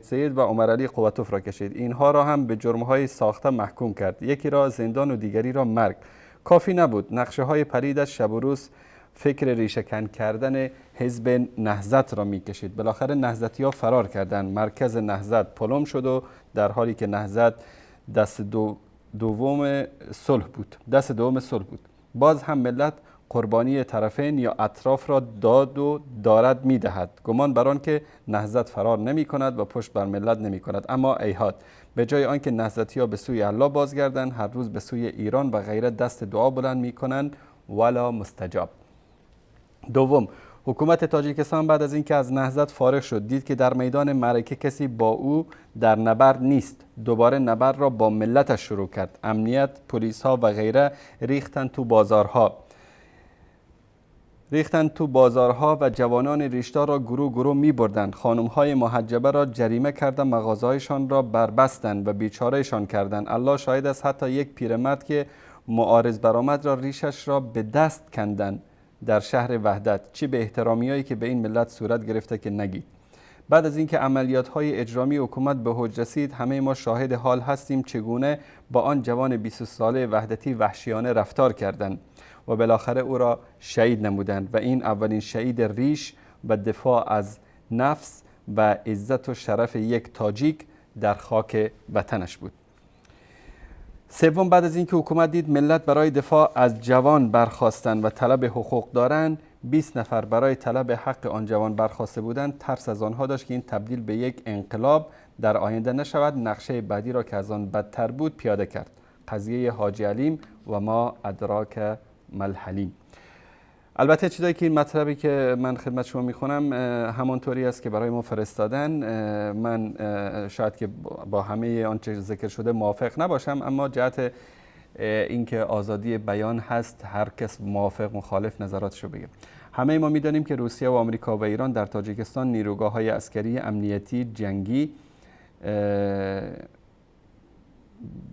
سید و عمر علی قوتوف را کشید. اینها را هم به جرمهای ساخته محکوم کرد. یکی را زندان و دیگری را مرگ. کافی نبود. نقشه های پلیدش شب و روز فکر ریشه‌کن کردن حزب نهضت را میکشید. بالاخره نهضتی ها فرار کردند. مرکز نهضت پلم شد و در حالی که نهضت دست دوم صلح بود، دست دوم صلح بود. باز هم ملت قربانی طرفین یا اطراف را داد و دارد میدهد. گمان بر آن که نهضت فرار نمی کند و پشت بر ملت نمی کند. اما ایهات، به جای آنکه نهضتی ها به سوی الله بازگردند، هر روز به سوی ایران و غیره دست دعا بلند می کنند، ولا مستجاب. دوم، حکومت تاجیکستان بعد از اینکه از نهضت فارغ شد، دید که در میدان معرکه کسی با او در نبرد نیست. دوباره نبرد را با ملتش شروع کرد. امنیت، پلیس ها و غیره ریختن تو بازارها. ریختن تو بازارها و جوانان ریشدار را گروه گروه می بردند. خانم های محجبه را جریمه کردند، مغازهایشان را بربستند و بیچارهشان کردند. الله شاهد است حتی یک پیرمرد که معارض برآمد را ریشش را به دست کندند. در شهر وحدت چه به احترامیایی که به این ملت صورت گرفته که نگید. بعد از اینکه عملیات‌های اجرامی حکومت به اوج رسید، همه ما شاهد حال هستیم چگونه با آن جوان 20 ساله وحدتی وحشیانه رفتار کردند و بالاخره او را شهید نمودند و این اولین شهید ریش و دفاع از نفس و عزت و شرف یک تاجیک در خاک وطنش بود. سوم، بعد از اینکه حکومت دید ملت برای دفاع از جوان برخواستند و طلب حقوق دارند، 20 نفر برای طلب حق آن جوان برخواسته بودند، ترس از آنها داشت که این تبدیل به یک انقلاب در آینده نشود. نقشه بعدی را که از آن بدتر بود پیاده کرد. قضیه حاجی علیم و ما ادراک ملحلیم. البته چیزایی که این مطلبی که من خدمت شما میخونم همانطوری است که برای ما فرستادن. من شاید که با همه آنچه ذکر شده موافق نباشم، اما جهت اینکه آزادی بیان هست، هر کس موافق مخالف نظراتشو بگه. همه ما میدانیم که روسیه و آمریکا و ایران در تاجیکستان نیروگاه‌های عسکری، امنیتی، جنگی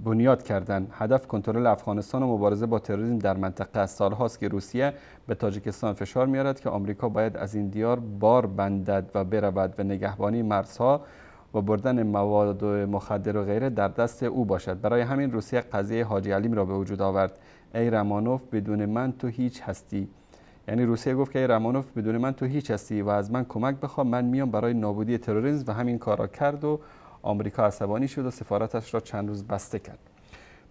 بنیاد کردند. هدف کنترل افغانستان و مبارزه با تروریسم در منطقه است. سالهاست که روسیه به تاجیکستان فشار می‌آورد که آمریکا باید از این دیار بار بندد و برود و نگهبانی مرزها و بردن مواد مخدر و غیره در دست او باشد. برای همین روسیه قضیه حاجی علیم را به وجود آورد. ای رمانوف، بدون من تو هیچ هستی. یعنی روسیه گفت که ای رمانوف، بدون من تو هیچ هستی و از من کمک بخواه، من میام برای نابودی تروریسم، و همین کار را کرد و آمریکا عصبانی شد و سفارتش را چند روز بسته کرد.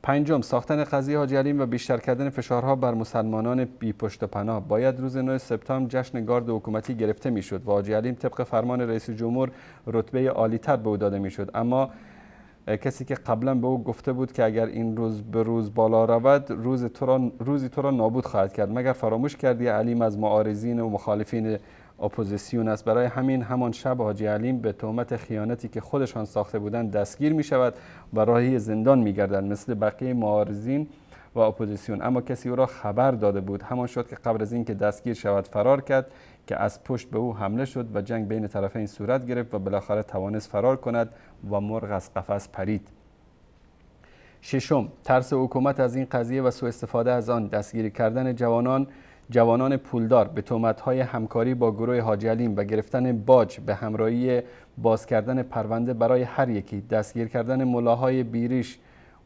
پنجم، ساختن قضیه حاجی علیم و بیشتر کردن فشارها بر مسلمانان بی پشت و پناه. باید روز 9 سپتامبر جشن گارد حکومتی گرفته میشد و حاجی علیم طبق فرمان رئیس جمهور رتبه عالی‌تر به او داده میشد. اما کسی که قبلا به او گفته بود که اگر این روز به روز بالا رود روزی تو را نابود خواهد کرد، مگر فراموش کردی علیم از معارضین و مخالفین اپوزیسیون است؟ برای همین همان شب حاجی علیم به تهمت خیانتی که خودشان ساخته بودند دستگیر می شود و راهی زندان می گردند مثل بقیه معارضین و اپوزیسیون. اما کسی او را خبر داده بود. همان شد که قبل از اینکه دستگیر شود فرار کرد که از پشت به او حمله شد و جنگ بین طرفین صورت گرفت و بالاخره توانست فرار کند و مرغ از قفس پرید. ششم، ترس حکومت از این قضیه و سوء استفاده از آن. دستگیر کردن جوانان پولدار به تهمت‌های همکاری با گروه حاجی علیم و گرفتن باج به همراهی باز کردن پرونده برای هر یکی، دستگیر کردن ملاهای بیریش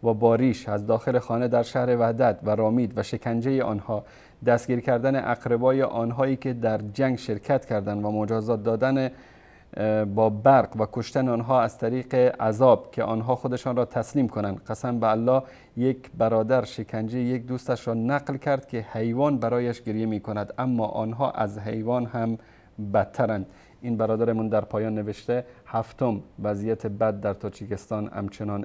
و باریش از داخل خانه در شهر وحدت و رامید و شکنجه آنها، دستگیر کردن اقربای آنهایی که در جنگ شرکت کردند و مجازات دادن با برق و کشتن آنها از طریق عذاب که آنها خودشان را تسلیم کنند. قسم به الله، یک برادر شکنجه یک دوستش را نقل کرد که حیوان برایش گریه می کند، اما آنها از حیوان هم بدترند. این برادرمون در پایان نوشته. هفتم، وضعیت بد در تاجیکستان همچنان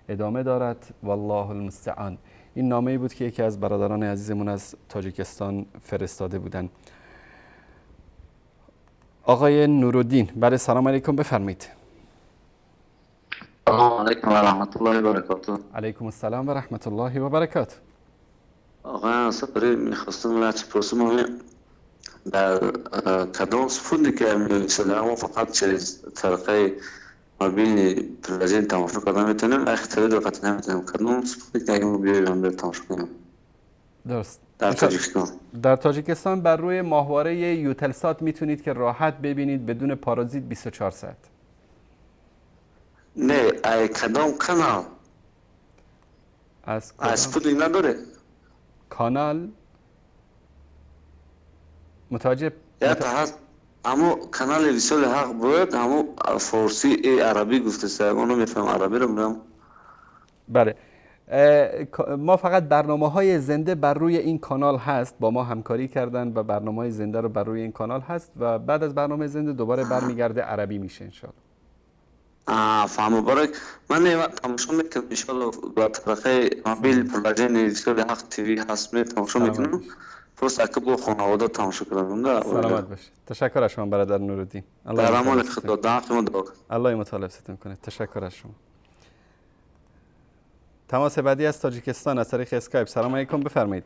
ادامه دارد. والله المستعان. این نامه‌ای بود که یکی از برادران عزیزمون از تاجیکستان فرستاده بودند. آقای نورالدین، بله، سلام علیکم، بفرمایید. سلام علیکم و رحمت الله و برکاته. علیکم السلام و رحمت الله و برکاته. آقای انصاری، میخواستم لچ پرسم در کدام سفودی که میشده ما فقط چیز طریقه موبیل پرزنت تماشا کردن میتونیم، اختیاری دقت نمیتونیم. کدام سفودی که اگه ما بیایم بر تماشا کنیم؟ درست. در تاجیکستان. در تاجیکستان بر روی ماهواره یوتلسات میتونید که راحت ببینید بدون پارازیت 24 ساعت. نه، ای کدام کانال؟ از اسپوتنیک نداره؟ کانال متوجه هست، اما کانال وصال حق بود، اما فارسی ای عربی گفته سه، اونو میفهم عربی رو میگم. بله، ما فقط برنامه های زنده بر روی این کانال هست، با ما همکاری کردن و برنامه های زنده رو بر روی این کانال هست و بعد از برنامه زنده دوباره برمیگرده عربی میشه انشالله. فهم مبارک. من تماشا میکنم انشالله با طریقه موبایل پروژه وصال حق تیوی هست، می تماشا میکنم. پس اگه با خانواده تماشا کردم. سلامت باشید. تشکر از شما برادر نورالدین. الله امان خدا دعا دعا. الله مطالب ستم کنه. تشکر از شما. تماس بعدی از تاجیکستان از طریق اسکایپ. سلام علیکم، بفرمایید.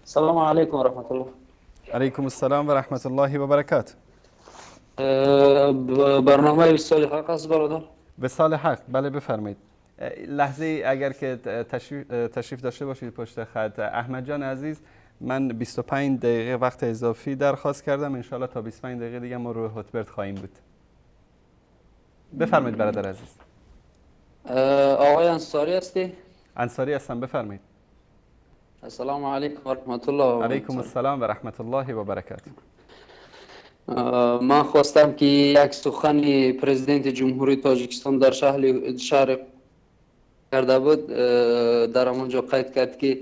سلام علیکم و رحمت الله. علیکم السلام و رحمت الله و برکاته. برنامه وصال حق است برادر؟ وصال حق، بله بفرمایید. لحظه اگر که تشریف داشته باشید پشت خط. احمد جان عزیز، من 25 دقیقه وقت اضافی درخواست کردم، انشالله تا 25 دقیقه دیگه ما روی هوتبرد خواهیم بود. بفرمایید برادر عزیز. آقای انصاری هستی؟ انصاری هستم، بفرمایید. السلام علیکم و رحمت الله و برکاته. علیکم السلام و رحمت الله و برکاته. من خواستم که یک سخن پرزیدنت جمهوری تاجیکستان در شهر کرده بود، در آنجا قید کرد که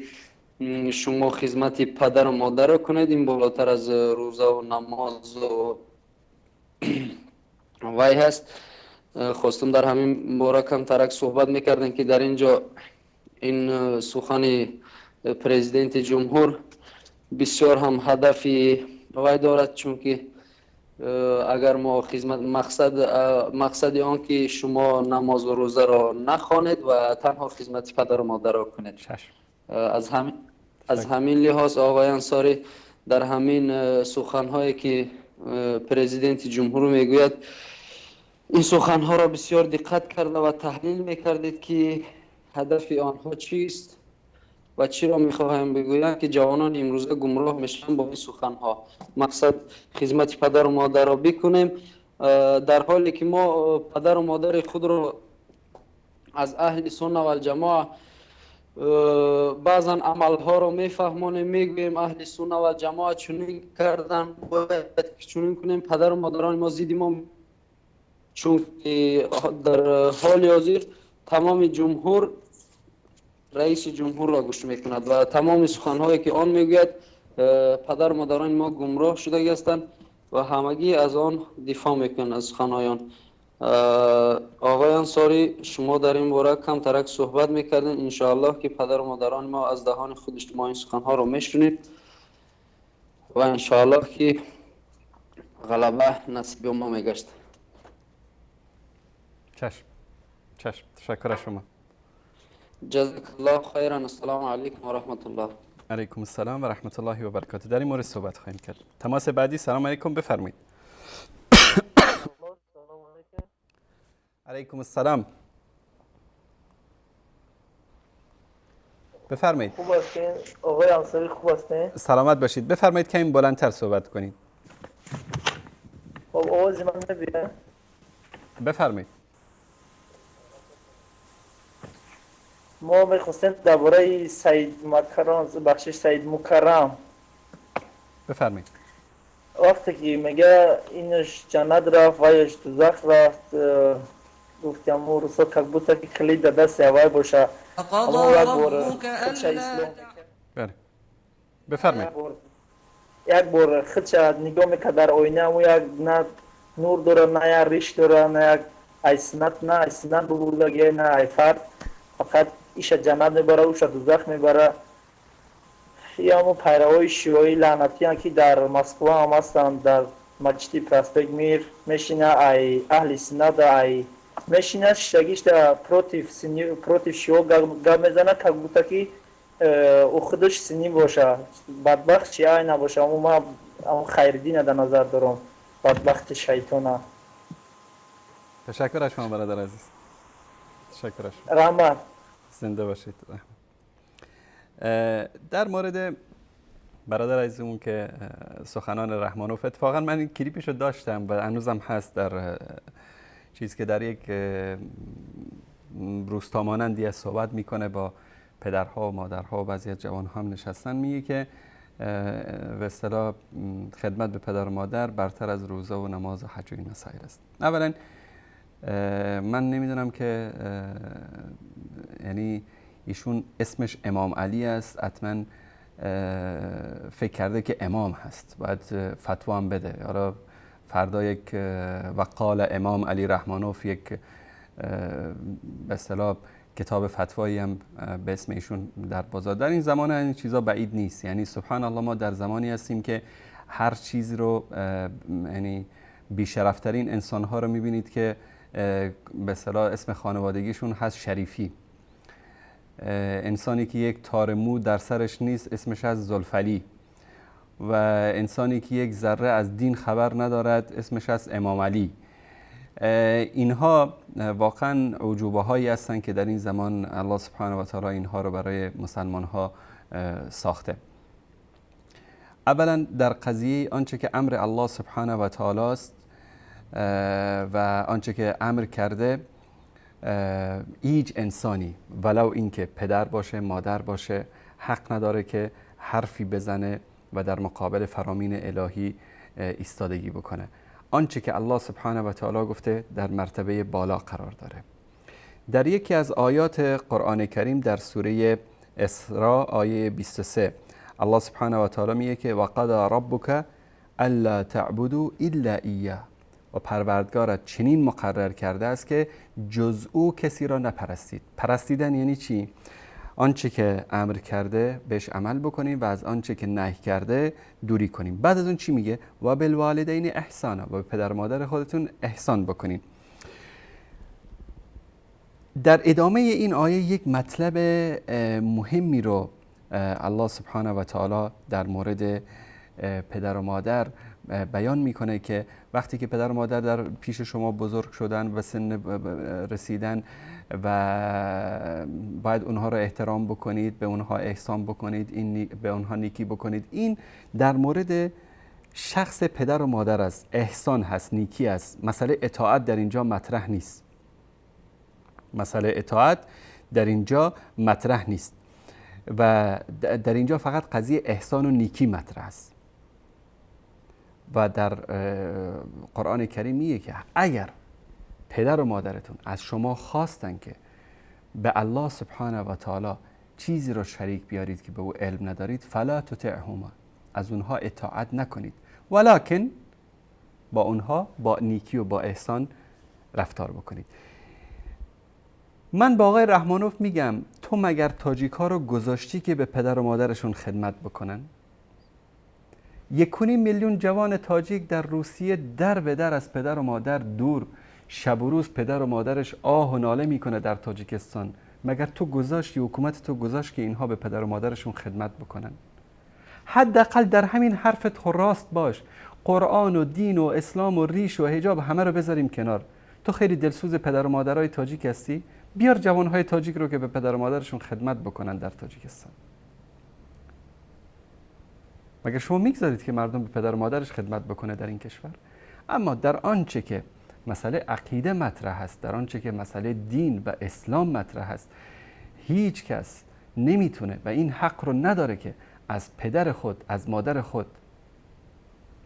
شما خدمت پدر و مادر را کنید، این بالاتر از روزه و نماز و وی هست. خواستم در همین باره کم ترک صحبت میکردن که در اینجا این سخن پرزیدنت جمهور بسیار هم هدفی وی دارد، چون که اگر ما خدمت مقصد آن که شما نماز و روزه را نخوانید و تنها خدمت پدر و مادر را کنید. از همین لحاظ آقای انصاری در همین سخنهایی که پرزیدنت جمهور میگوید، این سخنها را بسیار دقت کرده و تحلیل میکردید که هدف آنها چیست و چی را میخواهم بگویم که جوانان امروزه گمراه میشن با این سخنها. مقصد خدمت پدر و مادر را بکنیم، در حالی که ما پدر و مادر خود را از اهل سنت و الجماعه بعضا عملها را میفهمانیم، میگوییم اهل سنت و جماعه چنین کردن، باید چنین کنیم. پدر و مادران ما زید ما، چون در حال حاضر تمام جمهور رئیس جمهور را گوش میکند و تمام سخنهایی که آن میگوید پدر و مادران ما گمراه شده هستند و همگی از آن دفاع میکنند، از سخنهای آن. آقای انصاری شما در این باره کم ترک صحبت میکردین، انشاءالله که پدر و مادران ما از دهان خودش ما این سخنها رو میشنید و انشاءالله که غلبه نصیب ما میگشت. چشم چشم، تشکر از شما. جزاک الله خیرا. السلام علیکم و رحمت الله. علیکم السلام و رحمت الله و برکاته. در این مورد صحبت خواهیم کرد. تماس بعدی. سلام علیکم، بفرمایید. علیکم السلام، بفرمایید. خوب هستین آقای انصاری؟ خوب هستین؟ سلامت باشید. بفرمایید که این بلندتر صحبت کنید. خب آواز من نمیاد. بفرمایید. ما میخواستیم درباره سید مکرم، بخشش سید مکرم. بفرمایید. وقتی که میگه اینش جنت رفت ویش دوزخ رفت، گفتیم امو روسا как будто که کلید دست هوای باشه. اما یک بار خودش اسلام. بله بفرمایید. یک بار خودش نگاه میکرد در آینه، امو یک نه نور داره، نه یک ریش داره، نه یک ایسنت، نه ایسنت ببردگی، نه ای فرد، فقط ایش جنت میبره اوش دوزخ میبره. یا همون پیروای شیعی لعنتی هم که در مسکو هم هستند، در مسجد پراسپکت میر میشینه، ای اهل سنت ای میشینه شگیش در против سنی против شیعه گپ میزنه که گفته که او خودش سنی باشه، بدبخت شیعه نباشه. اما ما اون خیردین در نظر دارم، بدبخت شیطانه. تشکر از شما برادر عزیز. تشکر از شما. رحمت. زنده باشید. رحمت. در مورد برادر عزیزمون که سخنان رحمانوف، اتفاقا من این کلیپش رو داشتم و هنوزم هست در چیز که در یک روستا مانندی از صحبت میکنه با پدرها و مادرها و بعضی از جوانها هم نشستن، میگه که به اصطلاح خدمت به پدر و مادر برتر از روزه و نماز و حج و این مسائل است. اولا من نمیدونم که یعنی ایشون اسمش امام علی است، حتما فکر کرده که امام هست، باید فتوا هم بده. حالا فردا یک وقال امام علی رحمانوف یک به اصطلاح کتاب فتوایی هم به اسم ایشون در بازار. در این زمان این چیزا بعید نیست. یعنی سبحان الله ما در زمانی هستیم که هر چیز رو، یعنی بی‌شرفترین انسان‌ها رو می‌بینید که به اصطلاح اسم خانوادگیشون هست شریفی، انسانی که یک تار مو در سرش نیست اسمش از زلفلی، و انسانی که یک ذره از دین خبر ندارد اسمش از امام علی. اینها واقعا عجوبه هایی هستند که در این زمان الله سبحانه و تعالی اینها رو برای مسلمان ها ساخته. اولا در قضیه آنچه که امر الله سبحانه و تعالی است و آنچه که امر کرده، هیچ انسانی ولو اینکه پدر باشه مادر باشه حق نداره که حرفی بزنه و در مقابل فرامین الهی ایستادگی بکنه. آنچه که الله سبحانه و تعالی گفته در مرتبه بالا قرار داره. در یکی از آیات قرآن کریم در سوره اسراء آیه 23 الله سبحانه و تعالی میگه که وقضى ربک الا تعبدوا الا ایاه، و پروردگارت چنین مقرر کرده است که جز او کسی را نپرستید. پرستیدن یعنی چی؟ آنچه که امر کرده بهش عمل بکنیم و از آنچه که نهی کرده دوری کنیم. بعد از اون چی میگه؟ و بالوالدین احسانا، و به پدر مادر خودتون احسان بکنیم. در ادامه این آیه یک مطلب مهمی رو الله سبحانه و تعالی در مورد پدر و مادر بیان میکنه که وقتی که پدر و مادر در پیش شما بزرگ شدن و سن رسیدن و باید اونها رو احترام بکنید، به اونها احسان بکنید، این به اونها نیکی بکنید. این در مورد شخص پدر و مادر است، احسان هست، نیکی است. مسئله اطاعت در اینجا مطرح نیست. مسئله اطاعت در اینجا مطرح نیست و در اینجا فقط قضیه احسان و نیکی مطرح است. و در قرآن کریم میگه که اگر پدر و مادرتون از شما خواستن که به الله سبحانه و تعالی چیزی رو شریک بیارید که به او علم ندارید، فلا تطعهما، از اونها اطاعت نکنید، ولکن با اونها با نیکی و با احسان رفتار بکنید. من با آقای رحمانوف میگم تو مگر تاجیک ها رو گذاشتی که به پدر و مادرشون خدمت بکنن؟ 1.5 میلیون جوان تاجیک در روسیه در به در از پدر و مادر دور، شب و روز پدر و مادرش آه و ناله میکنه در تاجیکستان. مگر تو گذاشتی، حکومت تو گذاشت که اینها به پدر و مادرشون خدمت بکنن؟ حداقل در همین حرفت خود راست باش. قرآن و دین و اسلام و ریش و حجاب همه رو بذاریم کنار. تو خیلی دلسوز پدر و مادرای تاجیک هستی، بیار جوانهای تاجیک رو که به پدر و مادرشون خدمت بکنن در تاجیکستان. مگر شما میگذارید که مردم به پدر و مادرش خدمت بکنه در این کشور؟ اما در آنچه که مسئله عقیده مطرح است، در آنچه که مسئله دین و اسلام مطرح است، هیچ کس نمیتونه و این حق رو نداره که از پدر خود، از مادر خود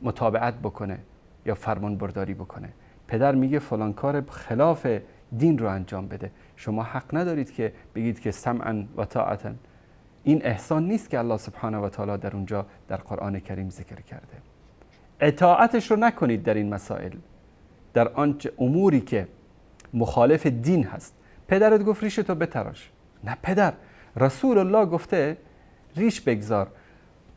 متابعت بکنه یا فرمان برداری بکنه. پدر میگه فلان کار خلاف دین رو انجام بده، شما حق ندارید که بگید که سمعا و طاعتا. این احسان نیست که الله سبحانه و تعالی در اونجا در قرآن کریم ذکر کرده. اطاعتش رو نکنید در این مسائل، در آنچه اموری که مخالف دین هست. پدرت گفت ریش تو بتراش، نه پدر، رسول الله گفته ریش بگذار.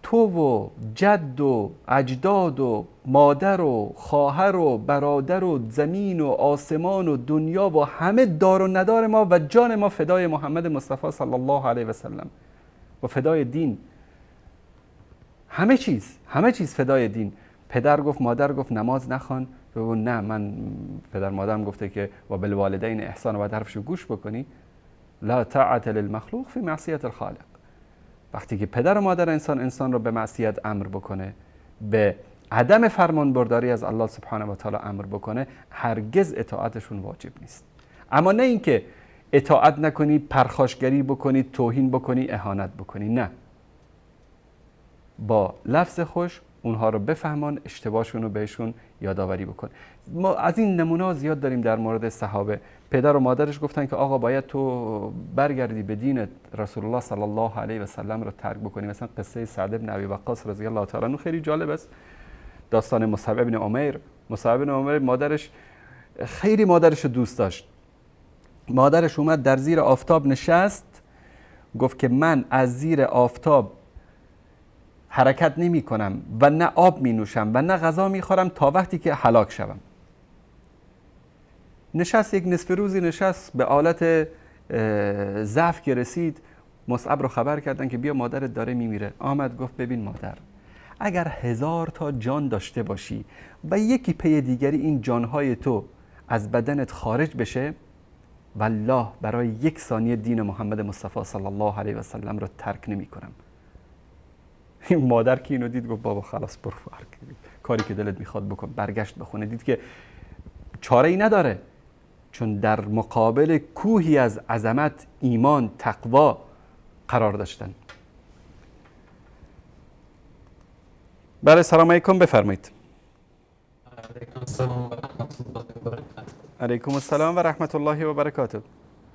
تو و جد و اجداد و مادر و خواهر و برادر و زمین و آسمان و دنیا و همه دار و ندار ما و جان ما فدای محمد مصطفی صلی الله علیه و سلم و فدای دین، همه چیز، همه چیز فدای دین. پدر گفت، مادر گفت نماز نخوان، بگو نه من پدر مادرم گفته که و بالوالدین احسان و باید حرفشو گوش بکنی. لا طاعت للمخلوق فی معصیت الخالق. وقتی که پدر و مادر انسان رو به معصیت امر بکنه، به عدم فرمان برداری از الله سبحانه و تعالی امر بکنه، هرگز اطاعتشون واجب نیست. اما نه اینکه اطاعت نکنی، پرخاشگری بکنی، توهین بکنی، اهانت بکنی، نه، با لفظ خوش اونها رو بفهمان، اشتباهشون رو بهشون یادآوری بکن. ما از این نمونه زیاد داریم در مورد صحابه. پدر و مادرش گفتن که آقا باید تو برگردی به دینت، رسول الله صلی الله علیه و سلم رو ترک بکنی. مثلا قصه سعد بن ابی وقاص رضی الله تعالی عنه خیلی جالب است. داستان مصعب بن عمیر. مصعب بن عمیر مادرش خیلی مادرش رو دوست داشت. مادرش اومد در زیر آفتاب نشست، گفت که من از زیر آفتاب حرکت نمی کنم و نه آب می نوشم و نه غذا می خورم تا وقتی که هلاک شوم. نشست، یک نصف روزی نشست، به آلت ضعف که رسید مصعب رو خبر کردن که بیا مادرت داره میمیره. آمد گفت ببین مادر، اگر 1000 تا جان داشته باشی و یکی پی دیگری این جانهای تو از بدنت خارج بشه، والله برای یک ثانیه دین محمد مصطفی صلی الله علیه و سلم رو ترک نمی کنم. مادر که اینو دید گفت بابا خلاص برو، کاری که دلت میخواد بکن. برگشت به خونه، دید که چاره ای نداره، چون در مقابل کوهی از عظمت، ایمان، تقوا قرار داشتن. بله، سلام علیکم، بفرمایید. علیکم السلام و رحمت الله و برکاته. علیکم السلام و رحمت الله و برکاته.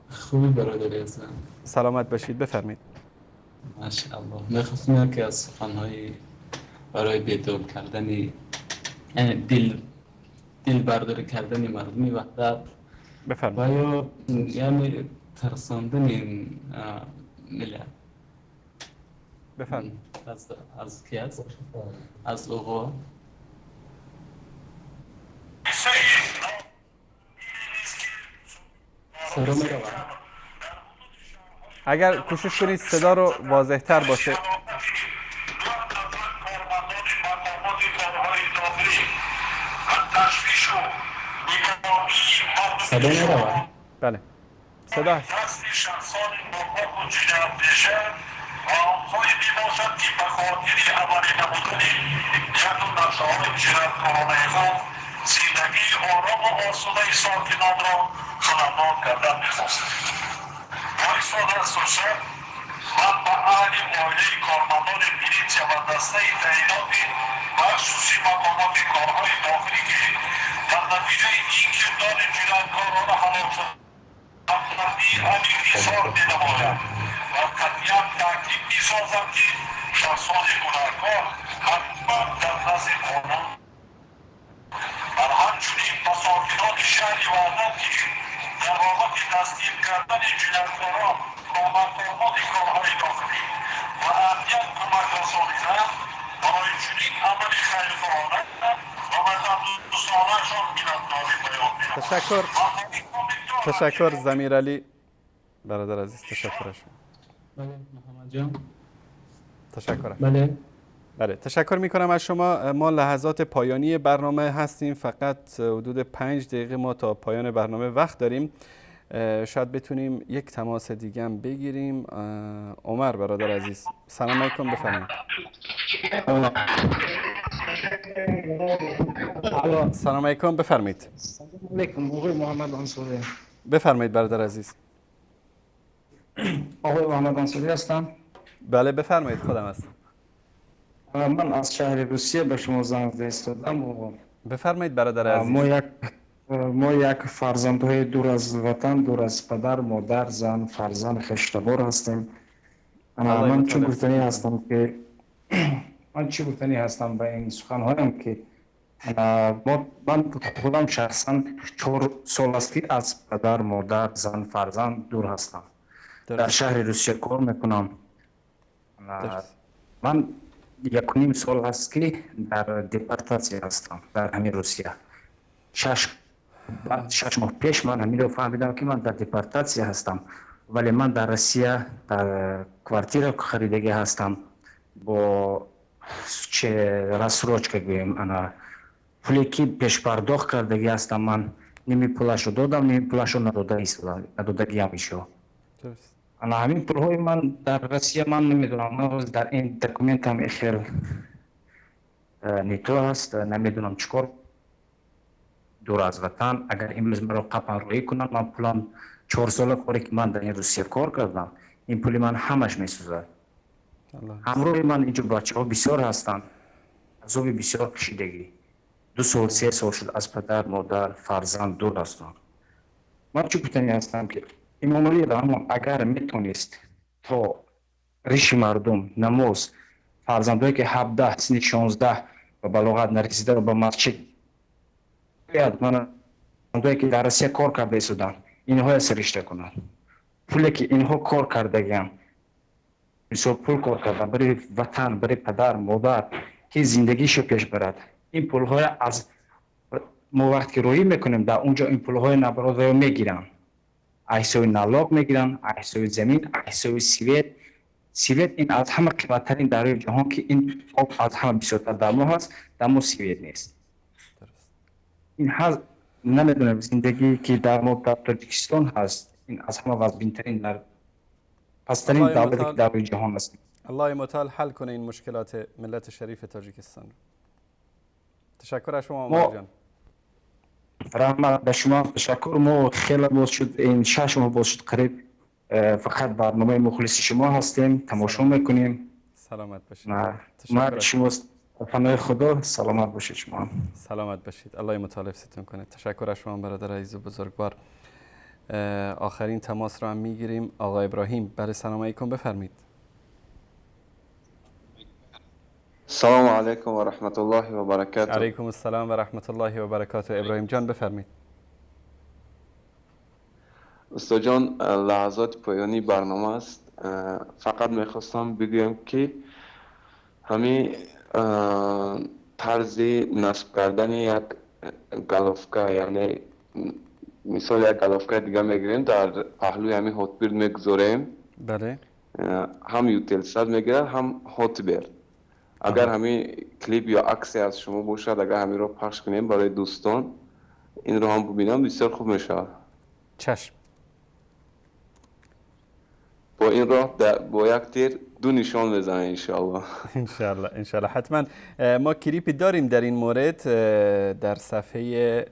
خوبی برادر عزیزم؟ سلامت باشید، بفرمایید. ماشاءالله. میخواستم که از سخنهای برای بیدار کردن، یعنی دل برداری کردن مردمی وحدت بفرمایید، و یا یعنی ترساندن میلیارد. بفرمایید. از کی است؟ از آقا. اگر کوشش کنید صدا رو واضح تر باشه. صدا میرود؟ بله صدا هست. تشکر زمیر علی برادر عزیز، تشکر از شما. بله محمد جان، تشکر. بله بله تشکر میکنم از شما. ما لحظات پایانی برنامه هستیم، فقط حدود 5 دقیقه ما تا پایان برنامه وقت داریم. شاید بتونیم یک تماس دیگه هم بگیریم. عمر برادر عزیز، سلام علیکم، بفرمایید. سلام علیکم، بفرمایید. سلام علیکم آقای محمد انصاری. بفرمایید برادر عزیز. آقای محمد انصاری هستم. بله بفرمایید، خودم هستم. من از شهر روسیه به شما زنگ زدم. بفرمایید برادر عزیز. ما یک فرزندهای دور از وطن، دور از پدر، مادر، زن، فرزند، خویشتبار هستیم. من چون گفتنی هستم که من چی گفتنی هستم به این سخنهایم که من خودم شخصا 4 سال است که از پدر، مادر، زن، فرزند دور هستم. در شهر روسیه کار میکنم. من 1.5 سال است که در депортация هستم در همین روسیه. 6 ماه پیش من همین رو فهمیدم که من در депортация هستم، ولی من در روسیه در квартира خریدگی هستم با چه рассрочка گویم، انا پولی که پیش پرداخت کردگی هستم، من نیمی پولشو دادم، نیمی پولشو ندادگی هم ایشو. انا همین پولهای من در روسیه من نمیدونم، من در این document هم اخیر نیتو هست، نمیدونم چیکار. دور از وطن، اگر امروز مرا قپن روی کنن، من پولم 4 سال کاری که من در این روسیه کار کردم، این پول من همش میسوزد. همراه من اینجا بچه ها بسیار هستند، عذاب بسیار کشیدگی، 2 سال 3 سال شد از پدر، مادر، فرزند دور هستم. من چه گفتنی هستم که امام علی رحمان اگر میتونست تا ریش مردم نماز فرزندهایی که 17 سن 16 و بلاغت نرسیده رو به مسجد باید، من که در روسیه کار کرده ایستادن اینها سرشته کنند. پولی که اینها کار کردگیم، بسیار پول کار کردن برای وطن، برای پدر، مادر که زندگیشو پیش برد. این پولهای از ما وقتی که روی میکنیم در اونجا این پولهای نبراد رو میگیرن، حساب налог میگیرن، حساب زمین، حساب свет. Свет این از همه قیمت‌ترین در جهان که این آب از همه بسیارتر در ما هست، در ما свет نیست. این هست نمیدونم زندگی که در ما در تاجیکستان هست، این از همه وزبینترین در پسترین دولتی که در جهان است. الله متعال حل کنه این مشکلات ملت شریف تاجیکستان. تشکر از شما عمر جان. رحمت به شما تشکر. ما خیلی باز شد این 6 ماه باز شد قریب، فقط برنامه مخلص شما هستیم، تماشا میکنیم. سلامت باشید. ما شما پناه خدا، سلامت باشید شما. سلامت باشید. الله متعال حفظتون کنه. تشکر از شما برادر عزیز و بزرگوار. آخرین تماس رو هم میگیریم. آقا ابراهیم، برای سلام علیکم، بفرمایید. سلام علیکم و رحمت الله و برکاته. علیکم السلام و رحمت الله و برکاته. ابراهیم جان بفرمایید. استاد جان، لحظات پایانی برنامه است. Фақат мехостам бигӯям, ки ҳамин тарзи насб кардани як головка, яъне мисол як головкаи дига мегирем, дар паҳлӯи ҳамин Хотбирд мегузорем. Бале. Ҳам Ютелсат мегирад, ҳам Хотберд. Агар ҳамин клип ё аксе аз шумо бошад, агар ҳаминро пахш кунем барои дӯстон, инро ҳам бубинам, бисёр хуб мешавад. Чашм. Бо ин роҳ бо як тир ду нишон мезанем, иншоаллоҳ. انشالله، انشالله، حتما. ما کلیپی داریم در این مورد در صفحه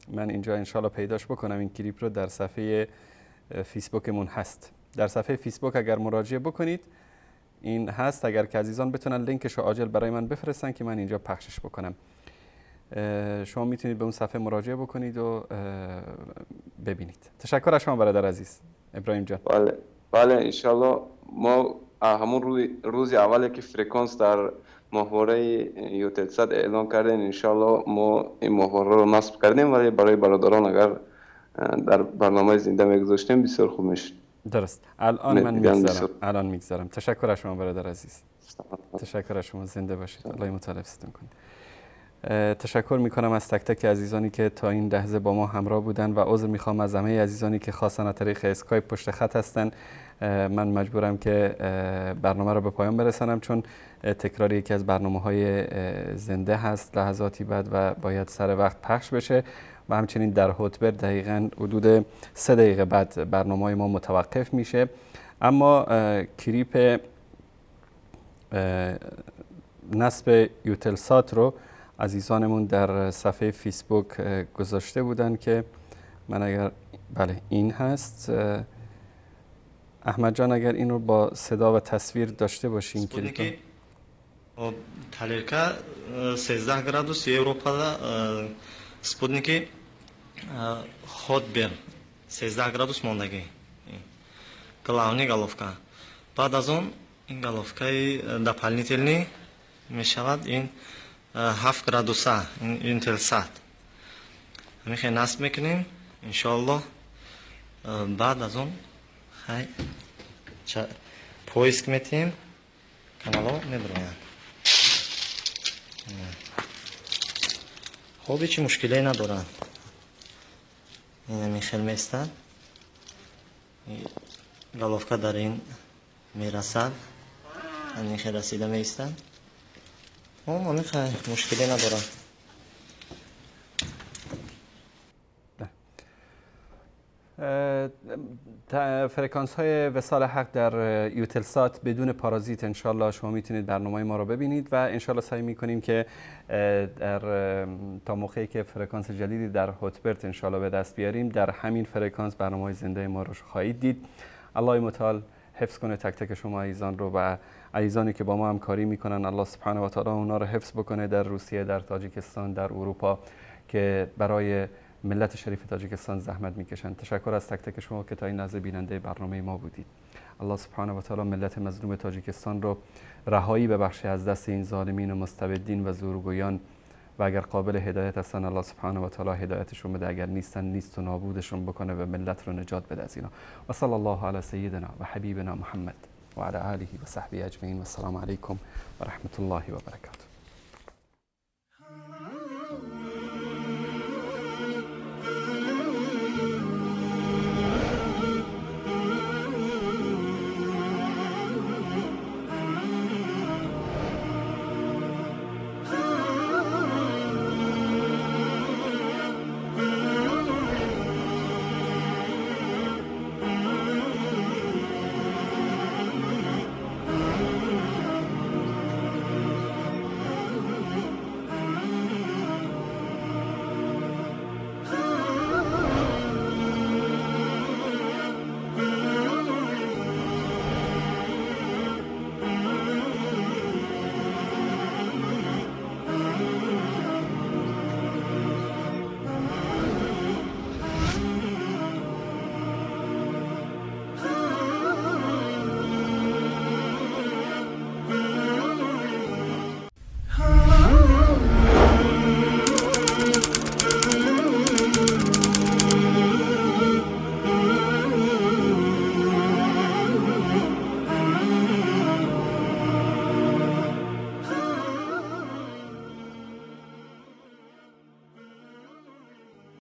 من اینجا، انشالله پیداش بکنم. این کلیپ رو در صفحه فیسبوکمون هست. در صفحه فیسبوک اگر مراجعه بکنید این هست. اگر که عزیزان بتونن لینکش رو عاجل برای من بفرستن که من اینجا پخشش بکنم، شما میتونید به اون صفحه مراجعه بکنید و ببینید. تشکر از شما برادر عزیز ابراهیم جان. بله بله، انشالله. ما همون روزی اولی که فرکانس در ماهواره یوتلسات اعلام کردین، انشالله ما این ماهواره رو نصب کردیم، ولی برای برادران اگر در برنامه زنده میگذاشتیم بسیار خوب میشد. درست، الان من میگذارم، الان میگذارم. تشکر از شما برادر عزیز، تشکر از شما، زنده باشید، الله متعال حفظتون کنه. تشکر میکنم از تک تک عزیزانی که تا این لحظه با ما همراه بودن و عذر میخوام از همه عزیزانی که خواستن از طریق اسکایپ پشت خط هستن. من مجبورم که برنامه رو به پایان برسانم، چون تکرار یکی از برنامه های زنده هست لحظاتی بعد و باید سر وقت پخش بشه و همچنین در هوتبر دقیقا حدود 3 دقیقه بعد برنامه های ما متوقف میشه. اما کلیپ نصب یوتلسات رو عزیزانمون در صفحه فیسبوک گذاشته بودن که من اگر، بله، این هست. احمد جان، اگر این رو با صدا و تصویر داشته باشین کلیپ. Тарелка 13 градус Европада, спутники Хотбер 13 градус мондагӣ, главный головка. Баъд аз он ин головкаи дополнительный мешавад, ин 7 градуса Юнтелсат. Ҳамин насб мекунем, иншоаллоҳ. Баъд аз он хай поиск метиҳем, каналҳо мебироянд. Хоб, ҳечи мушкиле надоранд. Инами хел меистад, головка дар ин мерасад, ҳамин хел расида меистад. Ҳамин мушкиле надорад. فرکانس های وصال حق در یوتلسات بدون پارازیت، انشالله شما میتونید برنامه ما رو ببینید و انشالله سعی میکنیم که در تا موقعی که فرکانس جدیدی در هوتبرت انشالله به دست بیاریم، در همین فرکانس برنامه های زنده ما رو خواهید دید. الله متعال حفظ کنه تک تک شما عزیزان رو و عزیزانی که با ما همکاری میکنن. الله سبحانه و تعالی اونا رو حفظ بکنه در روسیه، در تاجیکستان، در اروپا که برای ملت شریف تاجیکستان زحمت میکشند. تشکر از تک تک شما که تا این لحظه بیننده برنامه ما بودید. الله سبحانه و تعالی ملت مظلوم تاجیکستان رو رهایی ببخشه از دست این ظالمین و مستبدین و زورگویان و اگر قابل هدایت هستن الله سبحانه و تعالی هدایتشون بده، اگر نیستن نیست و نابودشون بکنه و ملت رو نجات بده از اینا. و صلی الله علی سیدنا و حبیبنا محمد و علی آله و صحبه اجمعین و السلام علیکم و رحمت الله و برکاته.